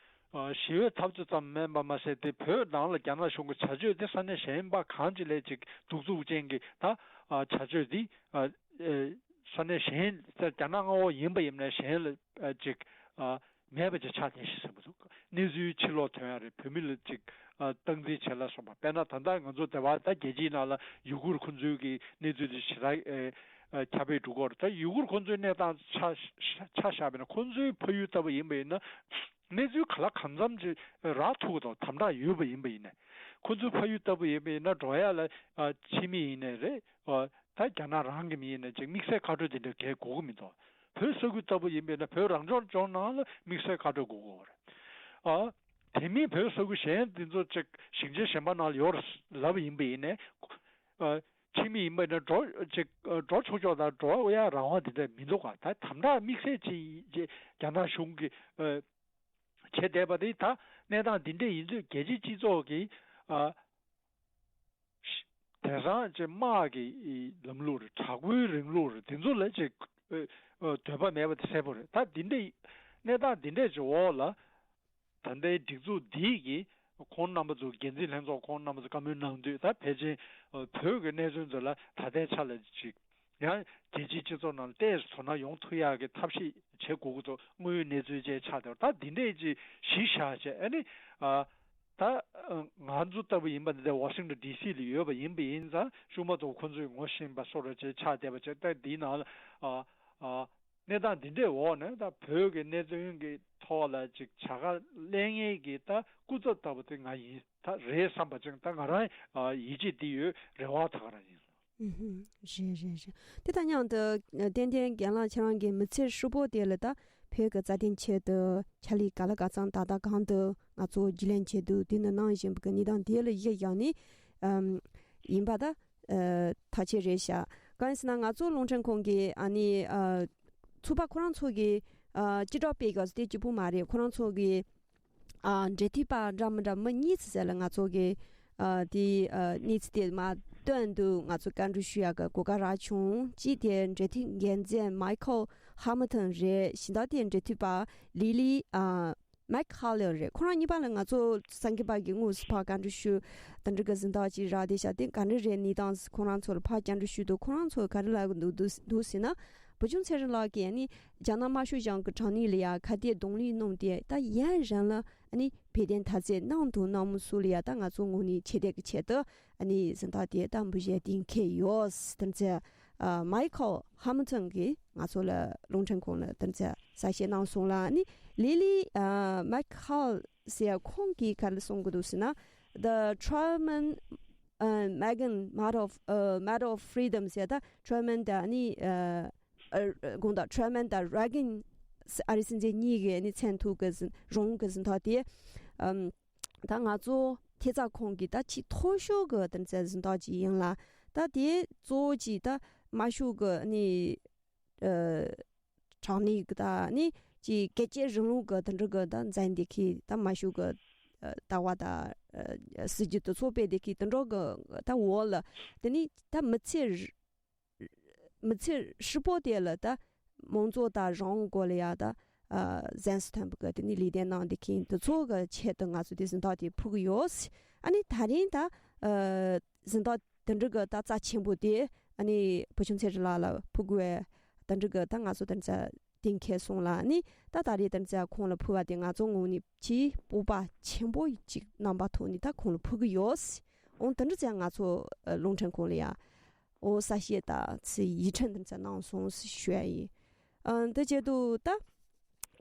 ཨ་ཞི་བའི་འཐབ་རྩོད་ཙམ་མིན་པ་མ་ཟད་དེ་བོད་ནང་ལ་རྒྱ་ནག་གཞུང་གི་བྱ་སྤྱོད་དེ་ས་གནས་གཞན་པ་གང་ཅི་ལས་ཅིག་གདུག་རྩུབ་ཅན་གྱི་ད་ཨ་བྱ་སྤྱོད་འདི་ཨ་ཨེ་ས་གནས་གཞན་ད་རྒྱ་ནག་མངའ་འོག་ཡིན་པ་ཡིན་ནའི་གཞན་ལ་ཨ་ཅིག་ཨ་མེད་པ་ཅིག་ཆགས་བསྡད་ཤག་བསམ་གྱི་འདུག་གནས་ཚུལ་ཕྱིར་ལོག་ཐོན་ཡ་རེད། བོད་མི་ལ་ཅིག་ཨ་སྟངས་འཛིན་བྱེད་ལ་སོགས་པ། དཔེར་ན་ད་ལྟ་ང་ཚོ་དེ་བ་ད་རྒྱལ་སྤྱིའི་ནང་ལ་ཡུ་གུར་ཁོ་ཚོའི་གི་གནས་ཚུལ་དེ་ཞེ་དྲག་ཨེ་ཨ་ཁྱབ་སྤེལ་འགྲོ་གི་ཡོད་རེད། ད་ཡུ་གུར་ཁོ་ཚོའི་གནས་སྟངས་ཆ་ཆ་བཞག་པ་ཡིན་ན་ཁོ་ཚོའི་ཕ་ཡུལ་ལྟ་བུ་ཡིན་པ་ཡིན་ན་གནས་ཚུལ་ག་ལ་གང་འཚམ་ཅིག་རག་ཐུབ་ཀྱི་འདུག་དམ་དྲག་ཡོད་པ་ཡིན་པ་ཡིན་ནའི་ཁོ་ཚོའི་ཕ་ཡུལ་ལྟ་བུ་ཡིན་པ་ཡིན་ན་འགྲོ་ཡ་ལ་ཨ་ཕྱི་མི་ཡིན་ནའི་རེད། ཨ་ད་རྒྱ་ནག་རང་གི་མི་ཡིན་ནའི་ཅིག་དམིགས་བསལ་ཁ་སྤྲོད་དེ་འདྲ་གས་དགོས་ཀྱི་མི་འདུག་བོད་ས་ཁུལ་ལྟ་བུ་ཡིན་པས་ན་བོད་རང་སྐྱོང་ལྗོངས་ནང་ལ་དམིགས་བསལ་ཁ་སྤྲོད་དགོས་ཀྱི་ཡོད་རེད། ཨ་དེ་མིན་བོད་ས་ཁུལ་གཞན་དེ་ཚོ་ཅིག་ཞིང་ཆེན་གཞན་པ་ནང་ལ་ཡོད་རེད་ལབ་པ་ཡིན་པ་ཡིན་ནའི། ཨ་ ཕྱི་མི་ཡིན་པ་ན་འགྲོ་ཅིག་འགྲོ་ཆོག་ཆོག་དང་འགྲོ་ཡ་རང་དབང་དེ་འདྲ་མི་འདུག་ག་ད་དམ་དྲག་དམིགས་བསལ་ཅིག་རྒྱ་ནག་གཞུང་གིས་བྱས་བསྡད་པ་དེ་ད་གནས་སྟངས་འདི་འདྲས་ཡིན་དུས་རྒྱལ་སྤྱིའི་སྤྱི་ཚོགས་ཀྱིས་དེང་སང་ཅིག་དམག་གི་ལམ་ལུགས་རེད། དྲག་པོའི་རིང་ལུགས་རེད། དེ་ཚོ་ལ་ཅིག་འདོད་པ་མེད་པ་དེ་གསལ་པོ་རེད། ད་འདི་འདྲས་གནས་སྟངས་འདི་འདྲས་ཅིག་འོག་ལ། ད་ལྟའི་སྒྲིག་འཛུགས་འདིས་ཀྱིས་ཁོང་རྣམ་པ་ཚོ་འགན་འཛིན་ལྷན་ཚོགས་ཁོང་རྣམ་པ་ཚོ་བཀའ་མོལ་གནང་དུས་ད་ཕལ་ཆེར་བོད་ཀྱི་གནད་དོན་ཚོ་ལ་ད་ལྟའི་ཆ་ལ་ཅིག་ཡང་རྒྱལ་སྤྱིའི་སྤྱི་ཚོགས་ནང་ལ་ཏོག་ཙམ་དོ་སྣང་ཡོང་ཐུབ་ཡག་གི་ཐབས་ཤེས་བྱེད་དགོས་ཀྱི་འདུག་དངོས་ཡོད་གནས་ཚུལ་བཅས་ཆགས་བསྡད་པ་ད་འདི་འདྲས་ཅིག་གཞི་བཞག་བྱས་ཨ་ནི་ད་ང་ཚོ་ལྟ་བུ་ཡིན་པ་འདི་ཝ་ཤིང་ཊོན་ཌི་སི་ལ་ཡོད་པ་ཡིན་པ་ཡིན་ཙང་ཤུགས་མ་གཏོགས་ཁོང་ཚོས་ངོ་ཤེས་པ་སོགས་ར་བཅས་ཆགས་བསྡད་པ་བྱས་ད་འདིའི་ནང་ལ། གནས་སྟངས་འདི་འདྲའི་འོག་ནས་ད་བོད་ཀྱི་གནད་དོན་གྱི་ཐོག་ལ་ཅིག་བྱ་དགའ་ལེན་མཁན་གྱི་ད་སྐུ་ཚབ་ལྟ་བུ་དེ་ང་ཡིན་ད་རེད་བསམ་པ་ཅིག་ད་ང་རང་ཡིད་ཆེས་འདི་ཡོད་རེ་བ་ད་ག་རང་ཡིན། ཨུ་ཧུམ། རེད་རེད་རེད། དེ་དང་མཉམ་དུ་ཏན་ཏན་རྒན་ལགས་ཁྱེད་རང་གི་མི་ཚེ་ཧྲིལ་པོ་དེ་ལ་ད་བོད་ཀྱི་རྩ་དོན་ཆེད་དུ་ཕྱག་ལས་ག་ལ་ག་ཚང་ད་ལྟ་གང་དུ་ང་ཚོ་རྒྱུས་ལོན་བྱེད་དུས་དེ་ནི་གནང་བཞིན་པའི་གནས་སྟངས་དེ་ལ་གཞི་བཞག་ནས་ཨམ་ཡིན་པ་ད། ཐག་ཆོད་རེད་ཤག་གང་ཡིན་ཟེར་ན་ང་ཚོ་རླུང་འཕྲིན་ཁང་གི་ཨ་ནི་ཚོགས་པ་ཁོ་རང་ཚོ་གི་སྤྱི་བསྒྲགས་སྤེལ་དགོས་དེ་གཅིག་པུ་མ་རེད། ཁོ་རང་ཚོ་གི་འབྲེལ་མཐུད་པ་འདྲ་མི་འདྲ་མི་གཉིས་ཙམ་ཟེར་ལ་ང་ཚོ་གི་དེ་གནས་ཚུལ་དེ་མ་སྟོན་དུས་ང་ཚོ་བཀའ་འདྲི་ཞུ་ཡག་གི་གོ་སྐབས་རག་བྱུང་། གཅིག་དེ་འབྲེལ་མཐུད་འགན་འཛིན་མའི་ཁལ་ཧ་མི་ཐོན་རེད། གཞན་དག་དེ་འབྲེལ་མཐུད་པ་ལི་ལི། མེག་ཧ་ལེ་རེད། ཁོ་རང་གཉིས་པ་ལ་ང་ཚོ་སེམས་ཀྱི་བར་གྱི་དངོས་སུ་ཕར་བཀའ་འདྲི་ཞུ་དེ་འདྲ་གི་གཟེངས་རྟགས་ཅིག་རག་བསྡད་ཤག་དེ་ག་འདྲ་རེད་གནས་སྟངས་ཁོ་རང་ཚོ་ལ་ཕར་བཅར་འདྲི་ཞུས་དུས་ཁོ་རང་ཚོ་ག་རེ་ལབ་ཀྱི་འདུག་འདུག་འདུག་ཟེར་ན། བུ་ཆུང་ཚེ་རིང་ལགས་ཀྱིས་ཨ་ནི་རྒྱ་ནག་དམར་ཤོག་གཞུང་གི་དྲག་གནོན་ལ་ཡ་ག་དེ་གདོང་ལེན་གནང་སྟེ་ད་ཡུན་རིང་ལ་ཨ་ནི་བོད་དོན་འཐབ་རྩོད་གནང་དང་གནང་མུས་སུ་ལ་ཡ་ད་ང་ཚོ་ངོས་ནས་ཆེ་བསྟོད་ཀྱི་ཆེད་དུ་ཨ་ནི་གཟེངས་རྟགས་དེ་ད་འབུལ་བཞེས་གཏན་འཁེལ་ཡོད། དེ་ཚོ་མའི་ཁལ་ཧ་མི་ཐོན་གྱིས་ང་ཚོ་ལ་རླུང་འཕྲིན་ཁང་ལ་དེ་ཚོ་གསལ་བཤད་གནང་སོང་ལ་ཨ་ནི་ལི་ལི་མེག་ཧ་ལེ་ཟེར་ཁོང་གིས་ག་རེ་གསུང་གི་འདུག་ཟེར་ན། The Truman uh, Reagan Medal of, uh, Medal of Freedom ཟེར་ད་ཁྲོ་མན་དང་ནི་དགོངས་དག་ཁྲོ་མན་དང་རེ་གིན་ཨ་རི་སྲིད་འཛིན་གཉིས་ཀྱི་ནི་མཚན་ཐོག་གི་གཟེངས་རུང་གི་གཟེངས་རྟགས་དེ་ཨམ་ད་ང་ཚོ་ཐེབས་རྩ་ཁང་གི་ད་ཆེས་མཐོ་ཤོས་ཀྱི་དེ་ཚོ་གཟེངས་རྟགས་ཅིག་ཡིན་ལ། ད་དེ་གཙོ་བོ་ཅིག་ད་དམར་ཤོག་གི་ནི་ཨ་དྲག་གནོན་གྱི་ད་ནི་ཅིག་སྐད་ཆའི་རིང་ལུགས་ཀྱི་དེ་འདྲ་གི་ད་མཛད་འདི་ཁི་ད་དམར་ཤོག་གི་ལྟ་བ་ད་སྲིད་ཇུས་དེ་ཚོ་སྤེལ་འདི་ཁི་དེ་འདྲ་གི་ད་འོག་ལ་དེ་ནི་ད་མི་ཚེ་མི་ཚེ་ཧྲིལ་པོ་དེ་ལ་ད་མང་གཙོ་ད་རང་དབང་སྐོར་ལ་ཡ་ད་གཟེངས་སུ་ཐོན་པ་གི་དེ་ནི་ལས་དོན་གནང་འདི་ཁི་དེ་ཚོ་གི་ཆེད་དུ་ང་ཚོ་དེ་གཟེངས་རྟགས་དེ་ཕུལ་གི་ཡོད། ཨ་ནི་ད་རིང་ད་གཟེངས་རྟགས་དེ་འདྲ་གི་ད་རྩ་ཆེན་པོ་དེ་ཨ་ནི་བུ་ཆུང་ཚེ་རིང་ལགས་ལ་ཕུལ་དགོས་དེ་འདྲ་གི་ད་ང་ཚོ་དེ་ཚོ་གཏན་འཁེལ་སོང་ལ་ཨ་ནི་ད་ད་རེས་དེ་ཚོ་ཁོང་ལ་ཕུལ་བ་དེ་ང་ཚོ་ངོས་ནས་ཆེས་སྤོབས་པ་ཆེན་པོ་ཅིག་རྣམ་པ་ཐོག་ནས་ད་ཁོང་ལ་ཕུལ་གི་ཡོད། འོང་དེ་འདྲ་ཚོ་ང་ཚོ་རླུང་འཕྲིན་ཁང་ལ་ཡ་འོ་གསལ་བཤད་ད་ཚེ་ཡིད་ཁྲིམས་དེ་ཚོ་གནང་སོང་ཞུ་ཡ་ཡིན། ཨ་འདི་བྱེད་དུ་ད་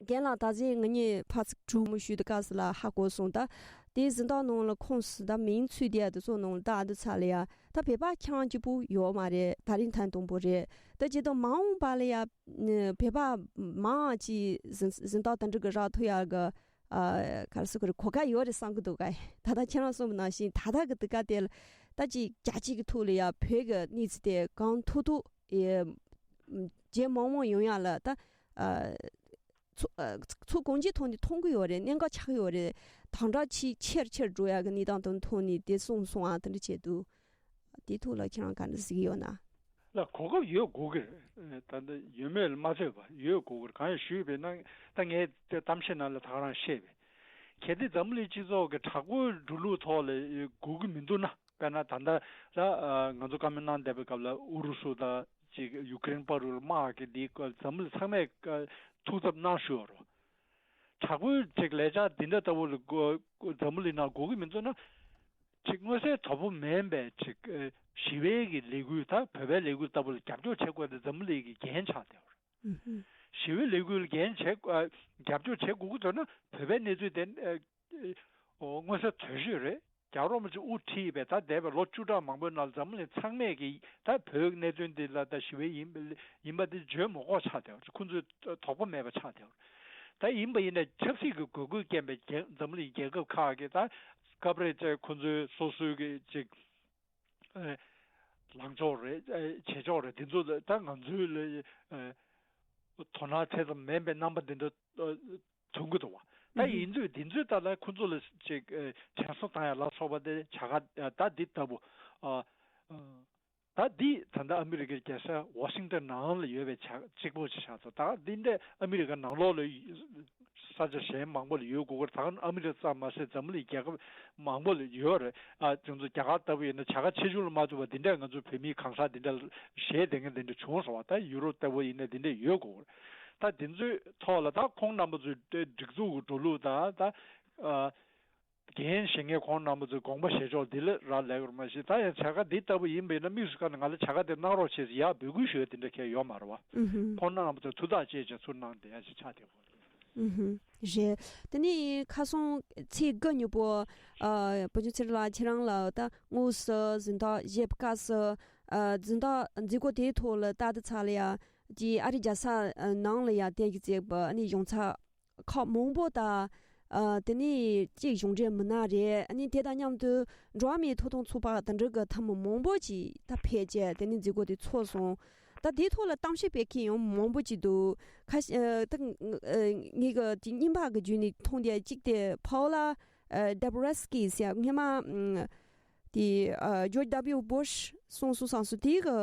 རྒན་ལགས་ད་གཟོད་ང་གཉིས་ཕར་ཚུར་གྲོས་མོལ་ཞུས་དུས་སྐབས་སུ་ལ་ཧ་གོ་སོང་། ད་དེའི་གཟེངས་རྟགས་ནང་ལ་ཁོངས་སུ་ད་མིང་ཚུད་དེ་ཡ་དེ་ཚོ་ནང་ལ་ད་ཨ་འདི་ཚ་ལ་ཡ་ད་བོད་པ་ཁྱང་གཅིག་པུ་ཡོད་མ་རེད། ད་རིང་ཐེངས་དང་པོ་རེད། ད་བྱེད་དུ་མ་འོངས་པ་ལ་ཡ་བོད་པ་མང་ཅིག་གཟེངས་གཟེངས་རྟགས་ད་འདྲ་གི་རག་ཐུབ་ཡ་གི་ག་རེ་ཟེར་དགོས་རེད། གོ་སྐབས་ཡོད་རེད་བསམ་གི་འདུག་ག་ད་ལྟ་ཁྱེད་རང་གསུངས་པ་ནང་བཞིན་ད་ལྟ་གི་དུས་སྐབས་དེ་ལ་ད་ཅིག་རྒྱལ་སྤྱི་གི་ཐོག་ལ་ཡ་བོད་གི་གནས་ཚུལ་དེ་གང་ཐུབ་ཐུབ་ཨེ་རྒྱལ་མང་མང་ཡོང་ཡ་ལ་ད་ཨ་ཚོ་ཨ་ཚོ་གང་ཅིའི་ཐོག་ནས་མཐོང་གི་ཡོད་རེད། གནད་འགག་ཆགས་ཀྱི་ཡོད་རེད། དང་སྒྲ་ཆེ་ཆེར་ཆེར་འགྲོ་ཡ་གི་གནས་སྟངས་དེ་ཐོག་ནས་དེ་གསུངས་སོང་ཨ་དེ་འདྲ་བྱས་འདུག་དེའི་ཐོག་ལ་ཁྱེད་རང་ག་འདྲ་གཟིགས་ཡོད་ན། ལ་གོ་སྐབས་ཡོད་དགོས་ཀྱི་རེད། ད་ལྟ་ཡོད་མེད་ལ་མ་ལྟོས་པ་ཡོད་དགོས་ཀྱི་རེད། གང་ཡང་ཞུས་པས་ན་ད་ངས་དེ་གཏམ་བཤད་ནང་ལ་ད་ག་རང་བཤད་པས། གལ་ཏེ་འཛམ་བུ་གླིང་སྤྱི་ཚོགས་ཀྱི་དྲག་པོའི་འགྲོ་ལུགས་ཐོག་ལ་དགོས་ཀྱི་མི་འདུག་ན། དཔེར་ན་ད་ལྟ་ལ་ང་ཚོ་བཀའ་མོལ་གནང་བསྡད་པའི་སྐབས་ལ་ཨུ་རུ་སུ་དང་ཅིག་ཡུ་ཀེ་རེན་བར་དུ་དམག་གི་འདི་འཛམ་བུ་གླིང་ཚང་མས་ཐུགས་འཚབ་གནང་ཞུ་བ་རོ། དྲག་པོའི་ཅིག་ལས་འཆར་འདི་འདྲ་ལྟ་བུ་ལ་འཛམ་བུ་གླིང་ནང་དགོས་ཀྱི་མི་འདུག་ན། ཅིག་མངོན་གསལ་དོད་པོ་མིན་པའི་ཅིག་ཞི་བའི་གི་ལས་འགུལ་ད་བོད་པའི་ལས་འགུལ་ལྟ་བུ་ལ་རྒྱབ་སྐྱོར་བྱེད་དགོས་ཏེ་འཛམ་བུ་གླིང་གི་འགན་ཆགས་བསྡད་པ་རེད། ཞི་བའི་ལས་འགུལ་ལ་འགན་བྱེད་རྒྱབ་སྐྱོར་བྱེད་དགོས་ཀྱི་འདུག་ན་བོད་པའི་གནས་ཚུལ་དེ་མངོན་གསལ་དོད་ཤོས་རེད། རྒྱལ་བ་རིན་པོ་ཆེ་དབུ་ཁྲིད་པའི་ད་འདས་པའི་ལོ་བཅུ་ཕྲག་མང་པོའི་ནང་འཛམ་བུ་གླིང་ཚང་མས་ཀྱི་ད་བོད་གནད་དོན་འདི་ལ་ད་ཞི་བའི་ཡིན་ཡིན་པ་འདི་བརྗོད་མ་དགོས་ཆགས་བསྡད་པ་ཁོང་ཚོའི་དོགས་པ་མེད་པ་ཆགས་བསྡད་པ། ད་ཡིན་པ་ཡིན་ན་ཆབ་སྲིད་ཀྱི་དགོས་མཁོ་རྐྱེན་པས་རྒྱལ་འཛམ་བུ་གླིང་རྒྱལ་ཁབ་ཁག་གིས་ད་སྐབས་རེ་བཅས་ཁོང་ཚོའི་སོ་སོའི་གི་ཅིག་ཨེ་ ལངས་ཕྱོགས་རེད། ཨ་བྱེད་ཕྱོགས་རེད། འདི་ཚོ་ལ་ད་ང་ཚོའི་ལ་ཨ་དོ་སྣང་ཆེ་ཙམ་མེད་པའི་རྣམ་པ་འདི་འདྲ་ཨ་མཐོང་གི་འདུག་བ། ད་ཨུ་ཧུམ། ཡིན་དུས་འདི་ཚོའི་ཐད་ལ་ཁོ་ཚོ་ལ་ཅིག་ཨ་དྲན་གསོ་བཏང་ཡ་ལ་སོགས་པ་དེ་བྱ་དགའ་ཨ་ད་འདི་ལྟ་བུ་ཨ་ཨ་ད་འདི་ད་ལྟ་ཨ་མི་རི་ཀའི་རྒྱལ་ས་ཝ་ཤིང་ཏན་ནང་ལ་ཡོད་པའི་ཆ་གཅིག་པོ་ཞིག་ཆགས་སོང་། ད་འདི་འདྲ་ཨ་མི་རི་ཀ་ནང་ལོགས་ལ་ས་ཆ་གཞན་མང་པོ་ལ་ཡོད་དགོས་ཀྱི་རེད། ད་ཨ་མི་རི་ཀ་ཙམ་མ་ཟད་འཛམ་གླིང་རྒྱལ་ཁབ་མང་པོ་ལ་ཡོད་རེད། ཨ་ཁྱོད་ཚོ་རྒྱ་གར་ལྟ་བུ་ཡིན་ན་བྱ་དགའ་ཆེ་ཆུང་ལ་མ་ལྟོས་པར་འདི་འདྲ་ང་ཚོ་བོད་མིའི་གང་ཟག་འདི་འདྲ་གཞས་བསྡད་མཁན་འདི་འདྲ་བྱུང་སོང་བ། ད་ཡུ་རོབ་ལྟ་བུ་ཡིན་ན་འདི་འདྲ་ཡོད་དགོས་ཀྱི་རེད། ད་འདི་ཚོའི་ཐོག་ལ་ད་ཁོང་རྣམ་པ་ཚོའི་སྒྲིག་འཛུགས་ཀྱི་འགྲོ་ལུགས་དང་ད་ཨ། འགན་བཞེས་མཁན་ཁོང་རྣམ་པ་ཚོའི་དགོངས་པ་བཞེས་ཕྱོགས་འདི་ལ་རག་ལས་ཀྱི་རེད། མ་གཞི་ད་ཡང་བྱ་དགའ་འདི་ལྟ་བུ་ཡིན་པས་ན་དམིགས་སུ་བཀར་ནས་ང་ལ་བྱ་དགའ་འདི་གནང་རོགས་བྱེད་ཟེར་ཡར་འབོད་སྐུལ་ཞུ་ཡ་དེ་འདྲ་གང་ཡང་ཡོད་མ་རེད་བ། ཨུ་ཧུམ། ཁོང་རྣམ་པ་ཚོས་ཐུགས་ཐག་བཅད་བྱས་ཚུར་གནང་བསྡད་ཡ་ཞིག་ཆགས་བསྡད་ཡོད་རེད། ཨུ་ཧུམ། རེད། དེ་ནས་ཁ་སང་ཚེས་དགུ་ཉིན་མོ་ཨ་བུ་ཆུང་ཚེ་རིང་ལགས་ཁྱེད་རང་ལ་ད་དངོས་སུ་གཟེངས་རྟགས་བཞེས་པའི་སྐབས་སུ་ཨ་གཟེངས་རྟགས་མཛད་སྒོ་དེའི་ཐོག་ལ་ད་ལྟ་ཚར་ལ་ཡ་ཀྱི་ཨ་རི་རྒྱལ་ས་ནང་ལ་ཡ་བསྟན་གྱི་བརྩེགས་པ་ནི་ཡོངས་ཚ་ཁག་མང་པོ་དང་། ཨ་དེ་ནས་གཅིག་གཞུང་འབྲེལ་མི་སྣ་རེད། ཨ་ནི་དེ་དང་མཉམ་དུ་འགྲོ་བ་མིའི་ཐོབ་ཐང་ཚོགས་པ་དང་འབྲེལ་གྱི་འཐུས་མི་མང་པོ་ཅིག་ད་ཕེབས་རྗེས་དེ་ནས་མཛད་སྒོ་དེ་ཚོགས་སོང་། ད་དེའི་ཐོག་ལ་གཏམ་བཤད་སྤེལ་མཁན་ཡང་མང་པོ་ཅིག་འདུག་ཁ་ཤས་ཨ་ད་ཨ་ངེད་ཀྱི་དེ་རྙིང་པ་གི་བརྒྱུད་ནས་མཐོང་དེ་གཅིག་དེ་Paula ཨ་Dabrowski ཟེར་སྔོན་མ་ཨ་དེ་ཨ་George W Bush གསུངས་སོང་བསམ་སོང་། དེའི་གི་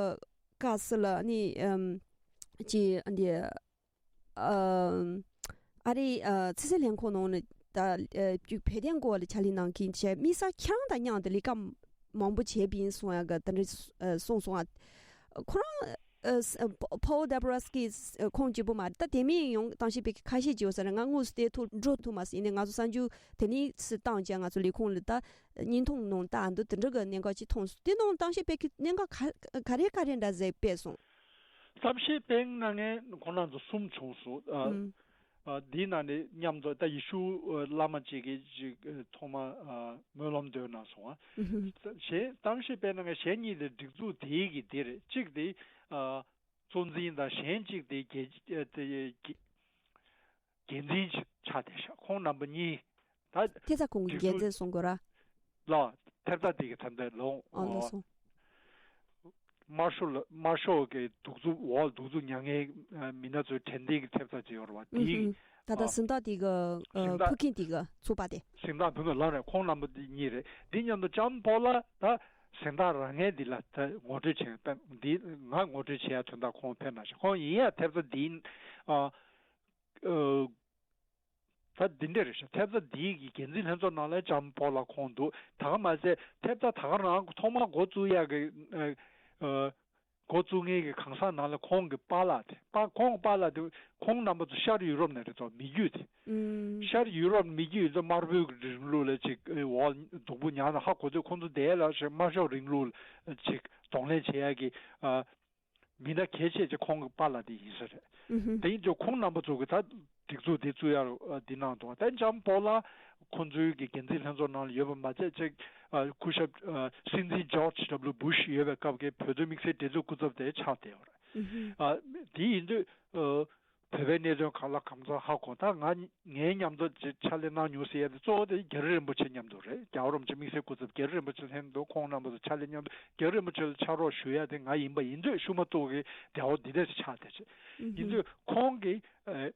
སྐབས་སུ་ལ་ནི་ཨམ་ཅི་འདི་ཨ་ཨ་རི་ཨ་ཕྱི་སྲིད་ལྷན་ཁང་ནང་ནས་ད་ཨ་བརྒྱུད་བོད་དོན་སྐོར་ལ་ཕྱག་ལས་གནང་མཁན་བྱས་དམིགས་བསལ་ཁྱེད་རང་དང་མཉམ་དུ་ལས་ཀ་མང་པོ་བྱས་པ་ཡིན་གསུང་ཡ་གི་དེ་འདྲ་ཨ་གསུངས་སོང་ཨ། ཁོ་རང་ཨ་ཨ་Paul Dabrowski ཁོང་གཅིག་པུ་མ་རེད། ད་དེ་མིན་ཡང་གཏམ་བཤད་སྤེལ་མཁན་ཁ་ཤས་ཅིག་ཡོད་ས་རེད། ང་དངོས་སུ་དེ་ཐོག་འགྲོ་ཐུབ་མ་སོང་། ཡིན་ནའི་ང་ཚོ་གསར་འགྱུར་དེ་ནས་སུ་བཏང་བྱས་ང་ཚོ་ལས་ཁུངས་ལ་ད་བརྙན་ཐུང་ནང་ལྟ་འདུག་དེ་འདྲ་གི་གནད་འགག་ཅིག་མཐོང་སོང་། དེ་ནང་གཏམ་བཤད་སྤེལ་མཁན་གནད་འགག་ག་ག་རེ་ག་རེ་འདྲ་ཟེར་སྤེལ་སོང་། གཏམ་བཤད་སྤེལ་གནང་མཁན་ཁོང་རྣམ་ཚོ་གསུམ་བྱུང་སོང་། ཨ། ཨུམ། ཨ་འདིའི་ནང་ནས་མཉམ་དུ་ད་ཡེ་ཤུ་ཨ་བླ་མ་གཅིག་གིས་ཅིག་ཨ་ཐོག་མ་ཨ་སྨོན་ལམ་འདོན་གནང་སོང་། ཨ། ཨུ་ཧུམ། གཞན་གཏམ་བཤད་སྤེལ་གནང་མཁན་གཞན་གཉིས་དེ་སྒྲིག་འཛུགས་དེའི་གི་དེ་རེད། གཅིག་དེ་ཨ་གཙོ་འཛིན་དང་གཞན་གཅིག་དེ་རྒྱལ་ཨ་དེ་རྒྱལ་འགན་འཛིན་ཆགས་བསྡད་ཤག་ཁོང་རྣམ་པ་གཉིས། ད་ཐེབས་རྩ་ཁོང་གི་འགན་འཛིན་གསུང་དགོས་ར། ལ་ཐེབས་རྩ་དེ་གི་ཐད་འདི་ལོང་། ཨ་ལགས་སོ། དམར་ཤོག་ལ་དམར་ཤོག་གི་གདུག་རྩུབ་འོག་གདུག་རྩུབ་མྱངས་མཁན་མི་སྣ་ཚོའི་དྲན་རྟེན་གྱི་ཐེབས་རྩ་ཅིག་ཡོད་རེད་བ། དེའི་ཨུ་ཧུམ། ད་ལྟ་ཨ་གཟེངས་རྟགས་དེ་གི་ཨ་གཟེངས་རྟགས་ཕུལ་མཁན་དེ་གི་ཚོགས་པ་དེ། གཟེངས་རྟགས་ཕུལ་མཁན་ལ་རེད། ཁོང་རྣམ་པ་དེ་གཉིས་རེད། དེ་མཉམ་དུ་ལྕམ་པོ་ལ་ད་གཟེངས་རྟགས་རག་མཁན་འདི་ལ་ད་ངོ་སྤྲོད་བྱས། ད་འདི་ང་ངོ་སྤྲོད་བྱེད་ཡ་དོན་དག་ཁོང་ཕེབས་གནང་ཤག་ཁོང་ཡིན་ཡ་ཐེབས་རྩ་འདི་ཨ་ཨ། ད་འདི་འདྲ་རེད་ཤག་ཐེབས་རྩ་འདིའི་གི་འགན་འཛིན་ལྷན་ཚོགས་ནང་ལ་ལྕམ་པོ་ལ་ཁོང་འདུག་ད་ག་མ་ཟད་ཐེབས་རྩ་ད་ག་རང་ཐོག་མར་འགོ་བཙུགས་ཡག་གི་ཨ་ཨ་འགོ་བཙུགས་མཁན་གྱི་གང་ཟག་ནང་ལ་ཁོང་གི་པཱ་ལགས་དེ་པཱ་ཁོང་གི་པཱ་ལགས་དེ་ཁོང་རྣམ་པ་ཚོ་ཤར་ཡུ་རོབ་ནས་རེད་དོ། མི་རྒྱུད་དེ། ཨུམ། ཤར་ཡུ་རོབ་མི་རྒྱུད་ཚོ་དམར་པོའི་གི་རིང་ལུགས་ལ་ཅིག་ཨེ་འོག་སྡུག་པོ་མྱངས་ནས་ཧ་གོ་ཚོད་ཁོང་ཚོ་དེ་ལ་ཞིག་དམར་ཤོག་རིང་ལུགས་ལ་ཅིག་གདོང་ལེན་བྱེད་ཡག་གི་ཨ། མི་སྣ་གལ་ཆེ་ཆེ་ཁོང་གི་པཱ་ལགས་དེ་ཡིན་ས་རེད། ཨུ་ཧུམ། དེ་ཡིན་དུས་ཁོང་རྣམ་པ་ཚོ་གི་ད་སྒྲིག་འཛུགས་དེ་བཙུགས་ཡ་འདི་གནང་འདུག་ད་ལྕམ་པོ་ལ་ཁོང་ཚོའི་གི་འགན་འཛིན་ལྷན་ཚོགས་ནང་ལ་ཡོད་པ་མ་ཚད་ཅིག་ཨ་སྐུ་ཞབས་ཨ་སྲིད་འཛིན་ཇོརྗ་ཌབ་ལུ་བུ་ཤ་ཡོད་པའི་སྐབས་ཀྱི་བོད་དོན་དམིགས་བསལ་འབྲེལ་མཐུད་སྐུ་ཚབ་དེ་ཆགས་བསྡད་ཡོད་རེད། ཨུ་ཧུམ། ཨ་དེ་ཡིན་དུས་ཨ་བོད་པའི་གནད་དོན་གང་ལ་གང་འཚམ་ཧ་གོ། ད་ང་ངའི་མཉམ་དུ་ཅིག་ཕྱག་ལས་གནང་མྱོང་ཟེར་ཡ་དེ་གཙོ་བོ་དེ་རྒྱ་རི་རིན་པོ་ཆེ་མཉམ་དུ་རེད། རྒྱལ་བ་རིན་པོ་ཆེ་དམིགས་བསལ་སྐུ་ཚབ་རྒྱ་རི་རིན་པོ་ཆེ་ལྷན་དུ་ཁོང་རྣམ་པ་ཚོ་ཕྱག་ལས་མཉམ་དུ་རྒྱལ་བ་རིན་པོ་ཆེ་ལ་ཕྱག་རོགས་ཞུ་ཡ་དེ་ང་ཡིན་པ་ཡིན་དུས་ཤུ་མ་གཏོགས་ཀྱི་འབྲེལ་བ་འདི་འདྲ་ཞིག་ཆགས་བསྡད་ཅིག་ཡིན་དུས་ཁོང་གིས་ཨེ་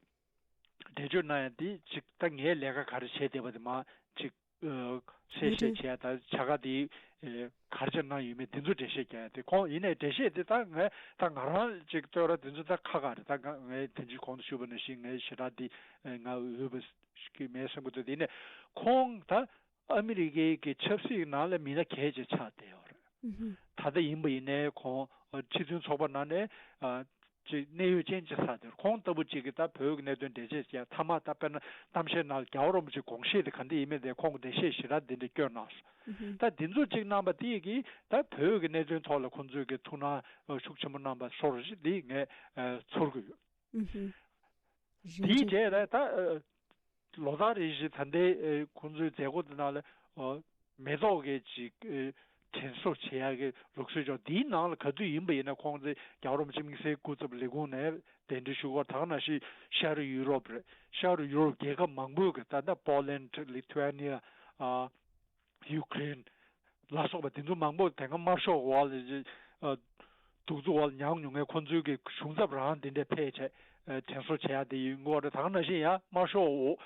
འགྲེལ་བརྗོད་གནང་ཡ་དེ་ཅིག་ད་ངའི་ལས་ཀ་ག་རེ་བྱས་བསྡད་པ་དེ་མ་ཅིག་ཨ་གསལ་བཤད་བྱས། ད་བྱ་དགའ་དེ་ཨ་ག་རེ་བྱས་གནང་ཡོད་མེད་དེ་ཚོ་འགྲེལ་བཤད་རྒྱག་ཡ་དེ་ཁོང་ཡིན་ནའི་འགྲེལ་བཤད་དེ་ད་ངས་ད་ང་རང་ཅིག་བསྟོད་ར་དེ་ཚོ་ད་ཁག་ཁག་རེད། ད་ང་ངས་དེ་ཚོ་གོང་དུ་ཞུས་པ་ནང་བཞིན་ངའི་ཞེ་དྲག་འདི་ང་འོས་པ་ཞིག་མེད་བསམ་གྱི་འདུག་དེ་ནས་ཁོང་ད་ཨ་མི་རི་ཀའི་གི་ཆབ་སྲིད་ནང་ལ་མི་སྣ་གལ་ཆེ་ཆགས་བསྡད་ཡོད་རེད། ཨུ་ཧུམ། ད་ལྟ་ཡིན་པ་ཡིན་ནའི་ཁོང་ཨ་ཕྱི་དོན་ཚོགས་པ་ནང་ནས་ཨ། ཅིག་གནད་ཡོད་ཅན་ཅིག་ཆགས་བསྡད་ཡོད་རེད། ཁོང་ལྟ་བུ་ཅིག་གིས་ད་བོད་ཀྱི་གནད་དོན་འགྲེལ་བཤད་བྱས། མཐའ་མ་ད་དཔེར་ན་གཏམ་བཤད་ནང་རྒྱལ་བ་རིན་པོ་ཆེའི་དགོངས་བཞེད་དེ་ག་འདྲ་ཡིན་མིན་དེ་ཁོང་གིས་འགྲེལ་བཤད་ཞེ་དྲག་འདི་འདྲ་བསྐྱོན་གནང་སོང་། ཨུ་ཧུམ། ད་འདི་ཚོ་གཅིག་གནང་པ་དེ་གིས་ད་བོད་ཀྱི་གནད་དོན་ཐོག་ལ་ཁོང་ཚོས་ཀྱི་ཐུགས་སྣང་ཤུགས་ཆེན་པོ་གནང་པ་སོགས་རེད་ཅེས་འདི་ངས་ཚོར་གྱི་ཡོད། ཨུ་ཧུམ། རིན་དེའི་ཆེན། གྲས་ལ་ད་ལོ་ལྟར་རེ་བཞིན་ད་ལྟའི་ཁོང་ཚོའི་མཛད་སྒོ་དེ་ནང་ལ་མེ་ཏོག་གི་ཅིག་དྲན་གསོ་བྱེད་ཡག་གི་ལུགས་སྲོལ་ཅིག་འདིའི་ནང་ལ་ག་དུས་ཡིན་པ་ཡིན་ན་ཁོང་ཚོས་རྒྱལ་བ་རིན་པོ་ཆེ་དམིགས་བསལ་སྐུ་ཚབ་ལས་ཁུངས་ནས་གདན་འདྲེན་ཞུ་སྐོར། ད་ག་ནང་བཞིན་ཤར་ཡུ་རོབ་རེད། ཤར་ཡུ་རོབ་རྒྱལ་ཁབ་མང་པོའི་གི་ད་ལྟ་པོ་ལན་ཌི། ལི་ཐུ་ཨེ་ནི་ཡ། ཡུ་ཀེ་རེན་ལ་སོགས་པ་དེ་ཚོ་མང་པོ་དེ་སྔ་དམར་ཤོག་འོག་ལ་ ཨ་གདུག་རྩུབ་འོག་ལ་མྱངས་མྱོང་མཁན་ཁོང་ཚོའི་གི་གཞུང་ཚབ་རང་འདི་འདྲའི་ཕེབས་བྱས་ཨ་དྲན་གསོ་བྱེད་ཡ་དེ་ཡིན་དགོས་རེད། ད་ག་ནང་བཞིན་ཡང་དམར་ཤོག་འོག་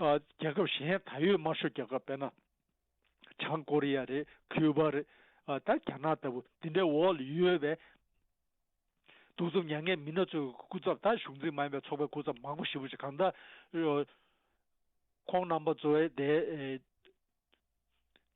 ཨ་རྒྱལ་ཁབ་གཞན་ད་ཡོད་དམར་ཤོག་རྒྱལ་ཁབ་དཔེར་ན། བྱང་ཀོ་རི་ཡ་རེད། ཁིའུ་བ་རེད། ཨ་ད་རྒྱ་ནག་ལྟ་བུ་དེ་འདྲའི་འོག་ལ་ཡོད་པའི་གདུག་རྩུབ་མྱངས་མཁན་མི་སྣ་ཚོའི་སྐུ་ཚབ། ད་གཞུང་འཛིན་མ་ཡིན་པའི་ཚོགས་པའི་སྐུ་ཚབ་མང་པོ་ཞེ་པོ་ཅིག་གང་ལྟར་ཨ་ཁོང་རྣམ་པ་ཚོ་དེ་ཨ་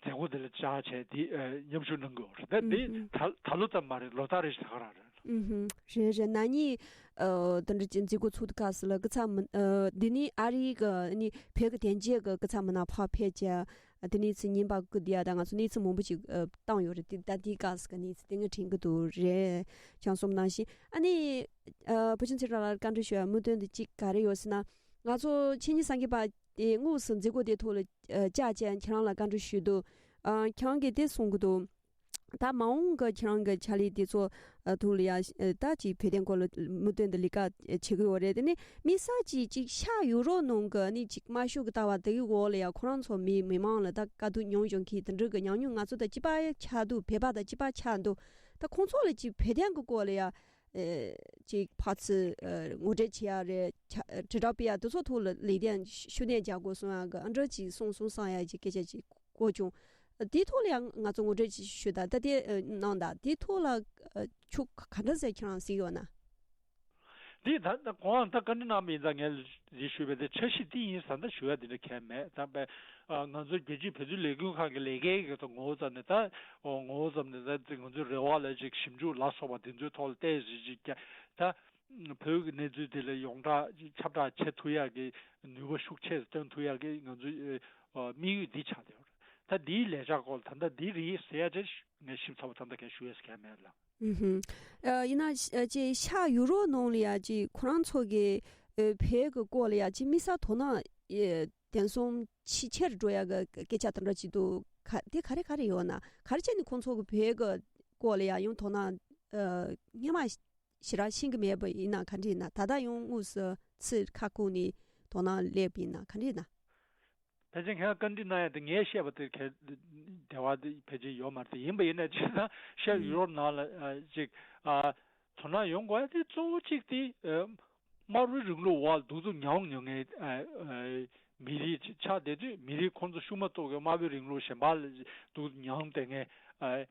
མཛད་སྒོ་དེ་ལ་བཅར་བྱས་དེ་ཨ་མཉམ་ཞུགས་གནང་གི་ཡོད་རེད། ད་དེ་ཨུ་ཧུམ། ད་ད་ལོ་ཙམ་མ་རེད། ལོ་ལྟར་རེ་བཞིན་ད་ག་རང་རེད། ཨུ་ཧུམ། རེད་རེད། ན་ནིང་ཨ་དེ་འདྲ་ཅིག་མཛད་སྒོ་ཚུགས་དུས་སྐབས་སུ་ལ་སྐུ་ཚབ་མི་ཨ་འདི་ནི་ཨ་རིའི་གི་ནི་བོད་ཀྱི་དོན་གཅོད་ཀྱི་སྐུ་ཚབ་མི་སྣ་ཕར་ཕེབས་ཀྱི། དེ་ནས་ཚེ་ཉིན་པ་ཀུ་དེ་ཡ་ད་ང་ཚོ་གནས་ཚུལ་མང་པོ་ཅིག་ཨ་བཏང་ཡོད་རེད། དེ་ད་དེའི་སྐབས་སུ་གི་གནས་ཚུལ་དེ་ངས་དྲན་གྱི་འདུག་རེད། ཁྱེད་གསུངས་ནང་བཞིན་ཨ་ནི་ཨ་བུ་ཆུང་ཚེ་རིང་ལགས་བཀའ་འདྲི་ཞུ་ཡ་མུ་མཐུད་དུ་གཅིག་ག་རེ་ཡོད་ཟེར་ན། ང་ཚོ་ཆོས་ཉིད་སངས་རྒྱས་པ་དེ་དངོས་སུ་མཛད་སྒོ་དེ་ཐོག་ལ་ཨ་བཅར་བྱས་ཁྱེད་རང་ལ་བཀའ་འདྲི་ཞུས་འདུག་ཨ་ཁྱེད་རང་གིས་དེ་གསུང་གི་འདུག་ད་མ་འོངས་ཀྱི་ཁྱེད་རང་གི་ཕྱག་ལས་དེ་ཚོ་ཨ་ཐོག་ལ་ཡ་ཨ་ད་ཅིག་བོད་དོན་སྐོར་ལ་མུ་མཐུད་དུ་ལས་ཀ་བྱེད་ཀྱི་ཡོད་རེད། དེ་ནས་དམིགས་བསལ་ཅིག་ཅིག་ཤར་ཡུ་རོབ་ནང་གི་ནི་ཅིག་དམར་ཤོག་གི་ལྟ་བ་དེ་གི་འོག་ལ་ཡ་ཁོ་རང་ཚོ་མི་མི་མང་ལ་ད་དཀའ་སྡུག་མྱོང་བྱུང་གི་དེ་འདྲ་གི་ཉམས་མྱོང་ང་ཚོ་དང་གཅིག་པ་ཆགས་འདུག་བོད་པ་དང་གཅིག་པ་ཆགས་འདུག་ད་ཁོང་ཚོ་ལ་ཅིག་བོད་དོན་གི་སྐོར་ལ་ཡ་ཨེ་ཅིག་ཕར་ཚུར་ཨེ་ངོ་སྤྲོད་བྱེད་ཡ་རེད། ཆ་དྲིལ་བསྒྲགས་སྤེལ་ཡ་དེ་ཚོ་ཐོག་ལ་ལེགས་ལྡན་ཤུགས་ལྡན་རྒྱག་དགོས་གསུང་ཡ་གི་ཨ་འདྲ་ཅིག་གསུང་གསུང་བསམ་ཡ་ཅིག་སྐད་ཆ་ཅིག་གོ་བྱུང་། དེའི་ཐོག་ལ་ཡང་ང་ཚོ་ངོ་སྤྲོད་ཅིག་ཞུ་དང་། ད་དེ་ཨེ་གནང་དང་དེའི་ཐོག་ལ་ཨེ་ཆུ་ག་འདྲ་ཟེར་ཁྱེད་རང་གཟིགས་ཡོད་ན། འདི་ད་ད་གོང་ད་བཀའ་འདྲི་གནང་བ་ཡིན་ཙང་ངས་རེ་ཞུས་པའི་དེ་འཆར་གཞི་འདི་ཡིན་ཟེར་ད་ཞུ་ཡ་འདི་འདྲ་གང་ཡང་མེད། ད་པའི་ཨ་ང་ཚོ་རྒྱལ་སྤྱིའི་བོད་དོན་ལས་འགུལ་ཁང་གི་ལས་ཀའི་གི་ཐོག་ངོ་བོ་ཙམ་ནས་ད་ཨོ་ངོ་བོ་ཙམ་ནས་ད་ང་ཚོའི་རེ་བ་ལ་ཅིག་ཞིབ་འཇུག་ལ་སོགས་པ་དེ་ཚོའི་ཐོག་ལ་བལྟས་ཟིན་ཅིག་ཀྱང་ད་བོད་ཀྱི་གནས་ཚུལ་དེ་ལ་ཡོངས་གྲགས་ཁྱབ་བསྒྲགས་བྱེད་ཐུབ་ཡ་གི་ནུས་པ་ཤུགས་ཆེ་སྟོན་ཐུབ་ཡ་གི་ང་ཚོའི་ཨ་དམིགས་ཡུལ་འདི་ཆགས་བསྡད་ཡོད་རེད། ད་འདིའི་ལས་འཆར་སྐོར་ལ་ད་ལྟ་འདི་རེད་ཟེར་ཡ་ཅིག་ངས་ཞིབ་ཚགས་པོ་ད་ལྟ་གས་ཞུ་ཡས་གང་ཡང་མེད་ལགས། ཨུ་ཧུམ། ཨ་ཡིན་ན་ཨ་ཅེ་ཤར་ཡུ་རོབ་ནང་ལ་ཡ་ཅིག་ཁོ་རང་ཚོ་གི་ཨ་བོད་ཀྱི་སྐོར་ལ་ཡ་ཅིག་དམིགས་བསལ་དོ་སྣང་ཨེ་དེང་སང་ཆེ་ཆེར་འགྲོ་ཡ་གི་སྐད་ཆ་དེ་འདྲ་ཅིག་འདུག་ག་དེ་ག་རེ་ག་རེ་ཡོད་ན། ག་རེ་བྱས་ནས་ཁོང་ཚོ་གི་བོད་ཀྱི་སྐོར་ལ་ཡ་ཡང་དོ་སྣང་ཨ་སྔོན་མ་ཞེ་དྲག་ཤེས་ཀྱི་མེད་པ་ཡིན་ན་ག་འདྲ་ཡིན་ན། ད་ལྟ་ཡང་དངོས་སུ་ཚུར་ཁ་བསྐུར་ནས་དོ་སྣང་སླེབས་ཡིན་ན་ག་འདྲ་ཡིན་ན། ཕལ་ཆེར་ཁྱེད་བཀའ་འདྲི་གནང་ཡ་དེ་ངས་བཤད་པ་དེ་གལ་འདེབས་པ་དེ་ཕལ་ཆེར་ཡོད་མ་རེད། དེ་ཡིན་པ་ཡིན་ན་ཅིག་ན་ཤར་ཡུ་རོབ་ནང་ལ་ཨ་ཅིག་ཨ་དོ་སྣང་ཡོང་དགོས་ཡ་དེ་གཙོ་བོ་གཅིག་དེ་ཨ་དམར་པོའི་རིང་ལུགས་འོག་ལ་གདུག་རྩུབ་མྱོང་མྱོང་མཁན་ཨ་ཨ་མི་རིགས་ཅིག་ཆགས་བསྡད་དུས་མི་རིགས་ཁོང་ཚོ་ཤུགས་མ་གཏོགས་ཀྱི་དམར་པོའི་རིང་ལུགས་གཞན་པ་ལ་གདུག་རྩུབ་མྱོང་བསྡད་མཁན་ཨ།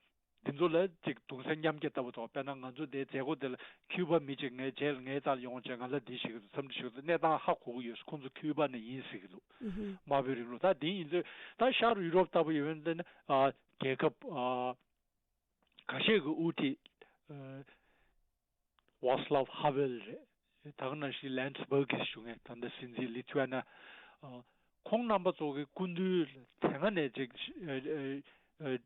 དེ་ཚོ་ལ་ཅིག་གདུང་སེམས་མཉམ་སྐྱེད་ལྟ་བུ་དང་། དཔེར་ན་ང་ཚོ་དེའི་མཛད་སྒོ་དེ་ལ་ཁིའུ་བ་མི་གཅིག་ངའི་རྗེས་ལ་ངའི་རྩར་ཡོང་བྱས་ང་ལ་འདི་ཞིག་འཚམས་འདྲི་ཞུ་ཚེ་གནས་སྟངས་ཧ་གོ་གི་ཡོད། ཁོང་ཚོ་ཁིའུ་བ་ནས་ཡིན་ཟེར་གི་འདུག་ཨུ་ཧུ། དམར་པོའི་རིང་ལུགས་ད་དེ་ཡིན་ཚོད་ད་ཤར་ཡུ་རོབ་ལྟ་བུ་ཡོད་པ་ཡིན་ན་ཨ་རྒྱལ་ཁབ་ཨ་ཁ་ཤས་ཀྱི་དབུ་ཁྲིད་ཨ་ཝཱ་སི་ལབ་ཧ་ཝེལ་རེད། ད་ག་ནང་བཞིན་ལན་སི་སྦར་གྷི་ཞུ་མཁན་ད་ལྟ་སྲིད་འཛིན་ལི་ཐུ་ཝེ་ནི་ཨ་ཁོང་རྣམ་པ་ཚོ་གི་སྐུ་མདུན་དེ་སྔ་ནས་ཅིག་ཨ་ཨ་ཨ།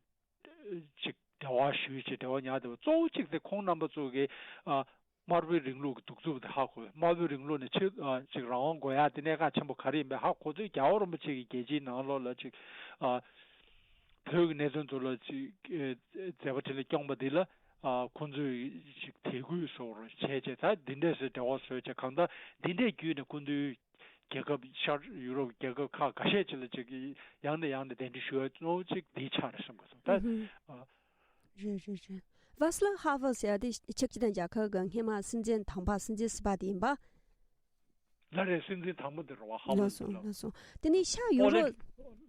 ཅིག་འབྲེལ་བ་ཞུས་བྱས་འབྲེལ་བ་ཉར་བསྡད་པ་གཙོ་བོ་གཅིག་དེ་ཁོང་རྣམ་པ་ཚོ་གིས་ཨ་དམར་པོའི་རིང་ལུགས་ཀྱི་གདུག་རྩུབ་དེ་ཧ་གོ། དམར་པོའི་རིང་ལུགས་ནས་ཆེ་ཨ་ཅིག་རང་དབང་དགོས་ཡ་དེ་གནད་འགག་ཆེན་པོ་ག་རེ་ཡིན་པ་ཧ་གོ་ཚོད་རྒྱལ་བ་རིན་པོ་ཆེ་གིས་རྒྱལ་སྤྱིའི་ནང་ལོགས་ལ་ཅིག་ཨ་བོད་ཀྱི་གནད་དོན་ཚོ་ལ་ཅིག་ཨེ་མཛད་པ་འཕྲིན་ལས་སྐྱོང་པ་འདི་ལ་ཨ་ཁོང་ཚོས་ཅིག་དད་གུས་སོགས་བྱས་བྱས་ད་འདི་འདྲས་སེ་འབྲེལ་བ་བཟོས་བྱས་གང་ལྟར་འདི་འདྲས་བརྒྱུད་ནས་སྐུ་མདུན་རྒྱལ་ཁབ་ཤར་ཡུ་རོབ་རྒྱལ་ཁབ་ཁག་འགའ་ཤས་ཅིག་ལ་ཅིག་ཡང་ནས་ཡང་ནས་གདན་འདྲེན་ཞུ་བའི་གཙོ་བོ་གཅིག་འདི་ཆགས་རེད་བསམ་གི་འདུག་ད་ཨུ་ཧུམ། ཨ། རེད་རེད་རེད། ཝཱ་སི་ལབ་ཧ་ཝེལ་ཟེར་ཡ་དེ་ཕྱི་ཨ་རི་དང་རྒྱལ་ཁབ་ཀྱི་སྔོན་མ་སྲིད་འཛིན་དང་པ་སྲིད་འཛིན་ཟུར་པ་དེ་ཡིན་པ། ལ་རེད། སྲིད་འཛིན་དང་པོ་དེ་རེད་བ། ཧ་ཝེལ་ལགས་སོ་ལགས་སོ། དེ་ནས་ཤར་ཡུ་རོབ།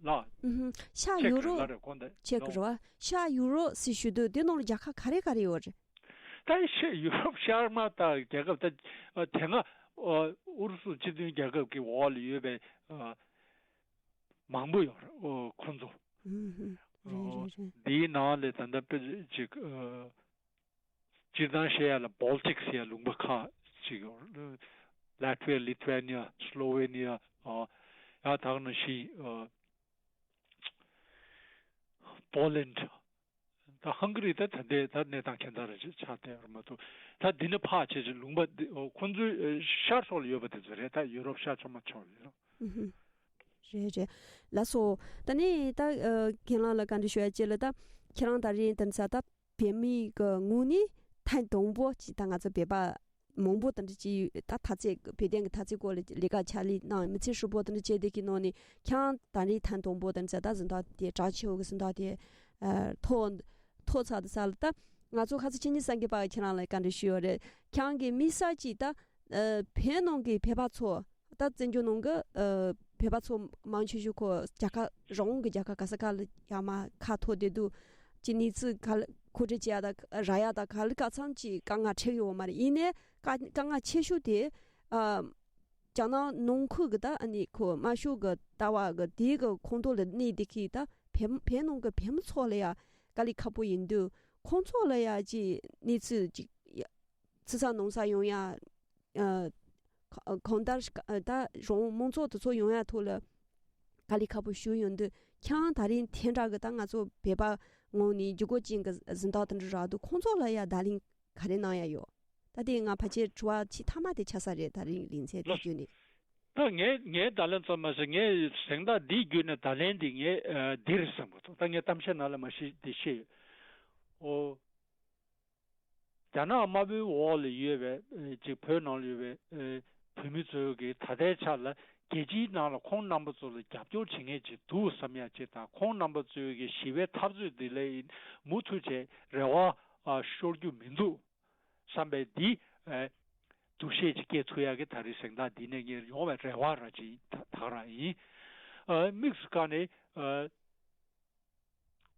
ལགས། ཨུ་ཧུམ། ཤར་ཡུ་རོབ། ལ་རེད་ཁོང་དེ་ཆེག་རེད་བ། ཤར་ཡུ་རོབ་ཟེར་ཞུ་དུས་དེ་ནང་ལ་རྒྱལ་ཁབ་ག་རེ་ག་རེ་ཡོད་རེད། ད་ཤར་ཡུ་རོབ་ཤར་མ་ད་རྒྱལ་ཁབ་ད་དེ་སྔ་ཨུ་རུ་སུ་སྤྱི་མཐུན་རྒྱལ་ཁབ་ཀྱི་འོག་ལ་ཡོད་པའི་མང་པོ་ཡོད་རེད། ཨོ་ཁོ་ཚོ། ཨུ་ཧུམ། རེད་རེད་རེད། འདིའི་ནང་ལ་ད་ལྟ་དཔེ་ཅིག་སྤྱིར་བཏང་བཤད་ཡ་ལ་བོལ་ཊིག་ཟེར་ཡ་ལུང་པ་ཁག་ཅིག་ཡོད་རེད། ལ་ཐི་ཝེ་ཡ། ལི་ཐུ་ཝེ་ནི་ཡ། སི་ལོ་ཝེ་ནི་ཡ། ཨོ་ཡ་ད་ག་ནང་བཞིན་ཨོ་པོ་ལན། ད་ཧང་ག་རི་ད་ད་ལྟའི་ད་གནས་སྟངས་ཁྱད་མཚར་རེ་ཆགས་བསྡད་ཡོད་རེད་མ་གཏོགས། ད་འདི་ནི་ཕར་ཆེ་ཆེ་ལུང་པ་འདི་ཨོ་ཁོང་ཚོའི་ཨེ་ཤར་ཕྱོགས་ལ་ཡོད་པ་དེ་ཚོ་རེད། ད་ཡུ་རོབ་ཤར་ཕྱོགས་མ་ཕྱོགས་ལ་ཡོད། ཨུ་ཧུ། རེད་རེད། ལགས་སོ། ད་ནི་ད་ཨ་རྒན་ལགས་ལ་བཀའ་འདྲི་ཞུ་ཡ་གཅིག་ལ། ད་ཁྱེད་རང་ད་རིང་དེང་སང་ད་བོད་མི་གི་ངོས་ནས་ཐེངས་དང་པོ་ཅིག་ད་ང་ཚོ་བོད་པ་མང་པོ་དེ་འདྲ་ཅིག་ད་འཐབ་རྩོད་བོད་དོན་གྱི་འཐབ་རྩོད་སྐོར་ལ་ལས་ཀ་ཕྱག་ལས་གནང་མི་ཚེ་ཧྲིལ་པོ་དེ་འདྲ་བྱས་བསྡད་ཀྱི་ནང་ནས་ཁྱེད་རང་ད་རིང་ཐེངས་དང་པོ་དེ་འདྲ་ད་གཟེངས་རྟགས་དེ་གྲགས་ཆེ་བོ་གི་གཟེངས་རྟགས་དེ་ཨ་ཐོབ་ཐོབ་ཚར་དུས་ཙ་ལ་ད་ ང་ཚོ་ཁ་ཚ་ཆོས་ཉིད་སངས་རྒྱས་པ་ཁྱེད་རང་ལ་བཀའ་འདྲི་ཞུ་ཡོད་རེད། ཁྱེད་རང་གི་དམིགས་བསལ་གྱིས་ད་ཨ་བོད་ནང་གི་བོད་པ་ཚོ། ད་བཙན་བྱོལ་ནང་གི་ཨ་བོད་པ་ཚོ་མང་ཆེ་ཤོས་ཁོ་རྒྱལ་ཁབ་རང་དབང་གི་རྒྱལ་ཁབ་ག་ས་ག་ལ་ཡར་མར་ཁ་འཐོར་བསྡད་འདུག་ཅིག་གནས་ཚུལ་ག་ལ་མཁོ་སྤྲོད་བྱེད་ཡ་དང་རག་ཡ་དང་ག་ལ་ག་ཚང་ཅིག་དཀའ་ངལ་འཕྲད་ཡོད་མ་རེད། ཡིན་ནའི་དཀའ་དཀའ་ངལ་ཆེ་ཤོས་དེ་ཨ་རྒྱ་ནག་ནང་ཁུལ་གྱི་ད་ཨ་ནི་ཁོ་དམར་ཤོག་གི་ལྟ་བ་གི་དེ་གི་ཁོངས་གཏོགས་ལ་གནས་བསྡད་མཁན་ད་བོད་བོད་ནང་གི་བོད་མི་ཚོ་ལ་ཡ་དཀའ་ལས་ཁག་པོ་ཡིན་དུས། ཁོང་ཚོ་ལ་ཡ་ཅིག་གནས་ཚུལ་ཅིག་ཡ་ཕྱི་ས་ནང་ས་ཡོང་ཡ། ཨ་གང་ལྟར་ད་རང་དབང་མང་ཚོགས་དེ་ཚོ་ཡོང་ཡ་ཐོག་ལ་དཀའ་ལས་ཁག་པོ་ཞིག་ཡོང་དུས། ཁྱེད་རང་ད་རིང་དེ་འདྲ་གི་ད་ང་ཚོ་བོད་པ་ངོས་ནས་འཇུག་སྒོ་ཅན་གྱི་གཟེངས་རྟགས་དེ་འདྲ་རག་འདུག་ཁོང་ཚོ་ལ་ཡ་བརྡ་ལན་ག་རེ་གནང་ཡ་ཡོད། ད་དེ་ང་ཕལ་ཆེར་དྲི་བ་ཆེས་མཐའ་མ་དེ་ཆགས་ས་རེད། ད་རིང་ལེ་ཚན་དེ་ལགས། བརྒྱུད་ནས། ད་ངས་ངའི་བརྡ་ལན་ཙམ་མ་ཟད། ངས་གཟེངས་རྟགས་འདི་བརྒྱུད་ནས་བརྡ་ལན་འདི་ངས་ཨ་འདི་རེད་བསམ་གྱི་འདུག་ད་ངས་གཏམ་བཤད་ནང་ལ་མ་གཞི་འདི་བཤད་ཡོད། ཨོ། རྒྱ་ནག་དམར་པོའི་འོག་ལ་ཡོད་པའི་ཨེ་ཅིག་བོད་ནང་ལ་ཡོད་པའི་ཨེ་བོད་མི་ཚོའི་གི་ད་ལྟའི་ཆ་ལ་རྒྱལ་སྤྱིའི་ནང་ལ་ཁོང་རྣམ་པ་ཚོ་ལ་རྒྱབ་སྐྱོར་བྱེད་མཁན་ཅིག་འདུག་བསམ་ཡ་ཅིག་དང་། ཁོང་རྣམ་པ་ཚོའི་གི་ཞི་བའི་འཐབ་རྩོད་འདི་ལ་མུ་མཐུད་བྱས་རེ་བ་ཨ་ཤོར་རྒྱུ་མི་འདུག་བསམ་པའི་འདི་ཨེ་འདུ་ཤེས་ཅིག་སྐྱེ་ཐུབ་ཡ་གི་ད་རེས་གཟེངས་རྟགས་འདི་ནས་ངས་ཡོང་བའི་རེ་བ་ར་ཅིག་ད་ད་ག་རང་ཡིན། ཨ་དམིགས་སུ་བཀར་ནས་ཨ་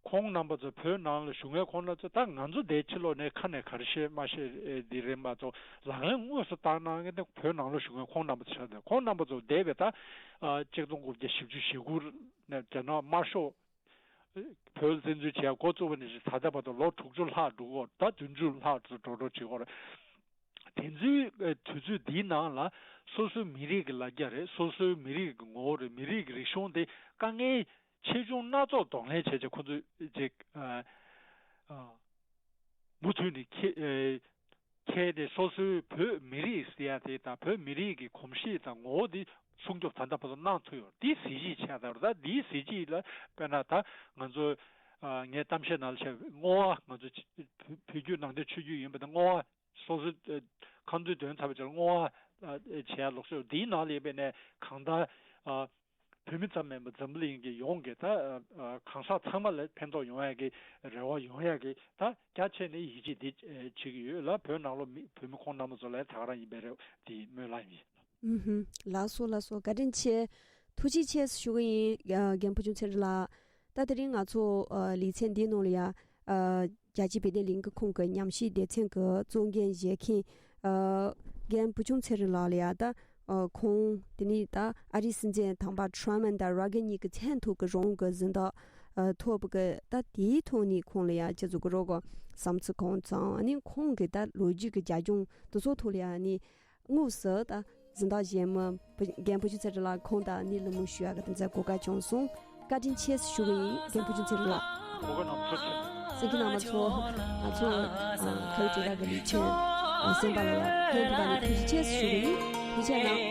ཁོང་རྣམ་པ་ཚོ་བོད་ནང་ལ་བཞུགས་མཁན་ཁོང་རྣམ་ཚོ། ད་ང་ཚོ་འདིའི་ཕྱི་ལོགས་ནས་ཁ་ནས་ག་རེ་བཤད་མ་བཤད་ཨེ་འདི་རེད་མ་གཏོགས། ལག་ལེན་དངོས་སུ་བསྟར་གནང་མཁན་དེ་བོད་ནང་ལ་བཞུགས་མཁན་ཁོང་རྣམ་པ་ཚོ་ཆགས་འདུག་ཁོང་རྣམ་པ་ཚོ་འདས་པའི་ད་ཨ་གཅིག་སྟོང་དགུ་བརྒྱ་བཞི་བཅུ་ཞེ་དགུ་ནས་རྒྱ་ནག་དམར་ཤོག་བོད་ལ་བཙན་འཛུལ་བྱས་འགོ་བཙུགས་པ་ནས་བཟུང་ད་ལྟ་བར་དུ་ལོ་དྲུག་ཅུ་ལྷག་འགྲོ་གི་ཡོད། ད་བདུན་ཅུ་ལྷག་འགྲོ་འགྲོ་བྱེད་ཀྱི་ཡོད་རེད། དེ་ཚོའི་ཨ་དུས་ཚོད་འདིའི་ནང་ལ་སོ་སོའི་མི་རིགས་ཀྱི་ལ་རྒྱ་རེད། སོ་སོའི་མི་རིགས་ཀྱི་ངོ་བོ་རེད། མི་རིགས་ཀྱི་རིག་གཞུང་དེ་དཀའ་ངལ་ཆེ་ཆུང་སྣ་ཚོགས་གདོང་ལེན་བྱས་བྱས་ཁོ་ཚོས་ཅིག་ཨ་ཨ་མུ་མཐུད་ནས་ཁྱེད་ཨེ་ཁྱེད་དེ་སོ་སོའི་བོད་མི་རིགས་ཟེར་ཡ་དེ་དང་བོད་མི་རིགས་ཀྱི་གོམས་གཤིས་དང་ངོ་བོ་དེ་སྲུང་སྐྱོབ་ད་ལྟ་བར་དུ་གནང་ཐུབ་ཡོད། འདི་གཟི་བརྗིད་ཆེ་ད་རེད། ད་འདིའི་གཟི་བརྗིད་ལ་དཔེར་ན་ད་ང་ཚོ་ཨ་ངའི་གཏམ་བཤད་ནང་ལ་བཤད་པའི་བསྔོ་བ། ང་ཚོ་བོད་བརྒྱུད་ནང་བསྟན་ཆོས་བརྒྱུད་ཡིན་པ་དང་བསྔོ་བ། སོ་སོའི་ཨ་ཁང་ཚུལ་དོན་ཚར་བའི་ཆར་བསྔོ་བ་ཨ་བྱེད་ཡ་ལོགས་སུ། འདིའི་ནང་ལ་ཡིན་པའི་ནས་གང་ལྟར་ཨ་བོད་མི་ཙམ་མིན་པར་འཛམ་བུ་གླིང་གི་ཡོངས་ཀྱི་ད་ཨ་གང་ཟག་ཚང་མ་ལ་ཕན་ཐོགས་ཡོང་ཡ་གི་རེ་བ་ཡོང་ཡ་གི་ད་རྒྱ་ཆེ་ནས་ཡིད་ཆེས་འདི་ཨ་བྱེད་ཀྱི་ཡོད་ལ། བོད་ནང་ལོགས་མི་བོད་མི་ཁོང་རྣམ་པ་ཚོ་ལ་ད་ག་རང་ཡིན་པའི་རེ་བ་འདི་སྨོན་ལམ་ཡིན། ཨུ་ཧུམ། ལགས་སོ་ལགས་སོ། བཀའ་དྲིན་ཆེ། ཐུགས་རྗེ་ཆེ་ཞུ་གི་ཡིན། ཨ་རྒན་བུ་ཆུང་ཚེ་རིང་ལགས། ད་དེ་རིང་ང་ཚོ་ཨ་ལེ་ཚན་འདིའི་ནང་ལ་ཡ་ཨ་རྒྱལ་སྤྱིའི་བོད་དོན་ལས་འགུལ་ཁང་གི་ཉམས་ཞིབ་སྡེ་ཚན་གྱི་གཙོ་འགན་བཞེས་མཁན་ཨ་རྒན་བུ་ཆུང་ཚེ་རིང་ལགས་ལ་ཡ་ད་ཨ་ཁོང་དེ་ནས་ད་ཨ་རིའི་སྲིད་འཛིན་དམ་པ་ཁྲོམ་དང་རེ་གན་གཉིས་ཀྱི་མཚན་ཐོག་གི་རང་དབང་གི་གཟེངས་རྟགས་ཨ་ཐོབ་གི། ད་དེའི་ཐོག་ནས་ཁོང་ལ་ཡ་ཅི་ཟེར་དགོས་རེད་གོ། བསམ་ཚུལ་གང་བརྩམས། ཨ་ནི་ཁོང་གི་ད་ལོ་རྒྱུས་ཀྱི་རྒྱབ་ལྗོངས་དེ་ཚོ་ཐོག་ལ་ཡ་ནི། དངོས་སུ་ད་གཟེངས་རྟགས་བཞེས་མི་བུ་རྒན་བུ་ཆུང་ཚེ་རིང་ལགས་ཁོང་དང་ནི་གླེང་མོལ་ཞུ་ཡག་གི་དེ་ཚོའི་གོ་སྐབས་བྱུང་སོང་། བཀའ་དྲིན་ཆེ་ཞུ་གི་ཡིན་རྒན་བུ་ཆུང་ཚེ་རིང་ལགས། གོ་སྐབས་གནང་བ་ཐུགས་རྗེ་ཆེ། གསན་མཁན་རྣམ་པ་ཚོ། ང་ཚོ་ཨ་ཁ་ཡོད་དྲིལ་བསྒྲགས་ཀྱི་ལེ་ཚན་ཨ་གསན་པ་ལ་ཡ་ཕན་ཐོགས་པ་ནི་ཐུགས་རྗེ་ཆེ་ཞུ་གི་ཡིན། ཐུགས་རྗེ་གནང་།